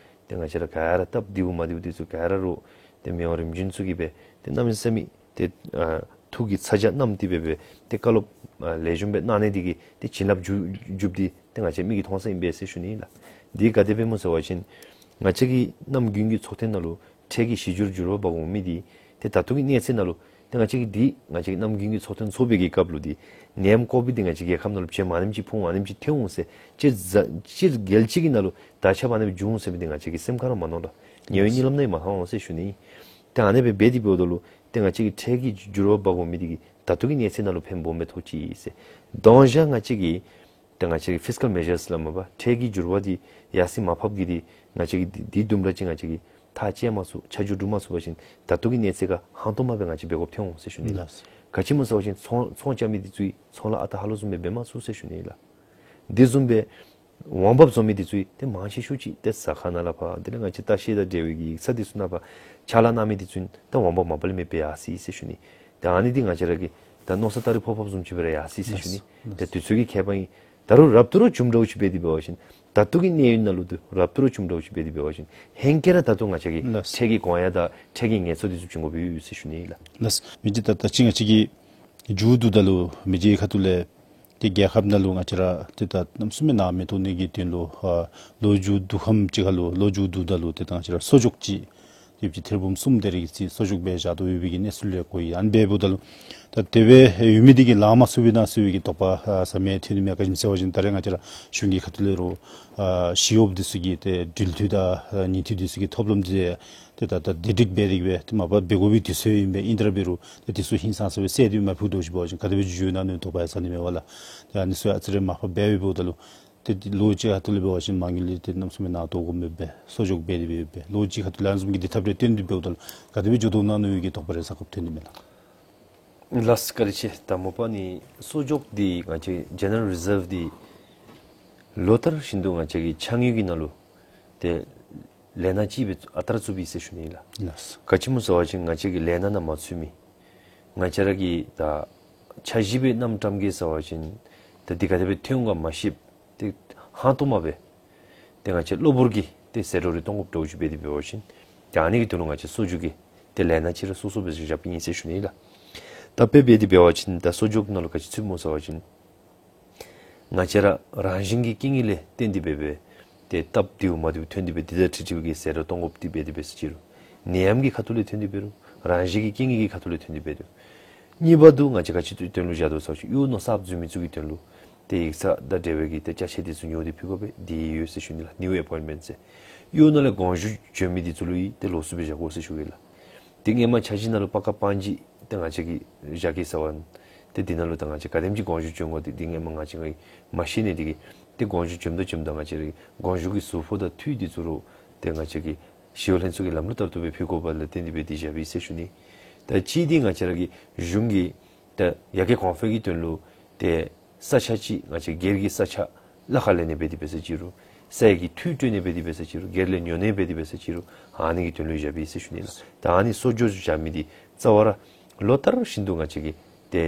ཏེ་ང་བཅས་ར་ག་ར་སྟབས་བདེཝ་མ་བདེཝ་འདི་ཚུ་ག་ར་རུང་ཏེ་མི་དབང་རིམ་བྱོན་ཚུ་གིས་སྦེ་ཏེ་གནམ་མེད་ས་མེད་ཏེ་ཨ་ཐུགས་ཀྱི་ཚ་གྱང་བསྣམས་ཏེ་སྦེ་སྦེ་ཏེ་བཀའ་སློབ་ཨ་ལེགས་ཤོམ་སྦེ་གནང་ནི་འདི་གིས་ཏེ་བྱིན་རླབས་འཇུག་འཇུགཔ་འདི་ཏེ་ང་བཅས་མིག་གིས་མཐོང་ས་ཨིན་པས་ཟེར་ཞུ་ནི་ལགས། འདི་ག་དེ་སྦེ་སྨོ་ཟེར་བ་ཅིན་ང་བཅས་ཀྱི་གནམ་དགུན་གྱི་ཚོགས་ཐེངས་ནང་ལུ་ཁྲལ་གྱི་གཞི་འགྱུར་འགྱུར་བ་འབག་འོང་མི་འདི་ཏེ་ད་ལྟོ་གི་གནས་ཚད་ནང་ལུ་ཏེ་ང་བཅས་ཀྱི་འདི་ང་བཅས་ཀྱི་གནམ་དགུན་གྱི་ཚོགས་ཐེངས་ཚོགས་པའི་གི་སྐབས་ལུ་འདི་ནད་ཡམས་ཀོ་བིཌ་འདི་ང་བཅས་རྒྱལ་ཁབ་ནང་ལུ་ཇེ་མང་ནེམ་ཅིག་ཕོག་འོང་ནེམ་ཅིག་ཐོན་འོང་ཟེར་སྤྱིར་ཟ་སྤྱིར་རྒྱལ་སྤྱི་གི་ནང་ལུ་དར་ཁྱབ་ཨ་ནེམ་ཅིག་འབྱུང་འོང་ཟེར་མི་འདི་ང་བཅས་ཀྱི་སེམས་ཁར་མ་མནོ་ལགས། ཉེ་བའི་གཉིད་ལམ་ནང་ཡང་མ་ལྷང་འོང་ཟེར་ཞུ་ནི། ཏེ་ཨ་ནི་སྦེ་འབད་དེ་འབདཝ་ད་ལུ་ཏེ་ང་བཅས་ཀྱི་ཁྲལ་གྱི་འགྱུར་བ་འབག་འོང་མི་འདི་གིས་ད་ལྟོ་གི་གནས་ཚད་ནང་ལུ་ཕན་སྦོམ་སྦེ་ཐོགས་ཅི་ཟེར། མདང་ཞག་ང་བཅས་ཀྱིས་ ཏེ་ང་བཅས་ཀྱི་ཕིས་ཀཱལ་མེ་ཞརསི་ལུ་མ་པ་ཁྲལ་གྱི་འགྱུར་བ་འདི་ཡར་སེང་མར་ཕབ་ཀྱི་འདི་ང་བཅས་ཀྱིས་འདི་འདི་དུམ་གྲ་ཅིག་ང་བཅས་ཀྱིས་ཐག་བཅད་མ་ཚུགས་ཆ་འཇོག་གྲུབ་མ་ཚུགས་པ་ཅིན་ད་ལྟོ་གི་གནས་ཚད་ཁར་ཧང་སྟོང་མ་སྦེ་ང་བཅས་འབད་དགོཔ་ཐོན་འོང་ཟེར་ཞུ་ནི་ལགས། ག་ཅི་སྨོ་ཟེར་བ་ཅིན་ཚོང་ཚོང་རྐྱབ་མི་འདི་ཚུ་ཚོང་ལཱ་ཨ་རྟག་ཧ་ལུགས་བཟུམ་སྦེ་འབད་མ་ཚུགས་ཟེར་ཞུ་ནི་ལགས། འདི་བཟུམ་སྦེ་འོང་འབབ་བཟོ་མི་འདི་ཚུ་ཏེ་མང་ཆེ་ཤོས་ཅིག་ཏེ་ཟ་ཁང་ནང་ལས་ཕར་དེ་ལས་ང་བཅས་ལྟ་བཤལ་དང་འབྲེལ་བའི་གི་ཡིག་ཚང་འདི་ཚུ་ནང་ཕར་ཕྱག་ལཱ་གནང་མི་འདི་ཚུ་ད་འོང་འབབ་མ་པ་ལས་མེད་པར་ཡར་སོ་ཡི་ཟེར་ཞུ་ནི། ད་ཨ་ནི་འདི་ང་བཅས་ར་གིས་ད་མནོ་བསམ་སྟ་རེ་ཕོག་ཕོགཔ་བཟུམ་ཅིག་སྦེ་ར་ཡར་སོ་ཡི་ཟེར་ཞུ་ནི། ལགས་སོ། ད་དུས་ཚོད་ཀྱི་ཁྱད་པར་ཨིན། ད་རུང་རབ་ཏུ་ར་བྱུངམ་འདྲཝ་ཅིག་འབད་དེ་འབད་བ་ཅིན་ད་ལྟོ་གི་གནས་ཡུན་ནང་ལུ་ཏེ་རབ་ཏུ་ར་བྱུངམ་འདྲཝ་ཅིག་འབད་དེ་འབད་བ་ཅིན་ཧེང་སྐལ་ར་ད་ལྟོ་ང་བཅས་ཀྱི་ལགས་སོ། ཁྲལ་གྱི་གོང་ཡངས་དང་ཁྲལ་གྱི་ངལ་འཚོ་འདི་ཚུ་བྱུང་དགོཔ་ཡོད་ཟེར་ཞུ་ནི་ལགས། ལགས་སོ། མི་རྗེ་ད་ད་ཅི་ང་བཅས་ཀྱི་མཇུག་བསྡུཝ་ད་ལུ་མི་རྗེ་ཁ་ཐུག་ལས་ཏེ་རྒྱལ་ཁབ་ནང་ལུ་ང་བཅས་ར་ཏེ་ད་གནམ་མེད་ས་མེད་ནང་མི་གཏོགས་ནི་གི་དོན་ལུ་ཨ་ལོ་མཇུག་བསྡུ་ཁམས་ཅིག་ཁར་ལུ་ལོ་མཇུག་བསྡུཝ་ད་ལུ་ཏེ་ད་ང་བཅས་ར་གསོག་འཇོག་ཅིག་ཡོདཔ་ཅིག་ཐེར་འབུམ་གསུམ་དེ་རེ་གི་ཅིག་གསོག་འཇོག་འབད་བཞག་དོ་ཡོད་པའི་གི་གནས་ཚུལ་ལས་གོ་ཡི། ཨ་ནི་འབདཝ་ད་ལུ་ད་དེ་སྦེ་ཡོད་མི་འདི་གིས་ལང་མ་ཚུགས་པས་ན་ཟེར་བའི་གི་དོགས་པ་ཨ་ཟ་མི་ཐོན་ནི་མས། ག་ཅི་སྨོ་ཟེར་བ་ཅིན་ད་རེས་ང་བཅས་ར་གཞུང་གི་ཁ་ཐུག་ལས་རུང་ཨ་ཞི་གཡོགཔ་འདི་ཚུ་གི་ཏེ་འགྲུལ་འཐུས་དང་ཨ་ཉིང་འཐུས་འདི་ཚུ་གི་ཐོབ་ལམ་འདི་ཏེ་ད་ད་བདེ་སྒྲིག་འབད་དེ་གི་སྦེ་ཏེ་མ་པ་འབད་དགོ་པའི་དུས་ཚོད་ཨིན་པས། ཨིན་ཏེ་ར་འབད་རུང་ཏེ་འདི་ཚུ་ཧིང་སངས་ས་སྦེ་སེལ་ཏེ་མ་ཕུལ་དོ་ཅིག་འབད་བ་ཅིན་ག་དེ་སྦེ་འགྱོ་འགྱོ་ནི་ན་ནི་དོགས་པ་ཡང་ཟ་ནི་མས་པ་ལགས། ཏེ་ཨ་ནི་ཚུ་ཨ་ཙི་རེ་མར་ཕབ་འབད་འབདཝ་ད་ལུ་ཏེ་ལོ་གཅིག་ཁ་ཐུག་ལས་འབད་བ་ཅིན་མ་དངུལ་འདི་ཏེ་གནམ་མེད་ས་མེད་ནང་གཏོགས་དགོཔ་མེད་པས། གསོག་འཇོག་འབད་དེ་འབད་འབད་ལོ་གཅིག་ཁ་ཐུག་ལས་ཨ་ནི་བཟུམ་གྱི་འདི་ཐབས་རེ་སྟོན་ཏེ་འབདཝ་ད་ལུ་ག་དེ་སྦེ་འགྱོ་དོ་ན་ནི་ཡོད་གི་དོགས་པ་རེ་ཟ་དགོཔ་ཐོན་ནི་མས་ལགས། ལགས་བཀའ་དྲིན་ཆེ། ད་མ་པ་ནི་གསོག་འཇོག་འདི་ང་བཅས་ཇེ་ནེ་རལ་རི་ཟརབ་འདི་ལོ་ལྟར་བཞིན་དུ་ང་བཅས་ཀྱི་ཕྱགས་སྙིགས་ཀྱི་ནང་ལུ་ཏེ་ལས་སྣ་ཅིག་སྦེ་ཨ་རྟག་ར་བཙུགས་པས་ཟེར་ཞུ་ནི་ལགས། ལགས་སོ། ག་ཅི་སྨོ་ཟེར་བ་ཅིན་ང་བཅས་ཀྱི་ལས་སྣ་ནང་མ་ཚུད་མི་ང་བཅས་ར་གིས་ད་འཆར་གཞི་སྦེ་བསྣམ་བཀྲམ་གེ་ཟེར་བ་ཅིན་ད་འདི་ག་དེ་སྦེ་ཐོན་ག་མ་ཤེསཔ་ཏེ་ཧང་སྟོང་མ་སྦེ་ཏེ་ང་བཅས་གློ་བུར་གྱི་ཏེ་ཟད་འགྲོ་རེ་གཏང་དགོཔ་འདྲཝ་ཅིག་འབད་དེ་འབད་བ་ཅིན་ཏེ་ཨ་ནི་གི་དོན་ལུ་ང་བཅས་གསོག་འཇོག་གི་ཏེ་ལས་སྣ་ཅིག་ར་སོ་སོ་སྦེ་བཞགཔ་ཨིན་ཟེར་ཞུ་ནི་ལགས། ད་དཔེ་འབད་དེ་འབད་བ་ཅིན་ད་གསོག་འཇོག་ནང་ལུ་ག་ཅི་ཚུདཔ་སྨོ་ཟེར་བ་ཅིན་ང་བཅས་ར་རང་བཞིན་གྱི་རྐྱེན་ངན་ལས་བརྟེན་ཏེ་འབད་སྦེ་ཏེ་སྟབས་བདེཝ་མ་བདེཝ་ཐོན་ཏེ་འབད་འདི་དང་འཁྲིལ་འཁྲིལ་བའི་གི་ཟད་འགྲོ་གཏང་དགོཔ་འདི་འབད་དེ་འབད་ཟེར་ཅི་རུང་ནད་ཡམས་ཀྱི་ཁ་ཐུག་ལས་ཐོན་ཏེ་འབད་རུང་རང་བཞིན་གྱི་རྐྱེན་ངན་གྱི་ཁ་ཐུག་ལས་ཐོན་ཏེ་འབད་རུང་གཉིས་པ་འདི་ང་བཅས་ག་ཅི་དོན་ལུ་བཞག་དོ་ཟེར་བ་ཅིན་གཡོག་ནོར་གསརཔ་འཛུལ་མི་ཚུ་གི་དོན་ལུ་ཏེ་ཡིག་ཚང་དང་འབྲེལ་བའི་གི་ཏེ་ཅ་ཆས་འདི་ཚུ་ཉོ་སྟེ་ཕུལ་དགོ་པས། འདི་ཡོད་ཟེར་ཞུ་ནི་ལགས། ནིའུ་ཨེ་པོའིནཊ་མེནཊ་ཟེར། གཡོག་ནང་ལས་དགོངས་ཞུ་བྱོན་མི་འདི་ཚུ་ལུ་ཡང་ཏེ་ལོགས་སུ་སྦེ་བཞག་དགོ་ཟེར་ཞུ་གེ་ལགས། ཏེ་སྔོན་མ་འཆར་གཞི་ནང་ལུ་པ་ཀ་པང་གཅིག་ཏེ་ང་བཅས་ཀྱིས་བཞག་གེ་ཟེར་བ་ཏེ་འདི་ནང་ལུ་ད་ང་བཅས་ག་དེམ་ཅིག་དགོངས་ཞུ་བྱོན་དགོ་འདི་འདི་སྔོན་མ་ང་བཅས་ཀྱིས་མ་ཤེས་ནི་འདི་གིས་ཏེ་དགོངས་ཞུ་བྱོནམ་ད་བྱོནམ་ད་ང་བཅས་ར་གི་དགོངས་ཞུ་གི་ཟུར་ཕོགས་དང་འཐུས་འདི་ཚུ་རུང་ཏེ་ང་བཅས་ཀྱི་ཞི་གཡོག་ལྷན་ཚོགས་ཀྱི་ལམ་ལུགས་ལྟར་དུ་སྦེ་ཕུལ་དགོཔ་ལས་བརྟེན་ཏེ་འབད་དེ་བཞག་པས་ཟེར་ཞུ་ནི། ད་གཅིག་འདི་ང་བཅས་ར་གི་གཞུང་གི་ད་ཡར་རྒྱས་གོང་འཕེལ་གྱི་དོན་ལུ་ཏེ་ས་ཆ་ཅིག་ང་བཅས་སྒེར་གྱི་ས་ཆ་གླ་ཁར་ལེན་ནི་འབད་དེ་འབད་ཟེར་ཅི་རུང་ས་ཡི་གི་འཐུས་སྤྲོད་ནི་འབད་དེ་འབད་ཟེར་ཅི་རུང་སྒེར་ལས་ཉོ་ནི་འབད་དེ་འབད་ཟེར་ཅི་རུང་ཨ་ནི་གི་དོན་ལུ་བཞག་པས་ཟེར་ཞུ་ནི་ལགས། ད་ཨ་ནི་གསོག་འཇོག་བཞག་མི་འདི་རྩ་བ་ར་ལོ་ལྟར་བཞིན་དུ་ང་བཅས་ཀྱི་ཏེ་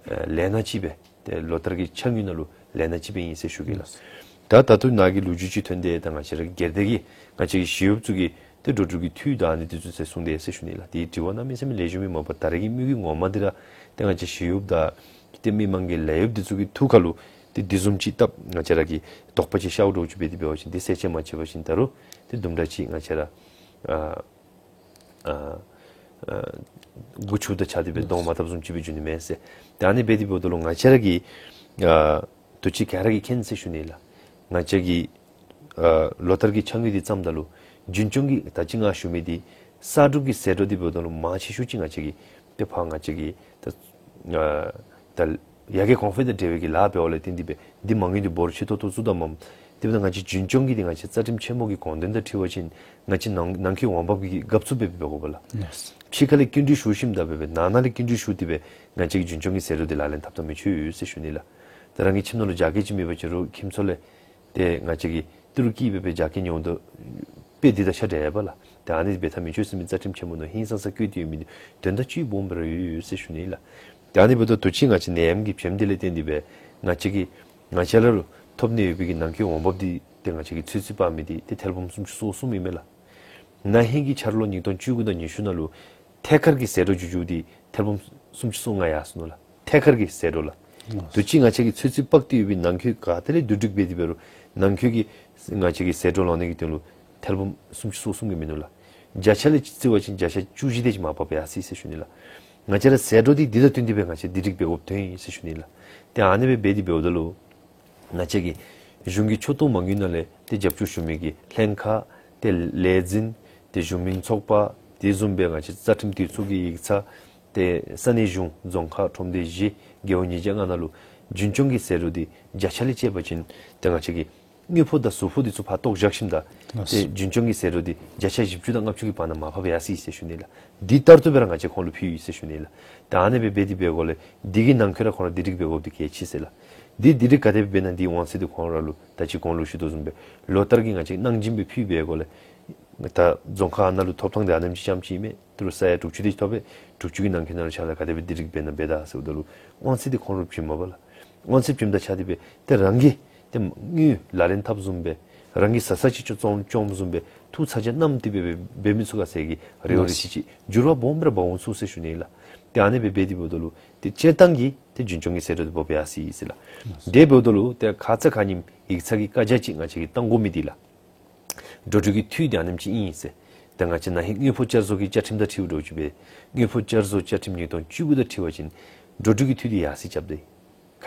ཨེ་ལས་སྣ་ཅིག་སྦེ་ཏེ་ལོ་ལྟར་གྱི་འཆར་དངུལ་ནང་ལུ་ལས་སྣ་ཅིག་སྦེ་ཨིན་ཟེར་ཞུ་གེ་ལགས། ད་ད་ལྟོ་ནཱ་གི་ལོ་རྒྱུས་ཅིག་ཐོན་ཏེ་ད་ང་བཅས་ར་གི་སྒེར་སྡེ་གི་ང་བཅས་ཀྱི་ཞི་གཡོགཔ་ཚུ་གི་ཏེ་འགྲོ་འགྲུལ་གྱི་འཐུས་དང་ཨ་ནི་འདི་ཚུ་ཟེར་གསུངས་ཏེ་ཟེར་ཞུ་ནི་ལགས། ཏེ་དྲི་བ་གནམ་མེད་ས་མེད་ལེགས་ཤོམ་ཨིན། མ་པ་ད་རེས་ཀྱི་དམིགས་ཡུལ་ངོ་མ་འདི་ར་ཏེ་ང་བཅས་ཞི་གཡོགཔ་དང་ཏེ་མི་མང་གི་ལཱ་གཡོགཔ་འདི་ཚུ་གི་ཐུགས་ཁར་ལུ་ཏེ་འདི་བཟུམ་ཅིག་སྟབས་ང་བཅས་ར་གི་དོགས་པ་ཅིག་ཤརཝ་འདྲཝ་ཅིག་འབད་དེ་འབད་བ་ཅིན་འདི་སེལ་ཆ་མ་ཆོད་པ་ཅིན་ད་རུང་ཏེ་དུམ་གྲ་ཅིག་ང་བཅས་ར་ཨ་ཨ་ཨ་མགུ་ཆུ་དང་ཆ་སྟེ་སྦེ་གདོང་མ་བཏབ་བཟུམ་ཅིག་སྦེ་འགྱོ་ནི་མས་ཟེར། ཏེ་ཨ་ནི་འབད་དེ་འབདཝ་ད་ལུ་ང་བཅས་ར་གི་ཨ་དུས་ཅི་ག་ར་གིས་མཁྱེན་ཟེར་ཞུ་ནི་ལགས། ང་བཅས་ཀྱི་ཨ་ལོ་ལྟར་གྱི་འཆར་དངུལ་འདི་བརྩམ་ད་ལུ་རྒྱུན་སྐྱོང་གི་ད་ཅི་ང་ཞུ་མི་འདི་གསར་སྒྲུབ་ཀྱི་ཟད་འགྲོ་འདི་འབདཝ་ད་ལུ་མང་ཆེ་ཤོས་ཅིག་ང་བཅས་ཀྱི་ཏེ་ཕར་ང་བཅས་ཀྱི་ད་ཨ་ད་ཡར་རྒྱས་གོང་འཕེལ་དང་འབྲེལ་བའི་གི་ལཱ་འབདཝ་ལས་བརྟེན་ཏེ་སྦེ་འདི་མ་དངུལ་འདི་འབོར་ཆེ་ཏོག་ཏོ་བཙུགས་ད་མས། དེ་འབདཝ་ད་ང་བཅས་རྒྱུན་སྐྱོང་གི་འདི་ང་བཅས་རྩ་ཁྲིམས་ཆེན་མོ་གི་དགོངས་དོན་དང་འཁྲིལ་བ་ཅིན་ང་བཅས་ནང་ནང་འཁོད་འོང་འབབ་ཀྱི་གབ་ཚུགསཔ་སྦེ་འབད་དགོ་པས་ལགས། ཕྱི་ཁ་ལས་སྐྱིན་འགྲུལ་ཞུ་ཞིནམ་ད་འབད་འབད་ནང་ན་ལས་སྐྱིན་འགྲུལ་ཞུ་སྟེ་སྦེ་ང་བཅས་ཀྱི་རྒྱུན་སྐྱོང་གི་ཟད་འགྲོ་འདི་ལག་ལེན་འཐབ་འཐབ་མི་ཆོག་ཟེར་ཞུ་ནི་ལགས། ད་རང་གི་ཁྱིམ་ནང་ལུ་རྒྱ་སྐྱེད་ཅིག་མེད་པ་ཅིན་རུང་ཁྱིམ་ཚུ་ལས་ཏེ་ང་བཅས་ཀྱིས་ཏི་རུ་བསྐྱིས་སྦེ་སྦེ་རྒྱ་སྐྱེད་ཉོ་དོ་དཔེ་འདི་དང་ཆ་འདྲ་ཡོདཔ་ལགས། ཏེ་ཨ་ནི་འབད་འཐབ་མི་ཆོག་ཟེར་མི་རྩ་ཁྲིམས་ཆེན་མོ་ནང་ཧིང་སངས་ས་བཀོད་དེ་ཡོད་མི་འདི་དོན་དག་ཅིག་སྦོམ་སྦེ་ར་ཡོད་ཡོད་ཟེར་ཞུ་ནི་ལགས། ཏེ་ཨ་ནི་འབདཝ་ད་དུས་ཅི་ང་བཅས་ནད་ཡམས་ཀྱི་བྱེམ་འདི་ལས་བརྟེན་ཏེ་སྦེ་ང་བཅས་ཀྱིས་ང་བཅས་ལུ་ཐོབ་ནི་ཡོད་པའི་གི་ནང་འཁོད་འོང་འབབ་འདི་ཏེ་ང་བཅས་ཀྱིས་ཚོད་རྩིས་འབད་མི་འདི་ཏེ་ཐེར་འབུམ་སུམ་ཅུ་སོ་གསུམ་ཨིན་མས་ལགས། ན་ཧིང་གི་འཆར་ལོ་ཉིས་སྟོང་བཅུ་དགུ་དང་ཉི་ཤུ་ནང་ལུ་ཐད་ཀར་གྱི་ཟད་འགྲོ་འགྱོ་འགྱོཝ་འདི་ཐེར་འབུམ་སུམ་ཅུ་སོ་ལྔ་ཡར་སོ་ནུག་ལགས། ཐད་ཀར་གྱི་ཟད་འགྲོ་ལགས། ཨ་དུས་ཅི་ང་བཅས་ཀྱིས་ཚོད་རྩིས་འབད་དེ་ཡོད་པའི་ནང་འཁོད་ག་ཏེ་ལས་བསྡུ་སྒྲིག་འབད་དེ་འབད་རུང་ནང་འཁོད་ཀྱི་ང་བཅས་ཀྱི་ཟད་འགྲོ་ལང་ནི་གི་དོན་ལུ་ཐེར་འབུམ་སུམ་ཅུ་སོ་གསུམ་གྱིས་མི་ནུབ་ལགས། བརྒྱ་ཆ་ལས་རྩིས་པ་ཅིན་བརྒྱ་ཆ་བཅུ་བཞི་དེ་ཅིག་མ་པ་སྦེ་ཡར་སོ་ཡི་ཟེར་ཞུ་ནི་ལགས། ང་བཅས་ར་ཟད་འགྲོ་འདི་འདི་དང་བསྟུན་ཏེ་སྦེ་ང་བཅས་འདི་སྒྲིག་འབད་དགོཔ་ཐོན་ཡི་ཟེར་ཞུ་ནི་ལགས། ཏེ་ཨ་ནི་སྦེ་འབད་དེ་འབདཝ་ད་ལུ་ང་བཅས་ཀྱི་གཞུང་གི་ཕྱོགས་གཏོགས་མ་དངུལ་ནང་ལས་ཏེ་རྒྱབ་སྐྱོར་ཞུ་མི་གི་ལྷན་ཁག་ཏེ་ལས་འཛིན་ཏེ་གཞུང་མིན་ཚོགས་པ་དེ་བཟུམ་སྦེ་ང་བཅས་རྩ་ཁྲིམས་དུས་ཚོད་ཀྱི་ཡིག་ཚང་ཏེ་ས་གནས་གཞུང་རྫོང་ཁག་ཁྲོམ་སྡེ་བཞི་རྒེད་འོག་ཉིས་བརྒྱ་ལྔ་ནང་ལུ་ རྒྱུན་སྐྱོང་གི་ཟད་འགྲོ་འདི་བརྒྱ་ཆ་ལས་བཅད་པ་ཅིན་ཏེ་ང་བཅས་ཀྱི་དངུལ་ཕོགས་དང་ཟུར་ཕོགས་འདི་ཚུ་ཕར་བཏོག་བཞག་ཞིནམ་ད་ཏེ་རྒྱུན་སྐྱོང་གི་ཟད་འགྲོ་འདི་བརྒྱ་ཆ་བཞི་བཅུ་དང་ལྔ་བཅུ་གི་བར་ན་མར་ཕབ་ཡར་སོ་ཡི་ཟེར་ཞུ་ནི་ལགས། འདི་ལྟར་དུ་སྦེ་ར་ང་བཅས་ཁོང་ལུ་ཕུལ་ཡི་ཟེར་ཞུ་ནི་ལགས། ད་ཨ་ནི་སྦེ་འབད་དེ་འབད་དགོ་ལས་འདི་གི་ནང་འཁོད་ར་ཁོང་ར་དིས་ཊིཀ་འབད་དགོཔ་འདི་གལ་ཆེ་ཟེར་ལགས། འདི་དིས་ཊིཀ་ག་དེ་སྦེ་འབད་ན་འདི་དབང་ཚད་འདི་ཁོང་ར་ལུ་ད་ཅི་གོང་ལུ་ཞུ་དོ་བཟུམ་སྦེ་ལོ་ལྟར་གྱི་ང་བཅས་གནང་སྦྱིན་སྦེ་ཕུལ་འབད་དགོ་ལས། ད་རྫོང་ཁག་ཨ་ནཱ་ལུ་ཐོབ་ཐངས་འདི་ཨ་ནེམ་ཅིག་ཙམ་ཅིག་ཨིན་མས། ད་རུང་ས་ཡ་དྲུག་ཅུ་དེ་ཅིག་ཐོབ་པས། དྲུག་ཅུ་གི་ནང་འཁོད་ནང་ལུ་ཆ་ལ་ག་དེ་སྦེ་དིས་ཊིཀ་འབད་ན་འབད་ད་ཟེརཝ་ད་ལུ་དབང་ཚད་འདི་ཁོང་ར་བྱིན་མ་པ་ལགས། དབང་ཚད་བྱིནམ་དང་ཆ་སྟེ་སྦེ་ཏེ་རང་གིས་ཏེ་དངུལ་ལག་ལེན་འཐབ་བཟུམ་སྦེ་རང་གིས་ཟ་ས་ཅིག་ཅོ་བཙོང་བཙོངམ་བཟུམ་སྦེ་ཐུགས་ཚ་གྱང་མནམ་སྟེ་སྦེ་འབད་མི་ཚུགས་ག་ཟེར་གྱི་རེ་བ་རེ་ཅིག་ཅིག་འགྱུར་བ་སྦོམ་ར་འབག་འོང་ཚུགས་ཟེར་ཞུ་ནི་ལགས། ཏེ་ཨ་ནི་སྦེ་འབད་དེ་འབདཝ་ད་ལུ་ཏེ་སྤྱིར་བཏང་གི་ཏེ་རྒྱུན་སྐྱོང་གི་ཟད་འགྲོ་འདི་ཕབ་ཡར་སོ་ཡི་ཟེར་ལགས། དེ་འབདཝ་ད་ལུ་ཏེ་ཁ་ཙ་ཁ་ཉིནམ་ཡིག་ཚང་གི་བཀའ་རྒྱ་ཅིག་ང་བཅས་ཀྱིས་བཏང་དགོ་མི་འདི་ལགས། འགྲོ་འགྲུལ་གྱི་འཐུས་འདི་ཨ་ནེམ་ཅིག་ཨིན་ཟེར། ད་ང་བཅས་ན་ཧིང་དངུལ་ཕོགས་བསྐྱར་བཟོ་གི་བཅའ་ཁྲིམས་དང་འཁྲིལཝ་འདྲཝ་ཅིག་སྦེ་དངུལ་ཕོགས་བསྐྱར་བཟོ་བཅའ་ཁྲིམས་ཉིས་སྟོང་བཅུ་དགུ་དང་འཁྲིལ་བ་ཅིན་འགྲོ་འགྲུལ་གྱི་འཐུས་འདི་ཡར་སེང་རྐྱབ་སྟེ་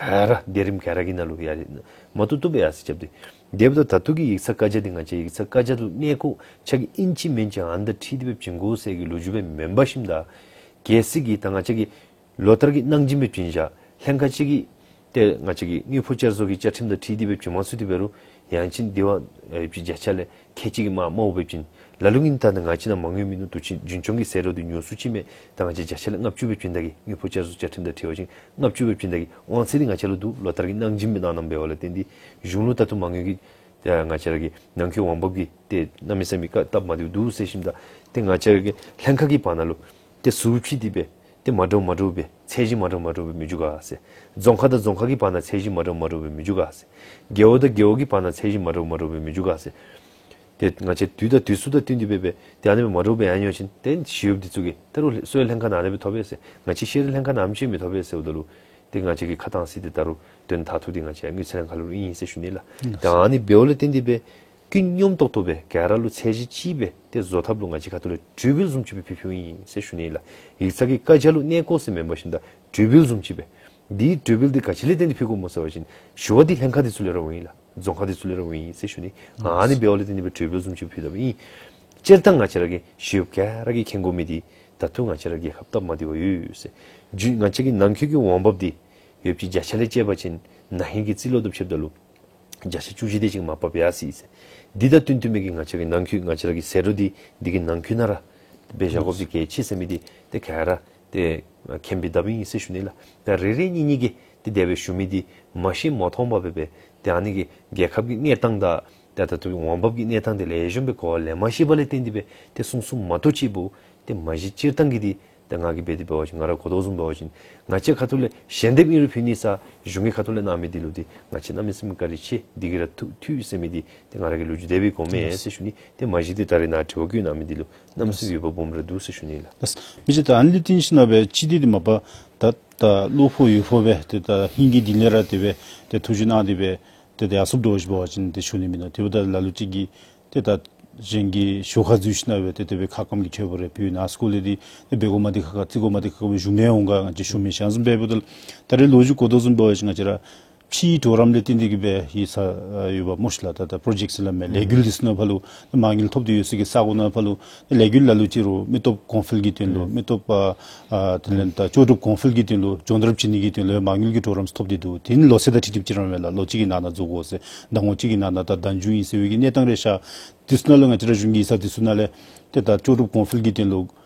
ག་ར་སྡེ་རིམ་ག་ར་གི་ནང་ལུ་ཡར་མ་བཏུབ་བཏུབ་སྦེ་ཡར་སེང་རྐྱབ་སྟེ། དེ་འབདཝ་ད་ད་ལྟོ་གི་ཡིག་ཚང་བཀའ་རྒྱ་འདི་ང་བཅས་ཡིག་ཚང་བཀའ་རྒྱ་ལུ་གནས་སྐོར་ཆ་གི་ཨིན་ཅི་མིན་ཅི་ཨ་ནི་དང་འཁྲིལ་ཏེ་སྦེ་བྱིན་དགོ་ཟེར་གྱི་ལོ་རྒྱུས་སྦེ་མེན་པར་ཞིནམ་ད་གལ་སྲིད་ཀྱི་ད་ང་བཅས་ཀྱིས་ལོ་ལྟར་གྱི་གནང་སྦྱིན་སྦེ་བྱིན་བཞག་ལྷན་ཁག་ཅིག་གིས་ཏེ་ང་བཅས་ཀྱི་དངུལ་ཕོགས་བསྐྱར་བཟོ་གི་བཅའ་ཁྲིམས་དང་འཁྲིལ་ཏེ་སྦེ་བྱིན་མ་ཚུགས་ཏེ་འབད་རུང་ཡང་ཅིན་དེ་བ་ཨེ་བྱིན་བརྒྱ་ཆ་ལས་ཁལ་གཅིག་གིས་མར་མརཝ་སྦེ་བྱིན། ལ་ལུ་ཨིན་ད་ནི་ང་བཅས་ནང་མ་དངུལ་མིན་ནུག། དུས་ཅི་རྒྱུན་སྐྱོང་གི་ཟད་འགྲོ་འདི་ཉུང་སུ་ཅིག་མས། ད་ང་བཅས་བརྒྱ་ཆ་ལས་ལྔ་བཅུ་སྦེ་བྱིན་ད་གེ། དངུལ་ཕོགས་བསྐྱར་བཟོ་བཅའ་ཁྲིམས་དང་འཁྲིལ་བ་ཅིན་ལྔ་བཅུ་སྦེ་བྱིན་ད་གེ། དབང་ཚད་འདི་ང་བཅས་ལུ་འདུག། ལོ་ལྟར་གྱི་གནང་སྦྱིན་སྦེ་གནངམ་འབདཝ་ལས་བརྟེན་ཏེ་གཞུང་ལུ་ད་ལྟོ་མ་དངུལ་གྱི་ཏེ་ང་བཅས་ར་གི་ནང་འཁོད་འོང་འབབ་ཀྱི་ཏེ་གནམ་མེད་ས་མེད་བཀག་སྟབས་མ་བདེཝ་འདུག་ཟེར་ཞིནམ་ད་ཏེ་ང་བཅས་ར་གི་ལྷན་ཁག་གི་བར་ན་ལུ་ཏེ་ཟུར་ཕྱེ་སྟེ་སྦེ་ཏེ་མ་འདྲཝ་མ་འདྲཝ་སྦེ་ཚད་གཞི་མ་འདྲཝ་མ་འདྲཝ་སྦེ་མི་འགྱོ་ག་ཟེར། རྫོང་ཁག་དང་རྫོང་ཁག་གི་བར་ན་ཚད་གཞི་མ་འདྲཝ་མ་འདྲཝ་སྦེ་མི་འགྱོ་ག་ཟེར། རྒེད་འོག་དང་རྒེད་འོག་གི་བར་ན་ཚད་གཞི་མ་འདྲཝ་མ་འདྲཝ་སྦེ་མི་འགྱོ་ག་ཟེར། ཏེ་ང་བཅས་དུས་དང་དུས་སུ་དང་བསྟུན་ཏེ་སྦེ་སྦེ་ཏེ་ཨ་ནི་སྦེ་མ་འདྲཝ་སྦེ་ཡར་འགྱོ་ཞིནམ་ཏེ་ཞི་གཡོགཔ་འདི་ཚུ་གིས་ད་རུང་གསོ་བའི་ལྷན་ཁག་ནང་ཨ་ནི་སྦེ་ཐོབ་པས་ཟེར། ང་བཅས་ཤེས་རིག་ལྷན་ཁག་ནང་ཨ་ནེམ་ཅིག་མི་ཐོབ་པས་ཟེརཝ་ད་ལུ་ཏེ་ང་བཅས་ཀྱིས་ཁ་གཏང་ཟེར་ཏེ་ད་རུང་དོན་མཐར་ཐུག་འདི་ང་བཅས་དངུལ་རྩིས་ལྷན་ཁག་ལུ་ཨིན་ཟེར་ཞུ་ནི་ལགས། ད་ཨ་ནི་འབདཝ་ལས་བརྟེན་ཏེ་སྦེ་ཀུན་སྙོམས་ཏོག་ཏོ་སྦེ་ག་ར་ལུ་ཚད་གཞི་གཅིག་སྦེ་ཏེ་བཟོ་ཐབས་ལུ་ང་བཅས་ཁ་ཐུག་ལས་གྲོས་འབུལ་བཟུམ་ཅིག་སྦེ་ཕུལ་ཕུལཝ་ཨིན་ཟེར་ཞུ་ནི་ལགས། ཡིག་ཚང་གི་བཀའ་རྒྱ་ལུ་གནས་སྐོར་ཟེར་མེན་པར་ཞིནམ་ད་གྲོས་འབུལ་བཟུམ་ཅིག་སྦེ། འདི་གྲོས་འབུལ་འདི་ག་ཅི་ལས་བརྟེན་ཏེ་ཕུལ་དགོཔ་སྨོ་ཟེར་བ་ཅིན་ཞུ་བ་འདི་ལྷན་ཁག་འདི་ཚུ་ལས་ར་འོང་ཡི་ལགས། རྫོང་ཁག་འདི་ཚུ་ལས་ར་འོང་ཡི་ཟེར་ཞུ་ནི། ཨ་ནི་འབདཝ་ལས་བརྟེན་ཏེ་སྦེ་གྲོས་འབུལ་བཟུམ་ཅིག་ཕུལ་དོ་ཨིན། སྤྱིར་བཏང་ང་བཅས་ར་གི་ཞི་གཡོགཔ་ག་ར་གིས་མཁྱེན་དགོ་མི་འདི་ད་ལྟོ་ང་བཅས་ར་རྒྱལ་ཁབ་སྟབས་མ་བདེཝ་ཡོད་ཟེར། རྒྱུན་ང་བཅས་ཀྱི་ནང་འཁོད་ཀྱི་འོང་འབབ་འདི་ཡོདཔ་ཅིག་བརྒྱ་ཆ་ལས་བཅད་པ་ཅིན་ན་ཧིང་གི་རྩིས་ལོ་དང་ཕྱདཔ་ད་ལུ་བརྒྱ་ཆ་བཅུ་བཞི་དེ་ཅིག་མར་ཕབ་ཡར་སོ་ཡི་ཟེར། འདི་དང་བསྟུན་བསྟུན་མི་གི་ང་བཅས་ཀྱི་ནང་འཁོད་ང་བཅས་ར་གི་ཟད་འགྲོ་འདི་འདི་གི་ནང་འཁོད་ནང་ར་སྦེ་བཞག་དགོཔ་འདི་གལ་ཆེ་ཟེར་མི་འདི་ཏེ་ག་ར་ཏེ་མཁྱེན་པའི་ཐབས་ཨིན་ཟེར་ཞུ་ནི་ལགས། ད་རེ་རེ་གཉིས་གཉིས་ཀྱིས་ཏེ་དེ་སྦེ་ཞུ་མི་འདི་མ་ཤེས་མ་མཐོང་པར་སྦེ་སྦེ་ཏེ་ཨ་ནི་གི་རྒྱལ་ཁབ་ཀྱི་གནས་སྟངས་དང་ཏེ་ད་ལྟོ་འོང་འབབ་ཀྱི་གནས་སྟངས་འདི་ལེགས་ཤོམ་སྦེ་གོ་བ་ལེན་མ་ཤེས་པ་ལས་བརྟེན་ཏེ་སྦེ་ཏེ་གསུང་གསུངམ་མ་གཏོགས་ཅིག་འབདཝ་ཏེ་མ་གཞི་སྤྱིར་བཏང་གི་འདི་ཏེ་ང་གིས་འབད་དེ་འབད་བ་ཅིན་ང་ར་གོ་དོ་བཟུམ་འབད་བ་ཅིན་ང་བཅས་ཁ་ཐུག་ལས་ཞལ་འདེབས་ཨིན་རུང་ཕུལ་ནི་ས་གཞུང་གི་ཁ་ཐུག་ལས་གནང་མི་འདི་ལུ་འདི་ང་བཅས་གནམ་མེད་ས་མེད་བཀའ་དྲིན་ཆེ། འདི་གིས་ར་ཐུགས་འཐུས་ཟེར་མི་འདི་ཏེ་ང་ར་གི་ལོ་རྒྱུས་དེ་སྦེ་གོཝ་མས་ཟེར་ཞུ་ནི། ཏེ་མ་གཞི་འདི་ད་རེས་ནཱ་དྲི་བ་བཀོད་གནང་མི་འདི་ལུ་གནམ་མེད་ས་མེད་འོས་འབབ་སྦོམ་ར་འདུག་ཟེར་ཞུ་ནི་ལགས། ལགས། མི་རྗེ་ད་ཨ་ནི་ལུ་བརྟེན་ཞིན་ན་སྦེ་ཅིག་འདི་འདི་མ་པ་ད་ད་བློ་ཕོག་འོས་ཕོག་སྦེ་ཏེ་ད་ཧིང་གི་གཏིང་ལས་ར་དེ་སྦེ་ཏེ་ཐུགས་རྗེ་གནང་སྟེ་སྦེ་ཏེ་ད་ཡར་སོངམ་འདྲཝ་ཅིག་འབད་བ་ཅིན་ཏེ་ཞུ་ནི་མེན་ན། དེ་འབདཝ་ད་ལ་ལུ་ཅིག་གིས་ཏེ་ད་གཞན་གྱི་ཞོར་ཁར་འཛུལ་ཞིན་ན་སྦེ་ཏེ་དེ་སྦེ་ཁ་སྐམ་གྱི་ཁྱད་པར་རེ་ཕུལ་ནཱ་སྐོར་ལས་འདི་ཏེ་འབད་དགོ་མ་འདི་ཁག་ཁ་རྩི་དགོ་མ་འདི་ཁག་ཁ་སྦེ་ཞུ་མི་འོང་ག། ང་བཅས་ཞུ་མི་ཤེས་བཟུམ་སྦེ་འབདཝ་ད་ད་རེས་ལོ་རྒྱུས་གོ་དོ་བཟུམ་འབད་བ་ཅིན་ང་བཅས་ར་ཕྱིའི་གྲོགས་རམ་ལས་བརྟེན་ཏེ་གིས་སྦེ་ཡི་ས་ཡོདཔ་སྨོ་ཤིག་ལགས། ད་ད་པྲོ་ཇེཀཊ་ཟེར་སླབ་མས། ལས་འགུལ་འདི་ཚུ་ནང་ཕར་ལུ་མ་དངུལ་ཐོབ་སྟེ་ཡོད་ས་གི་ས་གོ་ནང་ཕར་ལུ་ལས་འགུལ་ལ་ལུ་ཅིག་རུང་མི་སྟོབས་གོང་འཕེལ་གྱི་དོན་ལུ་མི་སྟོབས་ཨ་ཨ་དེ་ལས་ད་ལྕོགས་གྲུབ་གོང་འཕེལ་གྱི་དོན་ལུ་སྦྱོང་བརྡར་བྱིན་ནི་གི་དོན་ལུ་མ་དངུལ་གྱི་གྲོགས་རམ་ཚུ་ཐོབ་སྟེ་འདུག། དེ་ནི་ལོ་ཚད་དང་འཁྲིལ་ཏེ་ཅིག་ར་མས་ལགས། ལོ་གཅིག་གི་ནང་ན་རྫོགས་དགོ་ཟེར་ཟླ་ངོ་གཅིག་གི་ནང་ན་ད་ཟླ་མཇུག་ཨིན་ཟེར་བའི་གི་གནས་སྟངས་རེ་ཤར། འདི་ཚུ་ནང་ལུ་ང་བཅས་ར་གཞུང་གི་ཡིག་ཚང་འདི་ཚུ་ནང་ལས་ཏེ་ད་ལྕོགས་གྲུབ་གོང་འཕེལ་གྱི་དོན་ལུ་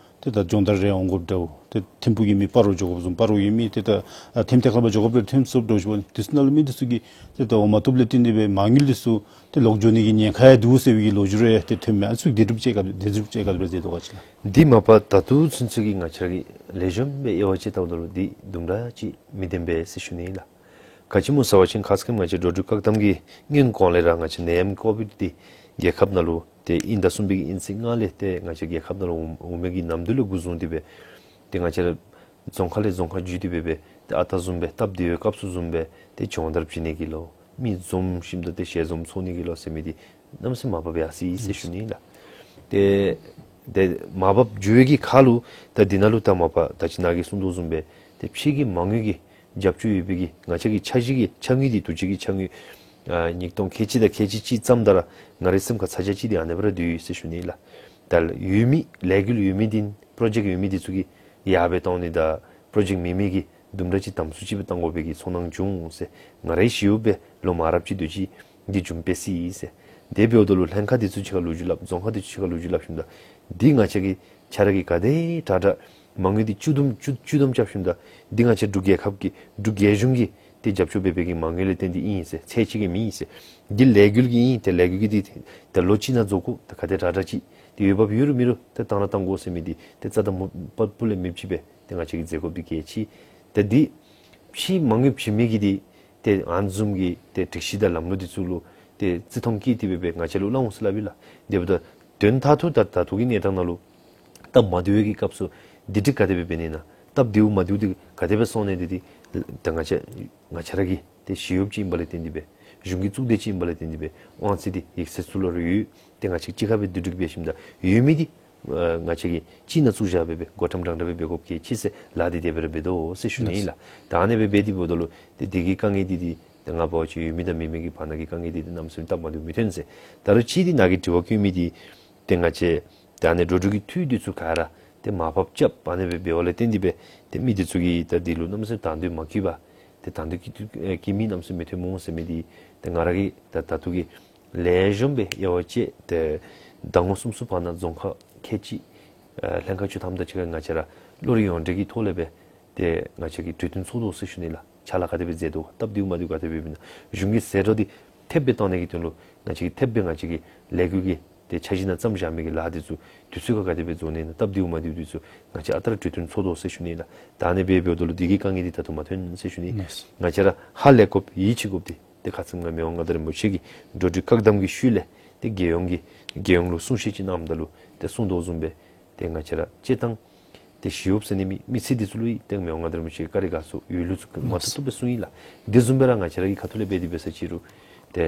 ཏེ་ད་སྦྱོང་བརྡར་རེ་འོང་དགོཔ་འདྲཝ་ཏེ་ཐིམ་ཕུག་གི་མི་སྤ་རོ་འགྱོ་དགོཔ་བཟུམ་སྤ་རོ་གི་མི་ཏེ་ད་ཨ་ཐེམ་ཐེ་ཁ་པ་འགྱོ་དགོཔ་རེ་ཐོནམ་སོངམ་འདྲཝ་ཅིག་འབད་ནི་འདི་ཚུ་ནང་ལུ་མི་འདི་ཚུ་གིས་ཏེ་ད་འོང་མ་བཏུབ་ལས་བརྟེན་ཏེ་སྦེ་མ་དངུལ་འདི་ཚུ་ཏེ་ལོག་འགྱོ་ནི་གི་ཉེན་ཁ་ཡང་འདུག་ཟེར་བའི་གི་ལོ་རྒྱུས་རེ་ཏེ་ཐོནམ་མས། ཨ་ནི་ཚུ་གི་བདེན་གྲུབ་ཅིག་ག་བདེན་གྲུབ་ཅིག་ག་དེ་སྦེ་མཛད་དོ་ག་ཅིག་ལགས། འདི་མ་པ་ད་ལྟོ་ཚུན་ཚོད་ཀྱི་ང་བཅས་ར་གིས་ལེགས་ཤོམ་སྦེ་དབྱེ་བ་དཔྱད་བལྟཝ་ད་ལུ་འདི་དུམ་གྲ་ཅིག་མི་བདེན་པས་ཟེར་ཞུ་ནི་ཨིན་ལགས། ག་ཅི་སྨོ་ཟེར་བ་ཅིན་ཁ་ཙ་ཁ་ཉིནམ་ང་བཅས་འགྲོ་འགྲུལ་བཀག་དམ་གྱི་སྔོན་གོང་ལས་ར་ང་བཅས་ནད་ཡམས་ཀོ་བིཌ་འདི་རྒྱལ་ཁབ་ནང་ལུ་ཏེ་དབྱིན་ཟླ་གསུམ་པའི་གི་དབྱིན་ཚེས་ལྔ་ལས་ཏེ་ང་བཅས་རྒྱལ་ཁབ་ནང་ལུ་འོང་འོང་མི་གི་ནམ་དུས་ལས་འགོ་བཟུང་སྟེ་སྦེ་ཏེ་ང་བཅས་ར་རྫོང་ཁག་ལས་རྫོང་ཁག་བརྒྱུད་དེ་སྦེ་སྦེ་ཏེ་ཨ་རྟག་བཟུམ་སྦེ་སྟབས་བདེ་བའི་སྐབས་སུ་བཟུམ་སྦེ་ཏེ་སྦྱོང་བརྡར་བྱིན་ནི་གི་ལོ་མི་འཛོམས་ཞིནམ་ད་ཏེ་ཞལ་འཛོམས་ཚོགས་ནི་གི་ལོ་ཟེར་མི་འདི་གནམ་མེད་ས་མེད་མར་ཕབ་ཡར་སོ་ཡི་ཟེར་ཞུ་ནི་ལགས། ཏེ་ཏེ་མར་ཕབ་འགྱོ་བའི་གི་ཁར་ལུ་ད་འདི་ནང་ལུ་ད་མ་པ་ད་ཅི་ནཱ་གིས་གསུངས་དོ་བཟུམ་སྦེ་ཏེ་ཕྱི་གི་མ་དངུལ་གྱི་རྒྱབ་སྐྱོར་ཡོད་པའི་གི་ང་བཅས་ཀྱི་འཆར་གཞི་གི་འཆར་དངུལ་འདི་དུས་ཅི་གི་འཆར་དངུལ་ཨ་ཉིས་སྟོང་ཁལ་གཅིག་དང་ཁལ་གཅིག་གཅིག་ཙམ་ད་ར་ང་རའི་སེམས་ཁར་ཚ་གྱང་ཅིག་འདི་ཨ་ནི་སྦེ་ར་སྡོད་ཡོད་ཟེར་ཞུ་ནི་ལགས། ད་ཡོད་མི་ལས་འགུལ་ཡོད་མི་འདི་པྲོ་ཇེཀཊ་ཡོད་མི་འདི་ཚུ་གི་ཡར་སྦེ་གཏང་ནི་དང་པྲོ་ཇེཀཊ་མེད་མི་གི་ དུམ་གྲ་ཅིག་དམ་སུ་ཅིག་སྦེ་བཏང་དགོ་པའི་གི་ཚོར་སྣང་བྱུང་ཟེར། ང་རའི་ཞི་གཡོགཔ་སྦེ་ལོ་མང་རབས་ཅིག་སྡོད་ཅི། འདི་བྱུང་པས་ཟེར་ཟེར། དེ་འབདཝ་ད་ལུ་ལྷན་ཁག་འདི་ཚུ་ཕྱི་ཁར་ལོ་རྒྱུས་སླབ། རྫོང་ཁག་འདི་ཚུ་ཕྱི་ཁར་ལོ་རྒྱུས་སླབ་ཞིནམ་ད་འདི་ང་བཅས་ཀྱི་ཁྱོད་ར་གིས་ག་དེ་དྲག་དྲག་མ་དངུལ་འདི་བཅུད་བསྡོམས་བཅུད་བཅུད་བསྡོམས་རྐྱབ་ཞིནམ་ད་འདི་ང་བཅས་འབྲུག་རྒྱལ་ཁབ་ཀྱི་འབྲུག་རྒྱལ་གཞུང་གི་ཏེ་རྒྱབ་སྐྱོར་འབད་བའི་གི་མ་དངུལ་ལས་བརྟེན་ཏེ་ཨིན་ཟེར། ཚད་ཅིག་གིས་མེན་ཟེར། འདི་ལས་འགུལ་གྱི་ཨིན། ཏེ་ལས་འགུལ་གྱི་འདི་ད་ལོ་གཅིག་ནང་རྫོགས་དགོ། ད་ག་དེ་དྲག་དྲག་ཅིག་ཏེ་འོས་འབབ་ཡོད་རུང་མེད་རུང་ཏེ་བཏང་ར་བཏང་དགོ་ཟེར་མི་འདི་ཏེ་རྩ་དང་པོ་པ་སྤུ་ལས་མེདཔ་ཅིག་སྦེ་ཏེ་ང་བཅས་ཀྱིས་མཛད་དགོཔ་འདི་གལ་ཆེ། ཏེ་འདི་ཕྱི་མ་དངུལ་བྱིན་མི་གིས་འདི་ཏེ་ཨ་ནི་བཟུམ་གྱི་ཏེ་སྒྲིག་གཞི་དང་ལམ་ལུགས་འདི་ཚུ་ལུ་ཏེ་བརྩི་མཐོང་བསྐྱེད་དེ་སྦེ་སྦེ་ང་བཅས་ལུ་སླབ་འོང་ཟེར་སླབ་ཨིན་ལགས། དེ་འབདཝ་ད་དོན་མཐའ་ཐུག་ད་ད་ལྟོ་གི་གནས་སྟངས་ནང་ལུ་སྟབས་མ་བདེཝ་གི་སྐབས་སུ་འདི་འདི་ག་དེ་སྦེ་འབད་ནི་ན། སྟབས་བདེཝ་མ་བདེཝ་འདི་ག་དེ་སྦེ་སོང་ནི་འདི་འདི་ད་ང་བཅས་ང་བཅས་ར་གི་ཏེ་ཞི་གཡོགཔ་ཅིག་ཨིན་པ་ལས་བརྟེན་ཏེ་སྦེ་གཞུང་གི་གཙུག་སྡེ་ཅིག་ཨིན་པ་ལས་བརྟེན་ཏེ་སྦེ་དབང་ཚད་འདི་ཡིག་ཚང་ཚུ་ལུ་ར་ཡོད། ཏེ་ང་བཅས་གཅིག་ཁར་སྦེ་བསྡུ་སྒྲིག་འབད་ཞིནམ་ད་ཡོད་མི་འདི་ཨ་ང་བཅས་ཀྱིས་གཅིག་ནང་བཙུགས་བཞག་སྦེ་སྦེ་བགོ་བཀྲམ་དྲང་དྲང་སྦེ་འབད་དགོཔ་གལ་ཆེ་ཟེར་ལཱ་འདི་དེ་སྦེ་ར་འབད་དོ་ཟེར་ཞུ་ནི་ཨིན་ལགས། ད་ཨ་ནི་སྦེ་འབད་དེ་འབདཝ་ད་ལུ་ཏེ་འདི་གི་དཀའ་ངལ་འདི་འདི་ཏེ་ང་འབད་བ་ཅིན་ཡོད་མི་དང་མེད་མི་གི་བར་ན་གི་དཀའ་ངལ་འདི་འདི་གནམ་མེད་ས་མེད་སྟབས་མ་བདེཝ་མི་ཐོན་ཟེར། ད་རུང་གཅིག་འདི་ནཱ་གིས་དྲི་བ་བཀོད་མི་འདི་ཏེ་ང་བཅས་ད་ཨ་ནི་འགྲོ་འགྲུལ་གྱི་འཐུས་འདི་ཚུ་ག་ར་ཏེ་མར་ཕབ་རྐྱབ་ཨ་ནི་སྦེ་འབདཝ་ལས་བརྟེན་ཏེ་སྦེ་ཏེ་མི་འདི་ཚུ་གིས་ད་འདི་ལུ་གནམ་མེད་ས་མེད་དང་འདོད་མ་བསྐྱེད་པར་ཏེ་དང་འདོད་བསྐྱེད་ཨེ་བསྐྱེད་མི་གནམ་མེད་ས་མེད་མི་ཐོན་འོང་ཟེར་མི་འདི་ཏེ་ང་ར་གིས་ད་ད་ལྟོ་གི་ལེགས་ཤོམ་སྦེ་དབྱེ་བ་དཔྱད་དེ་ཟླ་ངོ་གསུམ་གསུམ་བར་ན་རྫོང་ཁག་ཁལ་གཅིག་ཨ་ལྷན་ཁག་བཅུ་ཐམ་དང་གཅིག་ཁར་ང་བཅས་ར་བློ་རིག་ཡོངས་འབྲེལ་གྱི་ཐོག་ལས་སྦེ་ཏེ་ང་བཅས་ཀྱིས་གྲོས་བསྟུན་ཚོགས་དོ་ཟེར་ཞུ་ནི་ལགས། ཕྱག་ལཱ་ག་དེ་སྦེ་མཛད་དོ་ག། སྟབས་བདེཝ་མ་བདེཝ་ག་དེ་སྦེ་ཨིན་ན། གཞུང་གི་ཟད་འགྲོ་འདི་ཐེབས་སྦེ་བཏང་ནི་གི་དོན་ལུ་ང་བཅས་ཀྱིས་ཐེབས་སྦེ་ང་བཅས་ཀྱི་ལས་འགུལ་གྱི་ཏེ་འཆར་གཞི་ནང་བརྩམས་བཞག་མི་གི་ལཱ་འདི་ཚུ་དུས་ཚོད་ཁར་ག་དེ་སྦེ་རྫོགས་ནི་ཨིན་ན། སྟབས་བདེཝ་མ་བདེཝ་འདི་ཚུ་ང་བཅས་ཨ་རྟག་ར་གྲོས་བསྟུན་ཚོགས་དོ་ཟེར་ཞུ་ནི་ལགས། ད་ཨ་ནི་སྦེ་འབདཝ་ད་ལུ་འདི་གི་དཀའ་ངལ་འདི་ད་དུང་མ་ཐོན་ཟེར་ཞུ་ནི། ལགས། ང་བཅས་ར་ཧ་ལས་དགོཔ་ཡིད་ཆེས་དགོཔ་འདི་ཏེ་ཁ་ཙ་ང་མི་དབང་མངའ་བདག་རིན་པོ་ཆེ་གིས་འགྲོ་འགྲུལ་བཀག་དམ་གྱི་ཤུལ་ལས་ཏེ་རྒྱལ་ཡོངས་ཀྱི་རྒྱལ་ཡོངས་ལུ་གསུང་བཤད་ཅིག་གནངམ་ད་ལུ་ཏེ་གསུང་དོ་བཟུམ་སྦེ་ཏེ་ང་བཅས་ར་སྤྱིར་བཏང་ཏེ་ཞི་གཡོགཔ་ཟེར་ནི་མི་མི་སེར་འདི་ཚུ་ལུ་ཡང་ཏེ་མི་དབང་མངའ་བདག་རིན་པོ་ཆེ་གིས་བཀའ་དྲིན་དགའ་ཚོར་ཡོད་ལུགས་ཚུ་མ་བཏུབ་བཏུབ་སྦེ་གསུངས་ཡི་ལགས། དེ་བཟུམ་སྦེ་ར་ང་བཅས་ར་གི་ཁ་ཐུག་ལས་འབད་དེ་འབད་ས་ཅིག་རུང་ཏེ་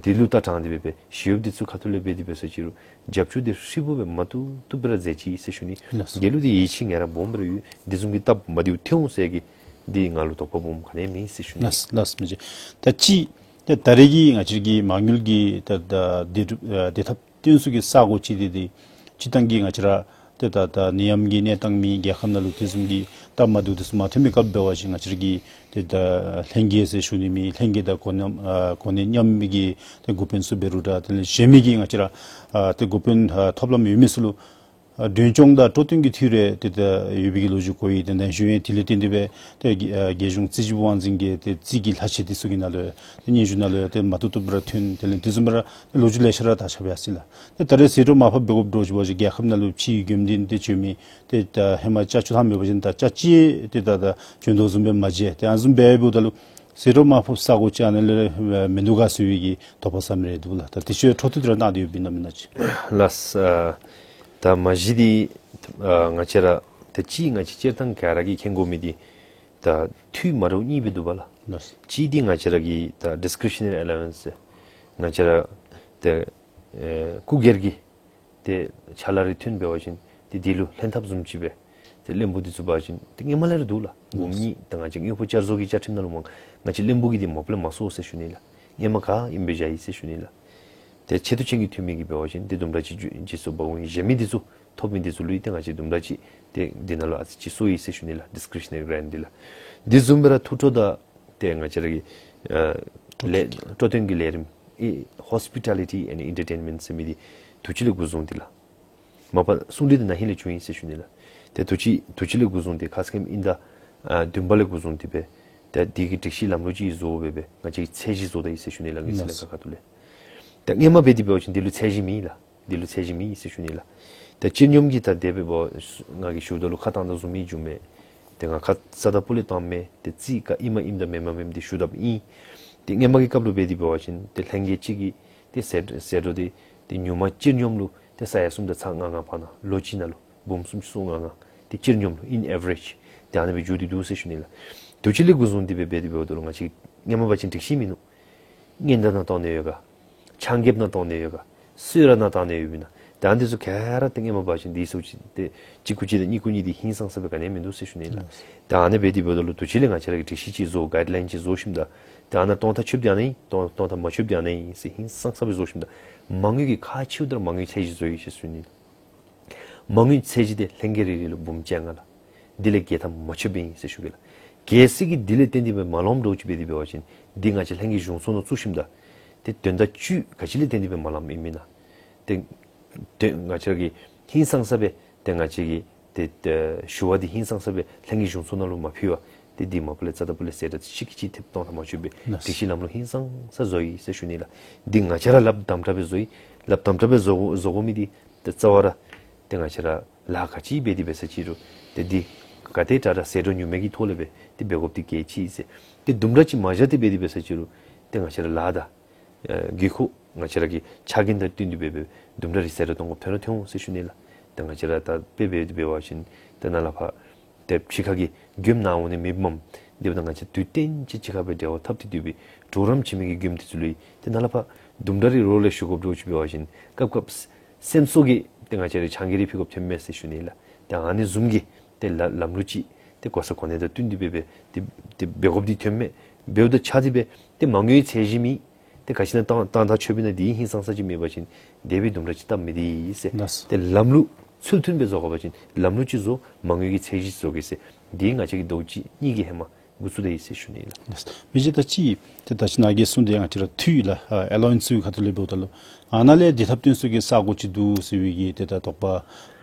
དེ་ལུ་ད་དྲང་སྟེ་སྦེ་སྦེ་ཞི་གཡོགཔ་འདི་ཚུ་ཁ་ཐུག་ལས་འབད་དེ་འབད་ས་ཅིག་རུང་རྒྱབ་སྐྱོར་འདི་ཧྲིལ་པོ་སྦེ་མ་བཏུབ་བཏུབ་སྦེ་ར་མཛད་ཅི་ཟེར་ཞུ་ནི། ལགས་སོ། དེ་ལུ་ཏེ་ཡིད་ཆེས་ངེས་ར་སྦོམ་སྦེ་ར་ཡོད། དེ་བཟུམ་གྱི་སྟབས་མ་བདེཝ་ཐོན་འོང་ཟེར་གྱི་འདི་ང་ལུ་དོགས་པ་སྦོམ་ག་ནི་ཡང་མེད་ཟེར་ཞུ་ནི། ལགས་ལགས་མི་རྗེ། ད་ཅི་ཏེ་ད་རེས་ཀྱི་ང་བཅས་ཀྱི་མ་དངུལ་གྱི་ད་ད་བདེ་སྒྲུབ་ཨ་བདེ་ཐབས་བསྟུན་ཚུགས་ཀྱི་ས་གོ་ཅིག་འདི་ཏེ་སྤྱིར་བཏང་གི་ང་བཅས་ར་ཏེ་ད་ད་ནད་ཡམས་ཀྱི་གནས་སྟངས་མེད། རྒྱལ་ཁབ་ནང་ལུ་དེ་བཟུམ་གྱི་སྟབས་མ་བདེཝ་དེ་ཚུ་མ་ཐོན་པའི་སྐབས་འབད་བ་ཅིན་ང་བཅས་ར་གི་ཏེ་ད་ལྷན་རྒྱས་ཟེར་ཞུ་ནི་མེད། ལྷན་རྒྱས་དང་གོ་གནས་ཨ་གོ་གནས་མཉམ་མི་གི་ཏེ་འགོ་དཔོན་ཚུ་འབད་རུང་འདྲ། དེ་ལས་གཞན་མི་གི་ང་བཅས་ར་ཨ་ཏེ་འགོ་དཔོན་ཨ་ཐོབ་ལམ་ཡོད་མི་ཚུ་ལུ་ཨ་མགྲོན་སྐྱོང་དང་སྤྲོ་སྟོན་གྱི་ཐད་རེ་ཏེ་ད་ཡོད་པའི་གི་ལོ་རྒྱུས་གོ་ཡི། ཏེ་ད་གཞུང་ཡང་དེ་ལས་བརྟེན་ཏེ་སྦེ་ཏེ་རྒྱལ་ཨ་རྒྱལ་གཞུང་རྩིས་ཞིབ་དབང་འཛིན་གྱི་ཏེ་རྩིས་ཀྱི་ལྷག་བཅས་དེ་ཚུ་གི་ནང་ལུ་ཏེ་སྙན་ཞུ་ནང་ལུ་ཏེ་མ་བཏུབ་བཏུབ་ར་ཐོན། དེ་ལས་དེ་བཟུམ་ར་ལོ་རྒྱུས་ལེ་ཤ་ར་ད་ཆ་བཞག་ཡི་ལགས། ཏེ་ད་རེས་ཟད་འགྲོ་མར་ཕབ་འབད་དགོཔ་འདྲཝ་ཅིག་འབད་བ་ཅིན་རྒྱལ་ཁབ་ནང་ལུ་ཕྱིའི་མགྱོནམ་འདི་ཏེ་བྱོན་མི་ཏེ་ད་ཧེ་མ་ཅ་ཆུ་ཐང་མེད་པ་ཅིན་ད་ཅ་ཆས་ཏེ་ད་ད་བྱོན་དོ་བཟུམ་སྦེ་མ་མཇལ། ཏེ་ཨ་ནི་བཟུམ་སྦེ་འབདཝ་ད་ལུ་ཟད་འགྲོ་མར་ཕབ་ས་གོ་ཅིག་ཨ་ནི་ལས་མིན་འདུག་ག་ཟེར་བའི་གི་དོགས་པ་ཟ་མི་རེ་འདུག་ལགས། ད་དེ་ཚུ་འཕྲོ་མཐུད་དེ་ར་གནང་སྟེ་ཡོདཔ་ཨིན་ན་མེན་ན་ཅིག། ལགས། ཨ་ད་མ་གཞི་འདི་ཨ་ང་བཅས་ར་ད་ཅི་ང་བཅས་སྤྱིར་བཏང་ག་ར་གིས་མཁྱེན་དགོ་མི་འདི་ད་འཐུས་མ་འདྲཝ་གཉིས་སྦེ་འདུག་པ་ལགས། ལགས། གཅིག་འདི་ང་བཅས་ར་གི་ད་ཌིསི་ཀེ་རེ་ཤ་ནེ་རི་ཨེ་ལ་ཝན་སི་ང་བཅས་ར་ད་ཨེ་སྐུ་སྒེར་གྱི་ཏེ་ཕྱག་ལཱ་རེ་ཐོན་འབད་བ་ཅིན་ཏེ་དེ་ལུ་ལྷན་ཐབས་བཟུམ་ཅིག་སྦེ་ཏེ་བློན་པོ་འདི་ཚུ་འབད་བ་ཅིན་ཏེ་སྔོན་མ་ལས་ར་འདུག་ལགས། འོག་མ་ནི་ད་ང་བཅས་དངོས་པོ་བསྐྱར་བཟོ་གི་བཅའ་ཁྲིམས་ནང་ལུ་མ་ང་བཅས་བློན་པོ་གི་འདི་མ་པ་ལས་མ་སོང་ཟེར་ཞུ་ནི་ལགས། སྔོན་མ་ག་ཨིནམ་སྦེ་བཞག་ཡི་ཟེར་ཞུ་ནི་ལགས། ཏེ་ཆེ་མཐོ་ཅན་གྱི་འཐུས་མི་གིས་འབད་བ་ཅིན་ཏེ་དུམ་གྲ་ཅིག་བརྗེ་སོར་འབག་འོང་། གཞན་མི་འདི་ཚུ་ཐོབ་མི་འདི་ཚུ་ལུ་ཏེ་ང་བཅས་དུམ་གྲ་ཅིག་ཏེ་འདི་ནང་ལུ་ཨ་ཙི་ཅིག་སོང་ཡི་ཟེར་ཞུ་ནི་ལགས། ཌིསི་ཀེ་རེ་ཤ་ནེ་རི་གྲེནཊ་འདི་ལགས། འདི་བཟུམ་སྦེ་ར་ཐུགས་སྤྲོ་དང་ཏེ་ང་བཅས་ར་གི་ཨ་ལས་སྤྲོ་སྟོན་གྱི་ལས་རིམ་ཨེ་ཧོསི་པི་ཊ་ལི་ཊི་ཨེནཌ་ཨེན་ཊར་ཊེན་མེནཊ་ཟེར་མི་འདི་དུས་ཅི་ལས་འགོ་བཟུང་སྟེ་ལགས། མ་པ་གསུང་གྲོས་འདི་ན་ཧིང་ལས་བྱུང་ཡི་ཟེར་ཞུ་ནི་ལགས། ཏེ་དུས་ཅི་དུས་ཅི་ལས་འགོ་བཟུང་སྟེ་ཁ་ཙ་ཁ་ཉིནམ་ཨིན་ཟླ་ཨ་བདུན་པ་ལས་འགོ་བཟུང་སྟེ་སྦེ་ཏེ་འདི་གི་སྒྲིག་གཞི་ལམ་ལུགས་ཅིག་བཟོ་སྦེ་སྦེ་ང་བཅས་ཚད་གཞི་བཟོ་ད་ཡི་ཟེར་ཞུ་ནི་ལགས། ངེ་ཚེ་ལས་ཁ་ཁ་ཐུག་ལས། ཏེ་སྔོན་མ་འབད་དེ་འབད་བ་ཅིན་འདི་ལུ་ཚད་གཞི་མེད་ལགས། འདི་ལུ་ཚད་གཞི་མེད་ཟེར་ཞུ་ནི་ལགས། ཏེ་སྤྱིར་སྙོམས་ཀྱིས་ད་དེ་སྦེ་འབད་ང་གིས་ཞུཝ་ད་ལུ་ཁ་བཏང་ད་བཟུམ་མི་བྱུང་མས། ཏེ་ང་ཁ་ཙ་ད་སྤུ་ལས་བཏངམ་མས། ཏེ་རྩིས་ག་ཨིནམ་ཨིནམ་དང་མེནམ་མེནམ་འདི་ཞུ་དཔ་ཨིན། ཏེ་སྔོན་མ་གི་སྐབས་ལུ་འབད་དེ་འབད་བ་ཅིན་ཏེ་ལྷན་རྒྱས་གཅིག་གི་ཏེ་ཟད་ཟད་འགྲོ་འདི་ཏེ་ཉུང་མ་སྤྱིར་སྙོམས་ལུ་ཏེ་ས་ཡ་གསུམ་དང་ཚག་ལྔ་ལྔ་བར་ན་ལོ་གཅིག་ནང་ལུ་འབུམ་སུམ་ཅུ་སོ་ལྔ་ལྔ་ཏེ་སྤྱིར་སྙོམས་ལུ་ཨིན་ཨེ་ཝ་རེཇ་ཏེ་ཨ་ནི་སྦེ་འགྱོ་སྟེ་འདུག་ཟེར་ཞུ་ནི་ལགས། དུས་ཅི་ལས་འགོ་བཟུང་སྟེ་སྦེ་འབད་དེ་འབདཝ་ད་ལུ་ང་བཅས་སྔོན་མ་འབད་བ་ཅིན་སྒྲིག་གཞི་མིན་ནུག། སྔོན་བརྡ་ནང་གཏང་ནི་ཡོད་ག། ཆ་འགེབས་ནང་གཏང་ནི་ཡོད་ག། གསོལ་རས་ནང་གཏང་ནི་ཡོདཔ་ཨིན་ན། ད་འདི་ཚུ་ག་ར་ཏེ་སྔོན་མ་འབད་བ་ཅིན་འདི་ཚུ་ཅིག་ཏེ་གཅིག་གུ་གཅིག་དང་གཉིས་གུ་གཉིས་འདི་ཧིང་སངས་ས་སྦེ་ག་ནི་ཡང་མིན་འདུག་ཟེར་ཞུ་ནི་ལགས། ད་ཨ་ནི་སྦེ་འདི་འབདཝ་ད་ལུ་དུས་ཅི་ལས་ང་བཅས་ར་གིས་སྒྲིག་གཞི་ཅིག་བཟོ་གའིཌ་ལའིན་ཅིག་བཟོ་ཞིནམ་ད་ད་ཨ་ནཱ་གཏོང་ཐངས་ཆོགཔ་འདི་ཨ་ནཱ་ཨིན། གཏོང་གཏོང་ཐངས་མ་ཆོགཔ་འདི་ཨ་ནཱ་ཨིན་ཟེར་ཧིང་སངས་ས་སྦེ་བཟོ་ཞིནམ་ད་མ་དངུལ་གྱི་ཁག་ཆེཝ་ད་ར་མ་དངུལ་ཚད་གཞི་བཟོ་ཡི་ཟེར་ཞུ་ནི་ལགས། མ་དངུལ་ཚད་གཞི་འདི་ལྷན་རྒྱས་རེ་རེ་ལུ་འབུམ་བཅོ་ལྔ་ལགས། འདི་ལས་བརྒལ་ཐངས་མ་ཆོགཔ་ཨིན་ཟེར་ཞུ་གེ་ལགས། གལ་སྲིད་ཀྱི་འདི་ལས་བརྟེན་ཏེ་སྦེ་མ་ལོངམ་འདྲཝ་ཅིག་འབད་དེ་འབད་བ་ཅིན་འདི་ང་བཅས་ལྷན་རྒྱས་གཞུང་ཚོགས་ནང་བཙུགས་ཞིནམ་ད་ཏེ་དོན་དག་ཅིག་ག་ཅི་ལས་བརྟེན་ཏེ་སྦེ་མ་ལངམ་ཨིན་མེན་ན། ཏེ་ཏེ་ང་བཅས་ར་གི་ཧིང་སངས་ས་སྦེ་ཏེ་ང་བཅས་ཀྱི་ཏེ་ཏེ་ཞུ་བ་འདི་ཧིང་སངས་ས་སྦེ་ལྷན་རྒྱས་གཞུང་ཚོགས་ནང་ལུ་མ་ཕུལ་བར་ཏེ་འདི་མ་པ་ལས་རྩ་དང་པོ་ལས་ཟེར་ར་ཅིག་གིས་ཅིག་ཐེབས་གཏོང་ར་མ་བཅུག་པར་ལགས། དེ་བཞིན་ལམ་ལུགས་ཧིང་སངས་ས་བཟོ་ཡི་ཟེར་ཞུ་ནི་ལགས། འདི་ང་བཅས་ར་ལགཔ་དམ་དྲགས་སྦེ་བཟོ་ཡི། ལགཔ་དམ་དྲགས་སྦེ་བཟོ་བཟོ་དགོ་མི་འདི་ཏེ་རྩ་བ་ར་ཏེ་ང་བཅས་ར་ལཱ་ག་ཅི་འབད་དེ་འབད་ས་ཅི་རུང་ཏེ་འདི་ག་ཏེ་དྲག་དྲག་ཟད་འགྲོ་ཉུང་མེད་ཀྱི་ཐོག་ལས་སྦེ་ཏེ་འབད་དགོཔ་འདི་གལ་ཆེ་ཟེར། ཏེ་དུམ་གྲ་ཅིག་མ་བཞག་སྟེ་འབད་དེ་འབད་ས་ཅི་རུང་ཏེ་ང་བཅས་ར་ལཱ་དང་ཨེ་དགོས་མཁོ་ང་བཅས་ར་གི་ཆ་རྐྱེན་དང་བསྟུན་ཏེ་འབད་འབད་དུམ་གྲ་རེ་ཟད་འགྲོ་གཏང་དགོཔ་ཐོན་ར་ཐོན་འོང་ཟེར་ཞུ་ནི་ལགས། ཏེ་ང་བཅས་ར་ད་དཔེ་འབད་དེ་འབད་བ་ཅིན་ཏེ་ནཱ་ལས་ཕར་ཏེ་ཕྱི་ཁ་གི་མགྱོནམ་ནང་འོང་ནི་མེདཔ་མས། དེ་འབདཝ་ད་ང་བཅས་དུས་གཏན་གཅིག་ཁར་སྦེ་འབྲེལ་བ་འཐབ་སྟེ་སྡོད་པའི་གྲོགས་རམ་བྱིན་མི་གི་མགྱོནམ་འདི་ཚུ་ལུ་ཏེ་ནཱ་ལས་ཕར་དུམ་གྲ་རེ་རོགས་ལས་ཞུ་དགོཔ་འདྲཝ་ཅིག་འབད་བ་ཅིན་སྐབས་སྐབས་སེམས་གསོ་གི་ཏེ་ང་བཅས་ར་ཆང་གི་རེ་ཕུལ་དགོཔ་ཐོནམ་མས་ཟེར་ཞུ་ནི་ལགས། ཏེ་ཨ་ནི་བཟུམ་གྱི་ཏེ་ལ་ལམ་ལུགས་ཅིག་ཏེ་གོ་ས་གོ་གནས་དང་བསྟུན་ཏེ་འབད་འབད་ཏེ་ཏེ་འབད་དགོཔ་འདི་ཐོནམ་མས། འབདཝ་ད་ཆ་འདི་སྦེ་ཏེ་མ་དངུལ་ཚད་གཞི་མེད། ཏེ་ག་ཅི་ནང་བཏང་བཏང་ད་ཆོག་པས་ན་འདི་ཧིང་སངས་ས་ཅིག་མེད་པ་ཅིན་དེ་སྦེ་དུམ་གྲ་ཅིག་སྟབས་མི་བདེ་ཟེར། ལགས། ཏེ་ལམ་ལུགས་ཚུལ་མཐུན་སྦེ་བཟོ་དགོ་པ་ཅིན་ལམ་ལུགས་ཅིག་བཟོ། མ་དངུལ་གྱི་ཚད་གཞི་བཟོ་གེ་ཟེར། འདི་ང་བཅས་ཀྱི་ཟླཝ་གཅིག་གཉིས་ཀྱི་ཧེ་མ་འགོ་བཙུགས་ད་ཡི་ཟེར་ཞུ་ནི་ལགས། ལགས། མི་རྗེ་ད་ཅི་ཏེ་ད་ཅི་ནཱ་གིས་གསུངས་ཏེ་ཡང་ང་བཅས་ར་འཐུས་ལགས་ཨ་ཨེ་ལོ་ཝན་སི་གི་ཁ་ཐུག་ལས་འབདཝ་ད་ལུ་ཨ་ནཱ་ལས་འདི་ཐབས་བཏོན་ས་གི་ས་གོ་ཅིག་འདུག་ཟེར་བའི་གི་ཏེ་ད་དོགས་པ་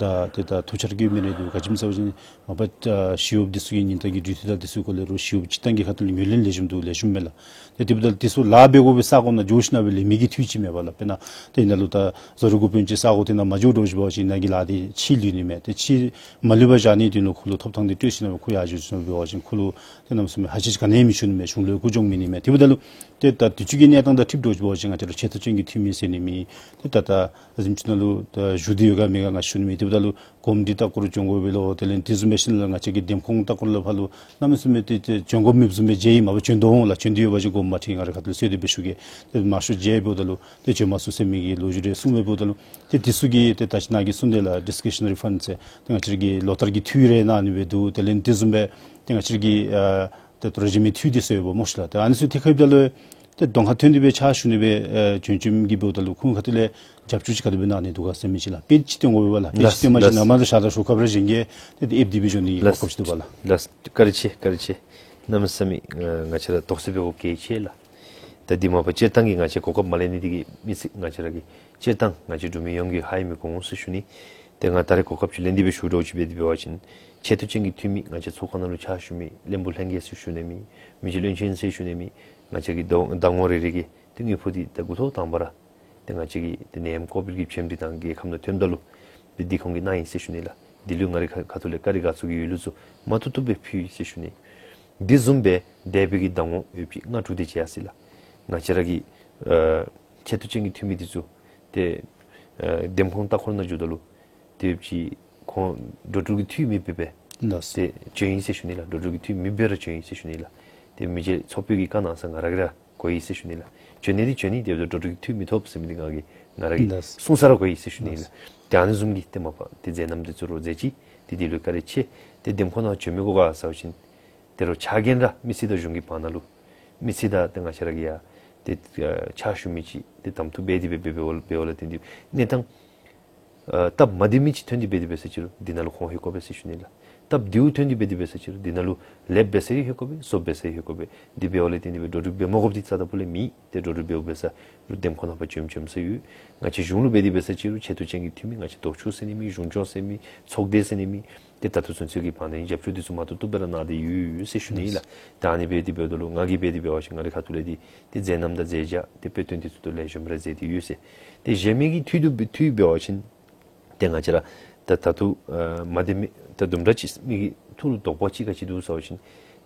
དང་ཏེ་ད་ཐུགས་འཆར་བཀོད་མི་རེ་འདུག། ག་ཅི་སྨོ་ཟེར་བ་ཅིན་མ་པ་ཨ་ཞི་གཡོགཔ་འདི་ཚུ་གི་ཉིན་ལྟར་གྱི་ཌིའུ་ཊི་དང་འདི་ཚུ་སྐོར་ལས་རོགས་ཞི་གཡོགཔ་སྤྱིར་བཏང་གི་ཁ་ཐུག་ལས་ངོས་ལེན་ལེགས་ཤོམ་འདུག། ལེགས་ཤོམ་མས་ལགས། ཏེ་དེ་འབདཝ་ད་འདི་ཚུ་ལཱ་འབད་དགོ་པའི་ས་གོ་ནང་འགྱོ་ཞིན་ན་སྦེ་ལེན་མི་གི་འཐུས་ཅིག་མེད་པ་ལགས། དཔེར་ན་ཏེ་ཨ་ནཱ་ལུ་ད་བཟོ་རིག་འགོ་དཔོན་ཅིག་ས་གོ་དེ་ནང་མ་འགྱོ་འདྲཝ་ཅིག་འབད་བ་ཅིན་ནཱ་གི་ལཱ་འདི་ཕྱིར་ལུས་ནི་མས། ཏེ་ཕྱིར་མ་ལུས་པར་བཞག་ནི་དེ་ལུ་ཁོ་ལུ་ཐོབ་ཐང་འདི་སྤྲོད་ཞིན་ན་སྦེ་ཁོ་ཡར་འགྱོ་ཞིན་ན་འབད་བ་ཅིན་ཁོ་ལུ་ཏེ་གནམ་མེད་ས་མེད་ཧ་ཅང་ཅིག་ག་ནི་ཡང་མི་ཞུ་ནི་མས། གཞུང་ལུ་ཡང་རྒུད་འབྱུང་མེད་ནི་མས། དེ་འབདཝ་ད་ལུ་ཏེ་ད་དུས་ཅི་གི་གནས་སྟངས་དང་འཁྲིལ་འདྲཝ་ཅིག་འབད་བ་ཅིན་ང་བཅས་ར་ཆེ་མཐོ་ཅན་གྱི་འཐུས་མི་ཟེར་ནི་མེད། ཏེ་ད་ད་གཟིམ་ཅུང་ནང་ལུ་ད་བཞུགས་ཏེ་ཡོད་ག་མེད་ག་ང་ཞུ་ནི་མེད། དེ་འབདཝ་ད་ལུ་གོམས་འདྲིས་ལྟ་སྐོར་བྱོན་དགོ་པས་ལོ། དེ་ལས་དེ་བཟུམ་འབད་ཞིན་ན་ལུ་ང་བཅས་ཀྱི་འདེམས་ཁོངས་ལྟ་སྐོར་ལུ་ཕར་ལུ་གནམ་མེད་ས་མེད་ཏེ་ཏེ་བྱོན་དགོཔ་མེདཔ་བཟུམ་སྦེ་མཇལ་ཡི། མ་པ་བྱོན་དོ་འོང་ལགས། བྱོན་ཏེ་ཡོད་པ་ཅིན་གོ་མ་ཐོན། ང་རའི་ཁ་ཐུག་ལས་གསོལ་འདེབས་སྦེ་ཞུ་གེ། ཏེ་མང་ཤོས་མཇལ་འབདཝ་ད་ལུ་ཏེ་བྱོན་མ་ཚུགས་ཟེར་མི་གི་ལོ་རྒྱུས་རེ་གསུངས་མི་འབདཝ་ད་ལུ་ཏེ་འདི་ཚུ་གི་ཏེ་ད་ཅི་ནཱ་གིས་གསུངས་དེ་ལགས་ཌིསི་ཀེ་ཤ་ནེ་རི་ཕཱནཌ་ཟེར་ཏེ་ང་བཅས་ཀྱི་ལོ་ལྟར་གྱི་འཐུས་རེ་གནང་ནི་སྦེ་འདུག། དེ་ལས་དེ་བཟུམ་སྦེ་ཏེ་ང་བཅས་ཀྱི་ཨ་ཏེ་ད་རུང་གཞན་མི་འཐུས་འདི་ཚུ་ཡོདཔ་སྨོ་ཤིག་ལགས། ཏེ་ཨ་ནི་ཚུ་ཏེ་ཁ་ཡིབ་ད་ལུ་ཏེ་གདོང་ཁར་ཐོན་ཏེ་སྦེ་ཕྱག་ཞུ་ནི་སྦེ་ཨེ་བྱོན་བྱོནམ་གི་འབདཝ་ད་ལུ་ཁོང་ཁ་ཐུག་ལས་རྒྱབ་སྐྱོར་ཅིག་ག་དེ་སྦེ་གནང་ནི་འདུག་ག་ཟེར་མི་ཅིག་ལགས། དཔེ་ཅིག་སྟོན་དགོ་པས་ལགས། དཔེ་ཅིག་ལགས་སྟོན་པ་ཅིན་ལགས། ནཱ་མར་ད་ཞག་དང་ཞོགས་ཁ་རེ་གཞན་གྱིས་ཏེ་ཏེ་ཨེབ་སྟེ་སྦེ་འགྱོ་ནི་གི་གོ་ལགས་སྐབས་ཅིག་འདུག་པ་ལགས། ལགས། བཀའ་དྲིན་ཆེ། བཀའ་དྲིན་ཆེ། གནམ་མེད་ས་མེད་ང་བཅས་ར་དོགས་སེལ་འབད་དགོཔ་གལ་ཆེ་ལགས། ད་འདི་མ་པ་སྤྱིར་བཏང་གི་ང་བཅས་གོ་སྐབས་མ་ལེན་ནི་འདི་གིས་མི་ཚེ་ང་བཅས་ར་གི་སྤྱིར་བཏང་ང་བཅས་འབྲུག་མི་ཡོངས་ཀྱི་ཧ་ཡང་མི་གོ་འོང་ཟེར་ཞུ་ནི། ཏེ་ང་ད་རེས་གོ་སྐབས་ཅིག་ལེན་ཏེ་སྦེ་ཞུ་འདྲཝ་ཅིག་འབད་དེ་འབད་བ་ཅིན་ཆེ་མཐོ་ཅན་གྱི་འཐུས་མི་ང་བཅས་ཚོགས་ཁང་ནང་ལུ་ཕྱག་ཞུ་མི་བློན་པོ་ལྷན་རྒྱས་ཟེར་ཞུ་ནི་མེད། མི་རྗེ་བློན་ཆེན་ཟེར་ཞུ་ནི་མེད། ང་བཅས་ཀྱི་ཟླ་ཟླ་ངོ་རེ་རེ་གི་ཏེ་དངུལ་ཕོགས་འདི་ད་འགོ་ཐོག་དང་པ་ར་ཏེ་ང་བཅས་ཀྱི་ཏེ་ནད་ཡམས་ཀོ་བིཌ་གི་བྱེམ་རིག་དང་རྒྱལ་ཁམས་ནང་ཐོནམ་ད་ལུ་ཏེ་འདི་ཁོང་གིས་གནང་ཡི་ཟེར་ཞུ་ནི་ལགས། འདི་ལུ་ང་རའི་ཁ་ཁ་ཐུག་ལས་བཀའ་དྲིན་དགའ་ཚོར་གྱི་འོས་བླུག་ཚུ་མ་ཐུབ་ཐུབ་སྦེ་ཕུལ་ཡི་ཟེར་ཞུ་ནི། འདི་བཟུམ་སྦེ་འདས་པའི་གི་ཟླ་ངོ་ཡོད་པའི་ལྔ་དྲུག་དེ་ཅིག་ཡར་སོང་ཡི་ལགས། ང་བཅས་ར་གི་ཨ་ཆེ་མཐོ་ཅན་གྱི་འཐུས་མི་འདི་ཚུ་ཏེ་ཨ་འདེམས་ཁོངས་ལྟ་སྐོར་ནང་འགྱོཝ་ད་ལུ་ཏེ་ཅིག་ཁོང་འགྲོ་འགྲུལ་གྱི་འཐུས་མེདཔ་སྦེ་ལགས། ཏེ་བྱོན་ཡི་ཟེར་ཞུ་ནི་ལགས། འགྲོ་འགྲུལ་གྱི་འཐུས་མེདཔ་སྦེ་ར་བྱོན་ཡི་ཟེར་ཞུ་ནི་ལགས། ཏེ་མི་རྗེ་ཚོགས་དཔོན་གྱིས་བཀའ་གནང་ས་ང་ར་གིས་ར་གོ་ཡི་ཟེར་ཞུ་ནི་ལགས། བྱོན་ནི་འདི་བྱོན་ནི་དེ་འབདཝ་ད་འགྲོ་འགྲུལ་གྱི་འཐུས་མི་ཐོབ་ཟེར་མི་འདི་ང་གིས་ང་ར་གིས་ལགས། གསུངས་ས་ར་གོ་ཡི་ཟེར་ཞུ་ནི་ལགས། ལགས། ཏེ་ཨ་ནི་བཟུམ་གྱི་ཏེ་མ་པ་ཏེ་མཛད་རྣམ་འདི་ཚུ་རོགས་མཛད་ཅི། ཏེ་འདི་ལུ་བཀའ་དྲིན་ཆེ། ཏེ་འདེམས་ཁོངས་ནང་བྱོན་མི་གུ་ག་ཟེར་བ་ཅིན་ཏེ་རོགས་ཕྱག་འགན་ར་མི་སེར་དང་གཞུང་གི་བར་ན་ལུ་མི་སེར་དང་ཏེ་ང་བཅས་ར་གི་ཡ་ཏེ་ཨ་ཕྱག་ཞུ་མི་ཅིག་ཏེ་གདམ་འཐུ་འབད་དེ་སྦེ་འབད་འབདཝ་འབདཝ་ལས་བརྟེན་ཏེ་གནས་སྟངས་ཨ་སྟབས་མ་བདེ་མི་ཅིག་ཐོན་ཏེ་འབད་དེ་འབད་ས་ཅི་རུང་འདི་ནང་ལུ་ཁོང་ལྷོད་དགོ་པས་ཟེར་ཞུ་ནི་ལགས། སྟབས་བདེཝ་ཐོན་ཏེ་འབད་དེ་འབད་ས་ཅི་རུང་འདི་ནང་ལུ་ལེབ་འབད་ས་ཡང་ལྷོད་དགོ་པས། སོབ་འབད་ས་ཡང་ལྷོད་དགོ་པས། འདི་འབདཝ་ལས་བརྟེན་ཏེ་སྦེ་འགྲོ་འགྲུལ་འབད་མ་དགོཔ་འདི་རྩ་དང་པོ་ལས་མེད། ཏེ་འགྲོ་འགྲུལ་འབདཝ་འབད་ས་ལུ་འདེམས་ཁོངས་ནང་ཕར་བྱོན་བྱོན་ས་ཡོད། ང་བཅས་གཞུང་ལུ་འབད་དེ་འབད་ས་ཅི་རུང་ཆེ་མཐོ་ཅན་གྱི་འཐུས་མི་ང་བཅས་ལྡོག་ཕྱོགས་ཟེར་ནི་མེད། གཞུང་སྐྱོང་ཟེར་མེད། ཚོགས་སྡེ་ཟེར་ནི་མེད། ཏེ་ད་ལྟོ་ཚུན་ཚོད་ཀྱི་བར་ན་རྒྱབ་སྐྱོར་འདི་ཚུ་མ་ཐུབ་ཐུབ་སྦེ་ར་གནང་སྟེ་ཡོད་ཟེར་ཞུ་ནི་ཨིན་ལགས། ད་ཨ་ནི་འབད་དེ་འབདཝ་ད་ལུ་ང་གིས་འབད་དེ་འབད་བ་ཅིན་ང་རའི་ཁ་ཐུག་ལས་འདི་ཏེ་མཛད་རྣམ་དང་མཛད་བྱ་ཏེ་དཔེ་སྟོན་འདི་ཚུ་ཏེ་ལེགས་ཤོམ་ར་མཛད་དེ་ཡོད་ཟེར། ཏེ་གཞན་མི་གི་འཐུས་འདི་འཐུས་འབད་བ་ཅིན་ཏེ་ང་བཅས་ར་ད་ད་ལྟོ་ཨ་མ་བདེ་མི་ད་དུམ་གྲ་ཅིག་མི་གི་ཐུགས་ལུ་དོགས་པ་ཅིག་ག་ཅི་འདུག་ཟེར་བ་ཅིན་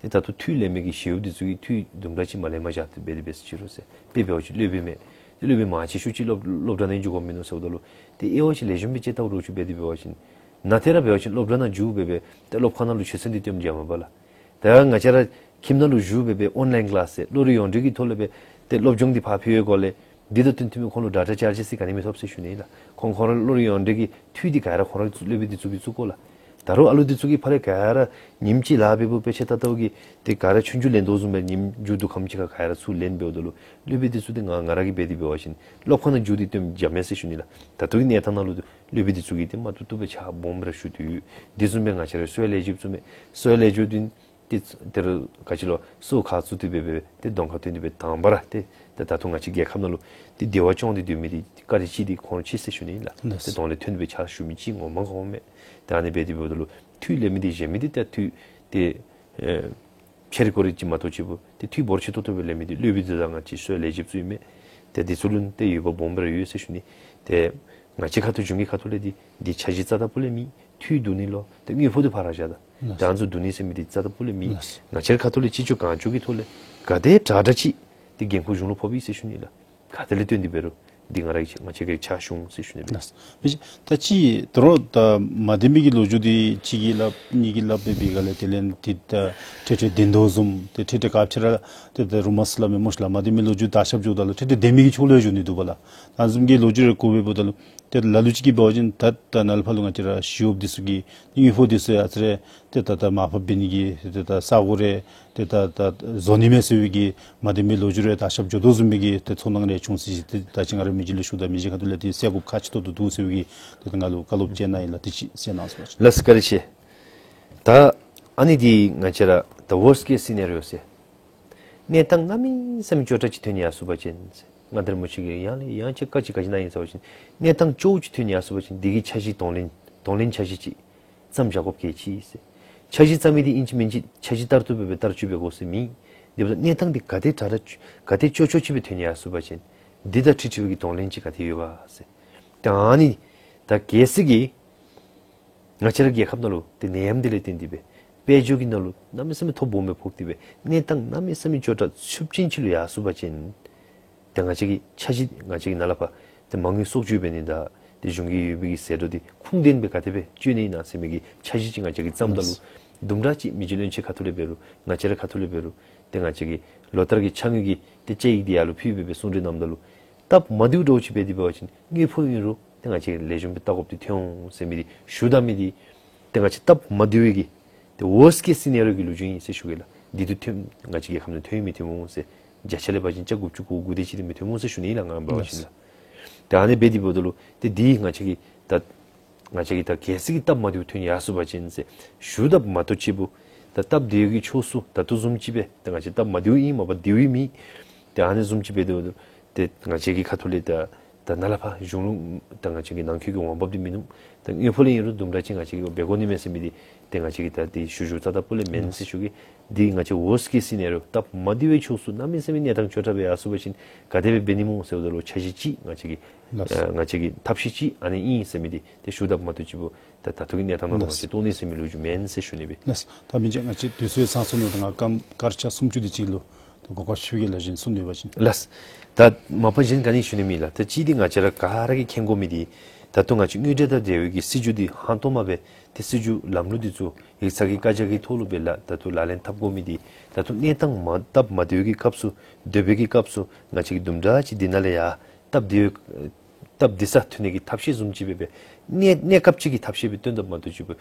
ཏེ་ད་ལྟོ་འཐུས་ལེན་མི་གི་ཞི་གཡོགཔ་འདི་ཚུ་གིས་འཐུས་དུམ་གྲ་ཅིག་མ་ལེན་པར་བཞག་སྟེ་འབད་དེ་འབད་ས་ཅི་རུང་ཟེར། དཔེ་འབད་བ་ཅིན་སློབ་དཔོན་མས། ཏེ་སློབ་དཔོན་མང་ཆེ་ཤོས་ཅིག་སློབ་སློབ་གྲྭ་ནང་འགྱོ་དགོཔ་མིན་ནུག་ཟེརཝ་ད་ལུ་ཏེ་དབྱེ་བ་ཅིག་ལེགས་ཤོམ་སྦེ་དཔྱད་བལྟཝ་འདྲཝ་ཅིག་འབད་དེ་འབད་བ་ཅིན་ནཱ་ཏེ་ར་འབད་བ་ཅིན་སློབ་གྲྭ་ནང་འགྱོ་སྦེ་སྦེ་ཏེ་སློབ་ཁང་ནང་ལུ་ཆོས་ཚན་འདི་སྟོནམ་འཇམ་པས་ལགས། ད་ང་བཅས་ར་ཁྱིམ་ནང་ལུ་བཞུགས་སྦེ་སྦེ་ཨོན་ལའིན་ཀི་ལཱསི་ཟེར་གློག་རིག་ཡོངས་འབྲེལ་གྱི་ཐོག་ལས་སྦེ་ཏེ་སློབ་སྦྱོང་འདི་ཕར་ཕུལ་བའི་སྒོ་ལས་འདི་དང་བསྟུན་བསྟུན་མི་ཁོང་ལུ་ཌེ་ཊ་ཅར་ཇིསི་ག་ནི་མི་ཐོབ་ཟེར་ཞུ་ནི་ཨིན་ལགས། ཁོང་ཁོང་ར་གློག་རིག་ཡོངས་འབྲེལ་གྱི་འཐུས་འདི་ག་ར་ཁོང་ར་སློབ་དཔོན་འདི་ཚུ་གིས་བཙུགས་དགོ་ལགས། ད་རུང་ཨ་ལུ་འདི་ཚུ་གིས་ཕར་ལས་ག་ར་ཉིནམ་གཅིག་ལཱ་འབད་འབདཝ་དཔེ་ཆ་ལྟ་ལྟཝ་གིས་ཏེ་ག་ར་ཆུང་ཀུ་ལེན་དོ་བཟུམ་སྦེ་ཉིནམ་མཇུག་བསྡུ་ཁམས་ཅིག་ཁར་ག་ར་ཚུར་ལེན་འབདཝ་ད་ལུ་སློབ་དཔོན་འདི་ཚུ་ཏེ་ང་ང་ར་གིས་འབད་དེ་འབད་བ་ཅིན་སློབ་ཁང་ནང་འགྱོ་སྟེ་སྟོནམ་འཇམ་མས་ཟེར་ཞུ་ནི་ལགས། ད་ལྟོ་གི་གནས་སྟངས་ནང་ལུ་སློབ་དཔོན་འདི་ཚུ་གིས་ཏེ་མ་བཏུབ་བཏུབ་སྦེ་ཕྱག་སྦོམ་སྦེ་ར་ཞུ་སྟེ་ཡོད། དེ་བཟུམ་སྦེ་ང་བཅས་ར་གསོ་བའི་ལས་བྱེདཔ་ཚུ་མས། གསོ་བའི་ལས་བྱེདཔ་འདི་ ཏེ་དེ་རུ་ག་ཅི་ལོ་སོ་ཁ་བཙུགས་ཏེ་སྦེ་སྦེ་ཏེ་གདོང་ཁར་ཐོན་ཏེ་སྦེ་དང་པ་ར་ཏེ་ད་ད་ལྟོ་ང་བཅས་རྒྱལ་ཁབ་ནང་ལུ་ཏེ་བདེ་བ་སྐྱོང་སྟེ་སྡོད་མི་འདི་བཀའ་དྲིན་ཅིག་འདི་ཁོང་ར་ཅིག་ཟེར་ཞུ་ནི་ལགས། ལགས། ཏེ་གདོང་ལེན་ཐོན་ཏེ་སྦེ་ཕྱག་ཞུ་མི་ཅིག་ངོ་མ་གོ་མས། ད་ཨ་ནི་སྦེ་དེ་འབདཝ་ད་ལུ་འཐུས་ལེན་མི་འདི་གཞན་མི་འདི་ད་འཐུས་ཏེ་ཨེ་ཕྱེ་རེ་ཀོ་རེ་ཅིག་མ་གཏོགས་ཅིག་པོ་ཏེ་འཐུས་འབོར་ཆེ་ཏོག་ཏོ་སྦེ་ལེན་མི་འདི་སློབ་དཔོན་འདི་དང་ང་བཅས་ཚུ་ལས་བྱེདཔ་ཚུ་ཨིན་མས། ཏེ་འདི་ཚུ་ལུ་ཏེ་འོས་འབབ་སྦོམ་སྦེ་ར་ཡོད་ཟེར་ཞུ་ནི། ཏེ་ང་བཅས་ཁ་ཐུག་གཞུང་གི་ཁ་ཐུག་ལས་འདི་འདི་འཆར་གཞི་རྩ་དང་པོ་ལས་མེད། འཐུས་བསྡུ་ནི་ལོ་ཏེ་དངུལ་ཕོགས་འདི་ཕར་ར་བཞག་ད། ལགས། ད་ཨ་ནི་ཚུ་བསྡུ་ནི་ཟེར་མི་འདི་རྩ་དང་པོ་ལས་མེད། ལགས། ང་བཅས་ཁ་ཐུག་ལས་ཅི་ལྕོགས་གང་ལྕོགས་ཀྱི་ཐོག་ལས་ག་དེ་དྲག་དྲག་ཅིག་ཏེ་འགན་ཁུར་གཞུང་ལུ་ཕོག་པས་ཟེར་ཞུ་ནི་ལགས། ག་དེ་ལས་བརྟེན་ཏེ་འབད་རུང་འདི་ང་ར་གིས་ང་བཅས་ཀྱིས་ཕྱག་ཞུ་འོང་ཟེར་ཞུ་ནི་སྦེ། ལགས། མི་ཅིག་ད་ཅི་དོ་རུང་ད་མ་བདེན་པའི་གི་ལོ་རྒྱུས་འདི་གཅིག་གིས་སླབ་གཉིས་ཀྱིས་སླབ་སྦེ་འབད་ག་ལས་དེ་ལས་འདི་ད་ཏེ་ཏེ་བདེན་དོ་བཟུམ་ཏེ་ཏེ་ཏེ་སྐབས་ཅིག་ར་ཏེ་ཏེ་རུ་མར་སླབ་མི་སྨོ་ཤ་ལགས། མ་བདེན་པའི་ལོ་རྒྱུས་དར་ཁྱབ་འགྱོཝ་ད་ལུ་ཏེ་ཏེ་བདེན་མི་གི་ཕྱོགས་ལུ་འགྱོ་ནི་འདུག་པ་ལགས། ད་བཟུམ་གྱི་ལོ་རྒྱུས་རེ་གོ་བའི་འབདཝ་ད་ལུ་ཏེ་ལ་ལུ་ཅིག་གིས་འབད་བ་ཅིན་ད་ད་ནཱ་ལས་ཕར་ལུ་ང་བཅས་ར་ཞི་གཡོགཔ་འདི་ཚུ་གི་དངུལ་ཕོགས་འདི་ཚུ་ཡང་ཨ་ཙི་རེ་ཏེ་ད་ད་མར་ཕབ་འབད་ནི་གི་ཏེ་ད་ས་གོ་རེ་ཏེ་ད་ད་བཟོ་ནི་མས་ཟེར་བའི་གི་མ་བདེན་པའི་ལོ་རྒྱུས་རེ་དར་ཁྱབ་འགྱོ་དོ་བཟུམ་མའི་གི་ཏེ་ཚོར་སྣང་རེ་བྱུང་སྲིད་ཅི། ཏེ་ད་ཅི་ང་ར་མི་རྗེ་ལུ་ཞུཝ་ད་མི་རྗེ་ཁ་ཐུག་ལས་ཏེ་སེལ་དགོཔ་ཁག་ཆེ་ཏོག་ཏོ་འདུག་ཟེར་བའི་གི་ཏེ་ད་ང་ལུ་བཀའ་སློབ་ཅིག་གནང་ཡི་ལགས། དེ་ཅིག་གསན་གནང་ཟེར་བ་ཅིན། ལགས་སོ། བཀའ་དྲིན་ཆེ། ད་ཨ་ནི་འདི་ང་བཅས་ར་ད་ཝོརསཊ་ཀེསི་སི་ནེ་རི་ཡོ་ཟེར་གནས་སྟངས་གནམ་མེད་ས་མེད་སྐྱོ་དྲགས་ཅིག་ཐོན་ཡར་སོང་པ་ཅིན་ཟེར། ང་འདི་ར་མི་ཅིག་གིས་ཡང་ལས་ཡང་ཅིག་བཀའ་ཅིག་ག་ཅི་གནང་ཡི་ཟེར་བ་ཅིན་གནས་སྟངས་སྐྱོ་བོ་ཅིག་ཐོན་ཡར་སོང་པ་ཅིན་འདི་གི་འཆར་གཞི་གདོང་ལེན་གདོང་ལེན་འཆར་གཞི་ཅིག་བརྩམ་བཞག་དགོཔ་གལ་ཆེ་ཟེར། འཆར་གཞི་བརྩམ་མི་འདི་ཨིན་ཅི་མིན་ཅི་འཆར་གཞི་ལྟར་དུ་འབད་བརྟག་དཔྱད་འབད་དགོ་ཟེར་མེད། དེ་འབདཝ་ད་གནས་སྟངས་འདི་ག་དེ་དྲག་དྲག་ག་དེ་སྐྱོ་སྐྱོ་ཅིག་སྦེ་ཐོན་ཡར་སོང་པ་ཅིན་འདི་དང་འཁྲིལ་འཁྲིལ་བའི་གི་གདོང་ལེན་ཅིག་ག་དེ་ཡོད་ག་ཟེར། ཏེ་ཨ་ནི་ད་གལ་སྲིད་ཀྱི་ང་བཅས་ར་རྒྱལ་ཁབ་ནང་ལུ་ཏེ་ནད་ཡམས་འདི་ལས་བརྟེན་ཏེ་སྦེ་དཔལ་འབྱོར་གྱི་ནང་ལུ་གནམ་མེད་ས་མེད་ཐོ་སྦོམ་སྦེ་ཕོག་སྟེ་སྦེ་གནས་སྟངས་གནམ་མེད་ས་མེད་སྐྱོ་དྲགས་ཚབས་ཆེན་ཅིག་ལུ་ཡར་སོང་པ་ཅིན་ཏེ་ང་བཅས་ཀྱི་འཆར་གཞི་ང་བཅས་ཀྱི་ནཱ་ལས་ཕར་ཏེ་མ་དངུལ་གསོག་འཇོག་འབད་ནི་དང་ཏེ་གཞུང་གི་ཡོད་པའི་གི་ཟད་འགྲོ་འདི་ཁུངས་ལྡན་སྦེ་ག་དེ་སྦེ་སྤྱོད་ནི་ཨིན་ན་ཟེར་མི་གི་འཆར་གཞི་ཅིག་ང་བཅས་ཀྱིས་བརྩམ་ད་ལུ་ལགས། དུམ་གྲ་ཅིག་མི་རྗེ་བློན་ཆེན་ཁ་ཐུག་ལས་འབད་རུང་ང་བཅས་ར་ཁ་ཐུག་ལས་འབད་རུང་ཏེ་ང་བཅས་ཀྱི་ལོ་ལྟར་གྱི་ཕྱག་དངུལ་གྱི་ཏེ་དཔྱད་ཡིག་འདི་ཡར་ལུ་ཕུལ་སྦེ་སྦེ་གསུང་གྲོས་གནངམ་ད་ལུ་སྟབས་མ་བདེཝ་འདྲཝ་ཅིག་འབད་དེ་འབད་བ་ཅིན་དངུལ་ཕོགས་ཨིན་རུང་ཏེ་ང་བཅས་ཀྱིས་ལེགས་ཤོམ་སྦེ་བལྟ་དགོཔ་འདི་ཐོན་འོང་ཟེར་མི་འདི་ཞུ་ད་མི་འདི་ཏེ་ང་བཅས་སྟབས་མ་བདེ་བའི་གི་ཏེ་ཝོརསཊ་ཀེསི་སི་ནེ་རི་ཡོ་གི་ལོ་རྒྱུས་ཨིན་ཟེར་ཞུ་གེ་ལགས། འདི་ཚུ་ཐོན་ང་བཅས་རྒྱལ་ཁབ་ནང་ཐོན་མི་ཐོནམ་འོང་ཟེར། བརྒྱ་ཆ་ལས་ཕར་ཅིག་བརྒྱ་དགུ་བཅུ་གོ་དགུ་དེ་ཅིག་འདི་མི་ཐོནམ་འོང་ཟེར་ཞུ་ནི་ལགས། ང་འབད་བ་ཅིན་ལགས། ཏེ་ཨ་ནི་སྦེ་དེ་འབདཝ་ད་ལུ་ཏེ་འདི་ང་བཅས་ཀྱི་ད་ང་བཅས་ཀྱི་ད་གལ་སྲིད་ཀྱི་སྟབས་མ་བདེཝ་ཐོན་ཡར་སོང་པ་ཅིན་ཟེར་ཞུ་དཔ་མ་གཏོགས་ཅིག་པོ་ད་སྟབས་བདེ་བའི་གི་ཕྱོགས་སུ་ད་ལྟོ་བཟུམ་ཅིག་སྦེ་ད་ང་བཅས་སྟབས་མ་བདེཝ་ཨིན་མ་པ་བདེཝ་མེད། ཏེ་ཨ་ནི་བཟུམ་ཅིག་སྦེ་དེ་ཏེ་ང་བཅས་ཀྱི་ཁ་ཐུག་ལས་ད་ད་ནཱ་ལས་ཕར་གཞུང་ལུ་ད་ང་བཅས་ཀྱི་ནང་འཁོད་ཀྱི་འོང་འབབ་འདི་མིན་ནུག། ད་དངུལ་ཕོགས་ལས་ཨིན་རུང་དུམ་གྲ་ཅིག་ང་བཅས་ཀྱིས་འབད་དགོ་ནི་མས་ཟེར་མི་འདི་ཏེ་ང་བཅས་ཀྱིས་ད་འདི་ཞུ་ཞུཝ་རྩ་དང་པོ་ལས་མེན་ཟེར་ཞུ་གེ། འདི་ང་བཅས་ཝོརསཊ་ཀེསི་སི་ནེ་རི་ཡོ་སྟབས་མ་བདེ་བའི་ཕྱོགས་སུ་གནམ་མེད་ས་མེད་གནས་སྟངས་སྐྱོ་དྲགས་སྦེ་ཡར་སོང་པ་ཅིན་ག་དེ་སྦེ་འབད་ནི་སྨོ་ཟེརཝ་ད་ལུ་འཆར་གཞི་ཅིག་ང་བཅས་ཀྱི་ལགས། ཨ་ང་བཅས་ཀྱི་ཐབས་ཤེས་ཅིག་ཨ་ནི་ཨིན་ཟེར་མི་འདི་ཏེ་ཞུ་དཔ་མ་གཏོགས་ཅིག་པོ་ད་ད་ལྟོ་གི་གནས་སྟངས་ནང་ལུ་ང་བཅས་ལགས། གཏོགས་ནི་ཟེར་མི་ལོ་རྒྱུས་མེན་ཟེར་ཞུ་ནི་སྦེ། ལགས། ད་མི་རྗེ་ང་བཅས་དུས་ཚོད་ཚང་སོང་ནུག། ད་ང་སྐར་མ་སྐར་ཆ་སུམ་ཅུ་དེ་ཅིག་ལུ་ད་གོ་སྐབས་ཞུ་གེ་ལགས། གཞན་གསུང་ནི་ཡོད་པ་ཅིན། ལགས། ད་མ་པ་གཞན་ག་ནི་ཞུ་ནི་མེད་ལགས། ད་གཅིག་འདི་ང་བཅས་ར་ག་ར་གིས་མཁྱེན་དགོ་མི་འདི་ད་ལྟོ་ང་བཅས་དངུལ་འབྲེལ་དང་འབྲེལ་བའི་གི་སྲིད་བྱུས་འདི་ཧང་སྟོང་མ་སྦེ་ཏེ་སྲིད་བྱུས་ལམ་ལུགས་འདི་ཚུ་ཡིག་ཚང་གི་བཀའ་རྒྱ་གི་ཐོག་ལུ་སྦེ་ལགས་ད་ལྟོ་ལག་ལེན་འཐབ་དགོ་མི་འདི་ད་ལྟོ་གནས་སྟངས་མ་སྟབས་མ་བདེ་བའི་གི་སྐབས་སུ་སྡོད་པའི་གི་སྐབས་སུ་ང་བཅས་ཀྱིས་དུམ་གྲ་ཅིག་འདི་ནང་ལས་ཡར་སྟབས་བདེ་སྟབས་བདེ་ས་ཐོན་ནི་གི་ཐབས་ཤེས་བཟུམ་ཅིག་སྦེ་སྦེ་གནས་གནས་སྐབས་ཅིག་གི་ཐབས་ཤེས་སྦེ་སྟོན་དཔ་མ་གཏོགས་ཅིག་པོ་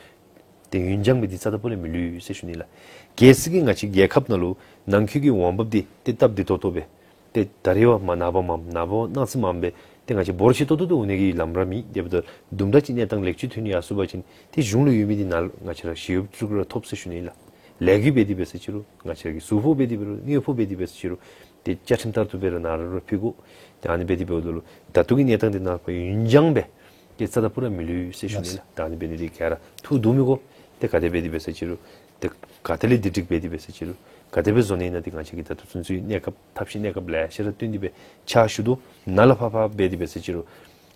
ཏེ་ཡུན་འགྱངས་སྦེ་འདི་རྩ་དང་པོ་ལས་མི་ལུས་ཟེར་ཞུ་ནི་ལགས། གལ་སྲིད་ཀྱི་ང་བཅས་རྒྱལ་ཁབ་ནང་ལུ་ནང་འཁོད་ཀྱི་འོང་འབབ་འདི་ཏེ་སྟབས་བདེ་ཏོག་ཏོ་སྦེ་ཏེ་ད་རེས་བ་མ་ནངས་པ་མམ་ནངས་པ་གནངས་ཚེ་མམ་སྦེ་ཏེ་ང་བཅས་འབོར་ཆེ་ཏོག་ཏོ་འོང་ནི་གི་ལམ་ར་མེད། དེ་འབདཝ་ད་དུམ་གྲ་ཅིག་གནས་སྟངས་ལེགས་བཅོས་ཐོན་ཡར་སོང་པ་ཅིན་ཏེ་གཞུང་ལུ་ཡོད་མི་འདི་ནཱ་ལུ་ང་བཅས་ར་ཞི་གཡོགཔ་ཚུ་གུ་ར་ཐོབ་ཟེར་ཞུ་ནི་ལགས། ལས་འགུལ་འབད་དེ་འབད་ཟེར་ཅི་རུང་ང་བཅས་ར་གི་གཟུགས་ཕོགས་འབད་དེ་འབད་རུང་དངུལ་ཕོགས་འབད་དེ་འབད་ཟེར་ཅི་རུང་ཏེ་བཅའ་ཁྲིམས་ལྟར་དུ་སྦེ་ར་ནཱ་ར་ར་ཕུལ་དགོ། ཏེ་ཨ་ནི་འབད་དེ་འབདཝ་ད་ལུ་ད་ལྟོ་གི་གནས་སྟངས་འདི་ནང་ཕར་ཡུན་འགྱངས་སྦེ་ཏེ་རྩ་དང་པོ་ར་མི་ལུས་ཟེར་ཞུ་ནི་ལགས། ད་ཨ་ནི་འབད་ནི་འདི་ག་ར་ཐུགས་སྡུག་མི་དགོ། ཏེ་ག་དེ་འབད་དེ་འབད་ཟེར་ཅི་རུང་ཏེ་ག་ཏེ་ལས་སྒྲིག་སྒྲི་འབད་དེ་འབད་ཟེར་ཅི་རུང་ག་དེ་སྦེ་བཟོ་ནི་ཨིན་ན་འདི་ང་བཅས་ཀྱིས་ད་ལྟོ་ཚུན་ཚོད་གནས་སྐབས་ཐབས་ཤེས་གནས་སྐབས་ལེ་ཤ་ར་བཏོན་ཏེ་སྦེ་ཕྱག་ཞུ་དོ། ནཱ་ལས་ཕར་ཕར་འབད་དེ་འབད་ཟེར་ཅི་རུང་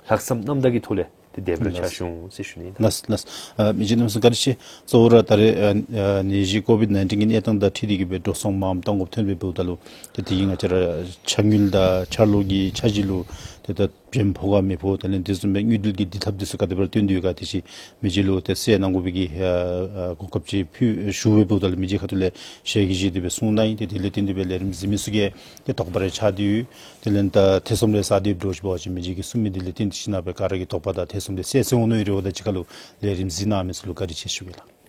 ལྷག་བསམ་རྣམ་དག་གི་ཐོག་ལས་ཏེ་དེ་སྦེ་ར་ཕྱག་ཞུ་འོང་ཟེར་ཞུ་ནི་ཨིན། ལགས་ལགས། ཨ་མི་རྗེ་གནམ་མེད་ས་མེད་བཀའ་དྲིན་ཆེ། གཙོ་བོ་ར་ད་རེས་ཨ་ཨ་ནད་གཞི་ཀོ་བིཌ་ནའིན་ཊིན་གྱི་གནས་སྟངས་དང་འཁྲིལ་ཏེ་གིས་སྦེ་འགྲོ་སོང་མངམ་བཏང་དགོཔ་ཐོན་སྦེ་འབདཝ་ད་ལུ་ཏེ་དེ་གིས་ང་བཅས་ར་ཕྱག་དངུལ་དང་ཕྱག་ལཱ་གི་འཆར་གཞི་ལུ་ཏེ་ད་འགྲེམས་ཕོག་ག་མི་ཕོག་དེ་ལས་དེ་བཟུམ་སྦེ་དངུལ་འབྲེལ་གྱི་འདི་ཐབས་འདི་ཚུ་ག་དེ་སྦེ་ར་བཏོན་ཏེ་ཡོད་ག་དེ་ཅིག་མི་རྗེ་ལུ་ཏེ་གསལ་གནང་དགོ་པའི་གི་ཨ་ཨ་གོ་སྐབས་ཅིག་ཕུལ་ཞུ་སྦེ་འབདཝ་ད་ལུ་མི་རྗེ་ཁ་ཐུག་ལས་ཞལ་གྱིས་བཞེས་ཏེ་སྦེ་གསུངས་གནང་ཡི། ཏེ་དེ་ལས་བརྟེན་ཏེ་སྦེ་ལས་རིམ་གཟིགས་མི་ཚུ་གིས་ཏེ་དོགས་པ་རེ་ཆགས་ཏེ་ཡོད། དེ་ལས་ད་ཐེ་ཚོམ་རེ་ཟ་སྟེ་འདྲཝ་ཅིག་འབད་བ་ཅིན་མི་རྗེ་གིས་གསུངས་མི་འདི་ལས་བརྟེན་ཏེ་ཞིན་ན་སྦེ་ག་ར་གི་དོགས་པ་དང་ཐེ་ཚོམ་འདི་སེལ་སེལ་འོང་ནི་རེ་འོང་། ད་ཅི་ཁ་ལུ་ལས་རིམ་གཟིགས་གནང་མི་ཚུ་ལུ་བཀའ་དྲིན་ཆེ་ཞུ་གེ་ལགས།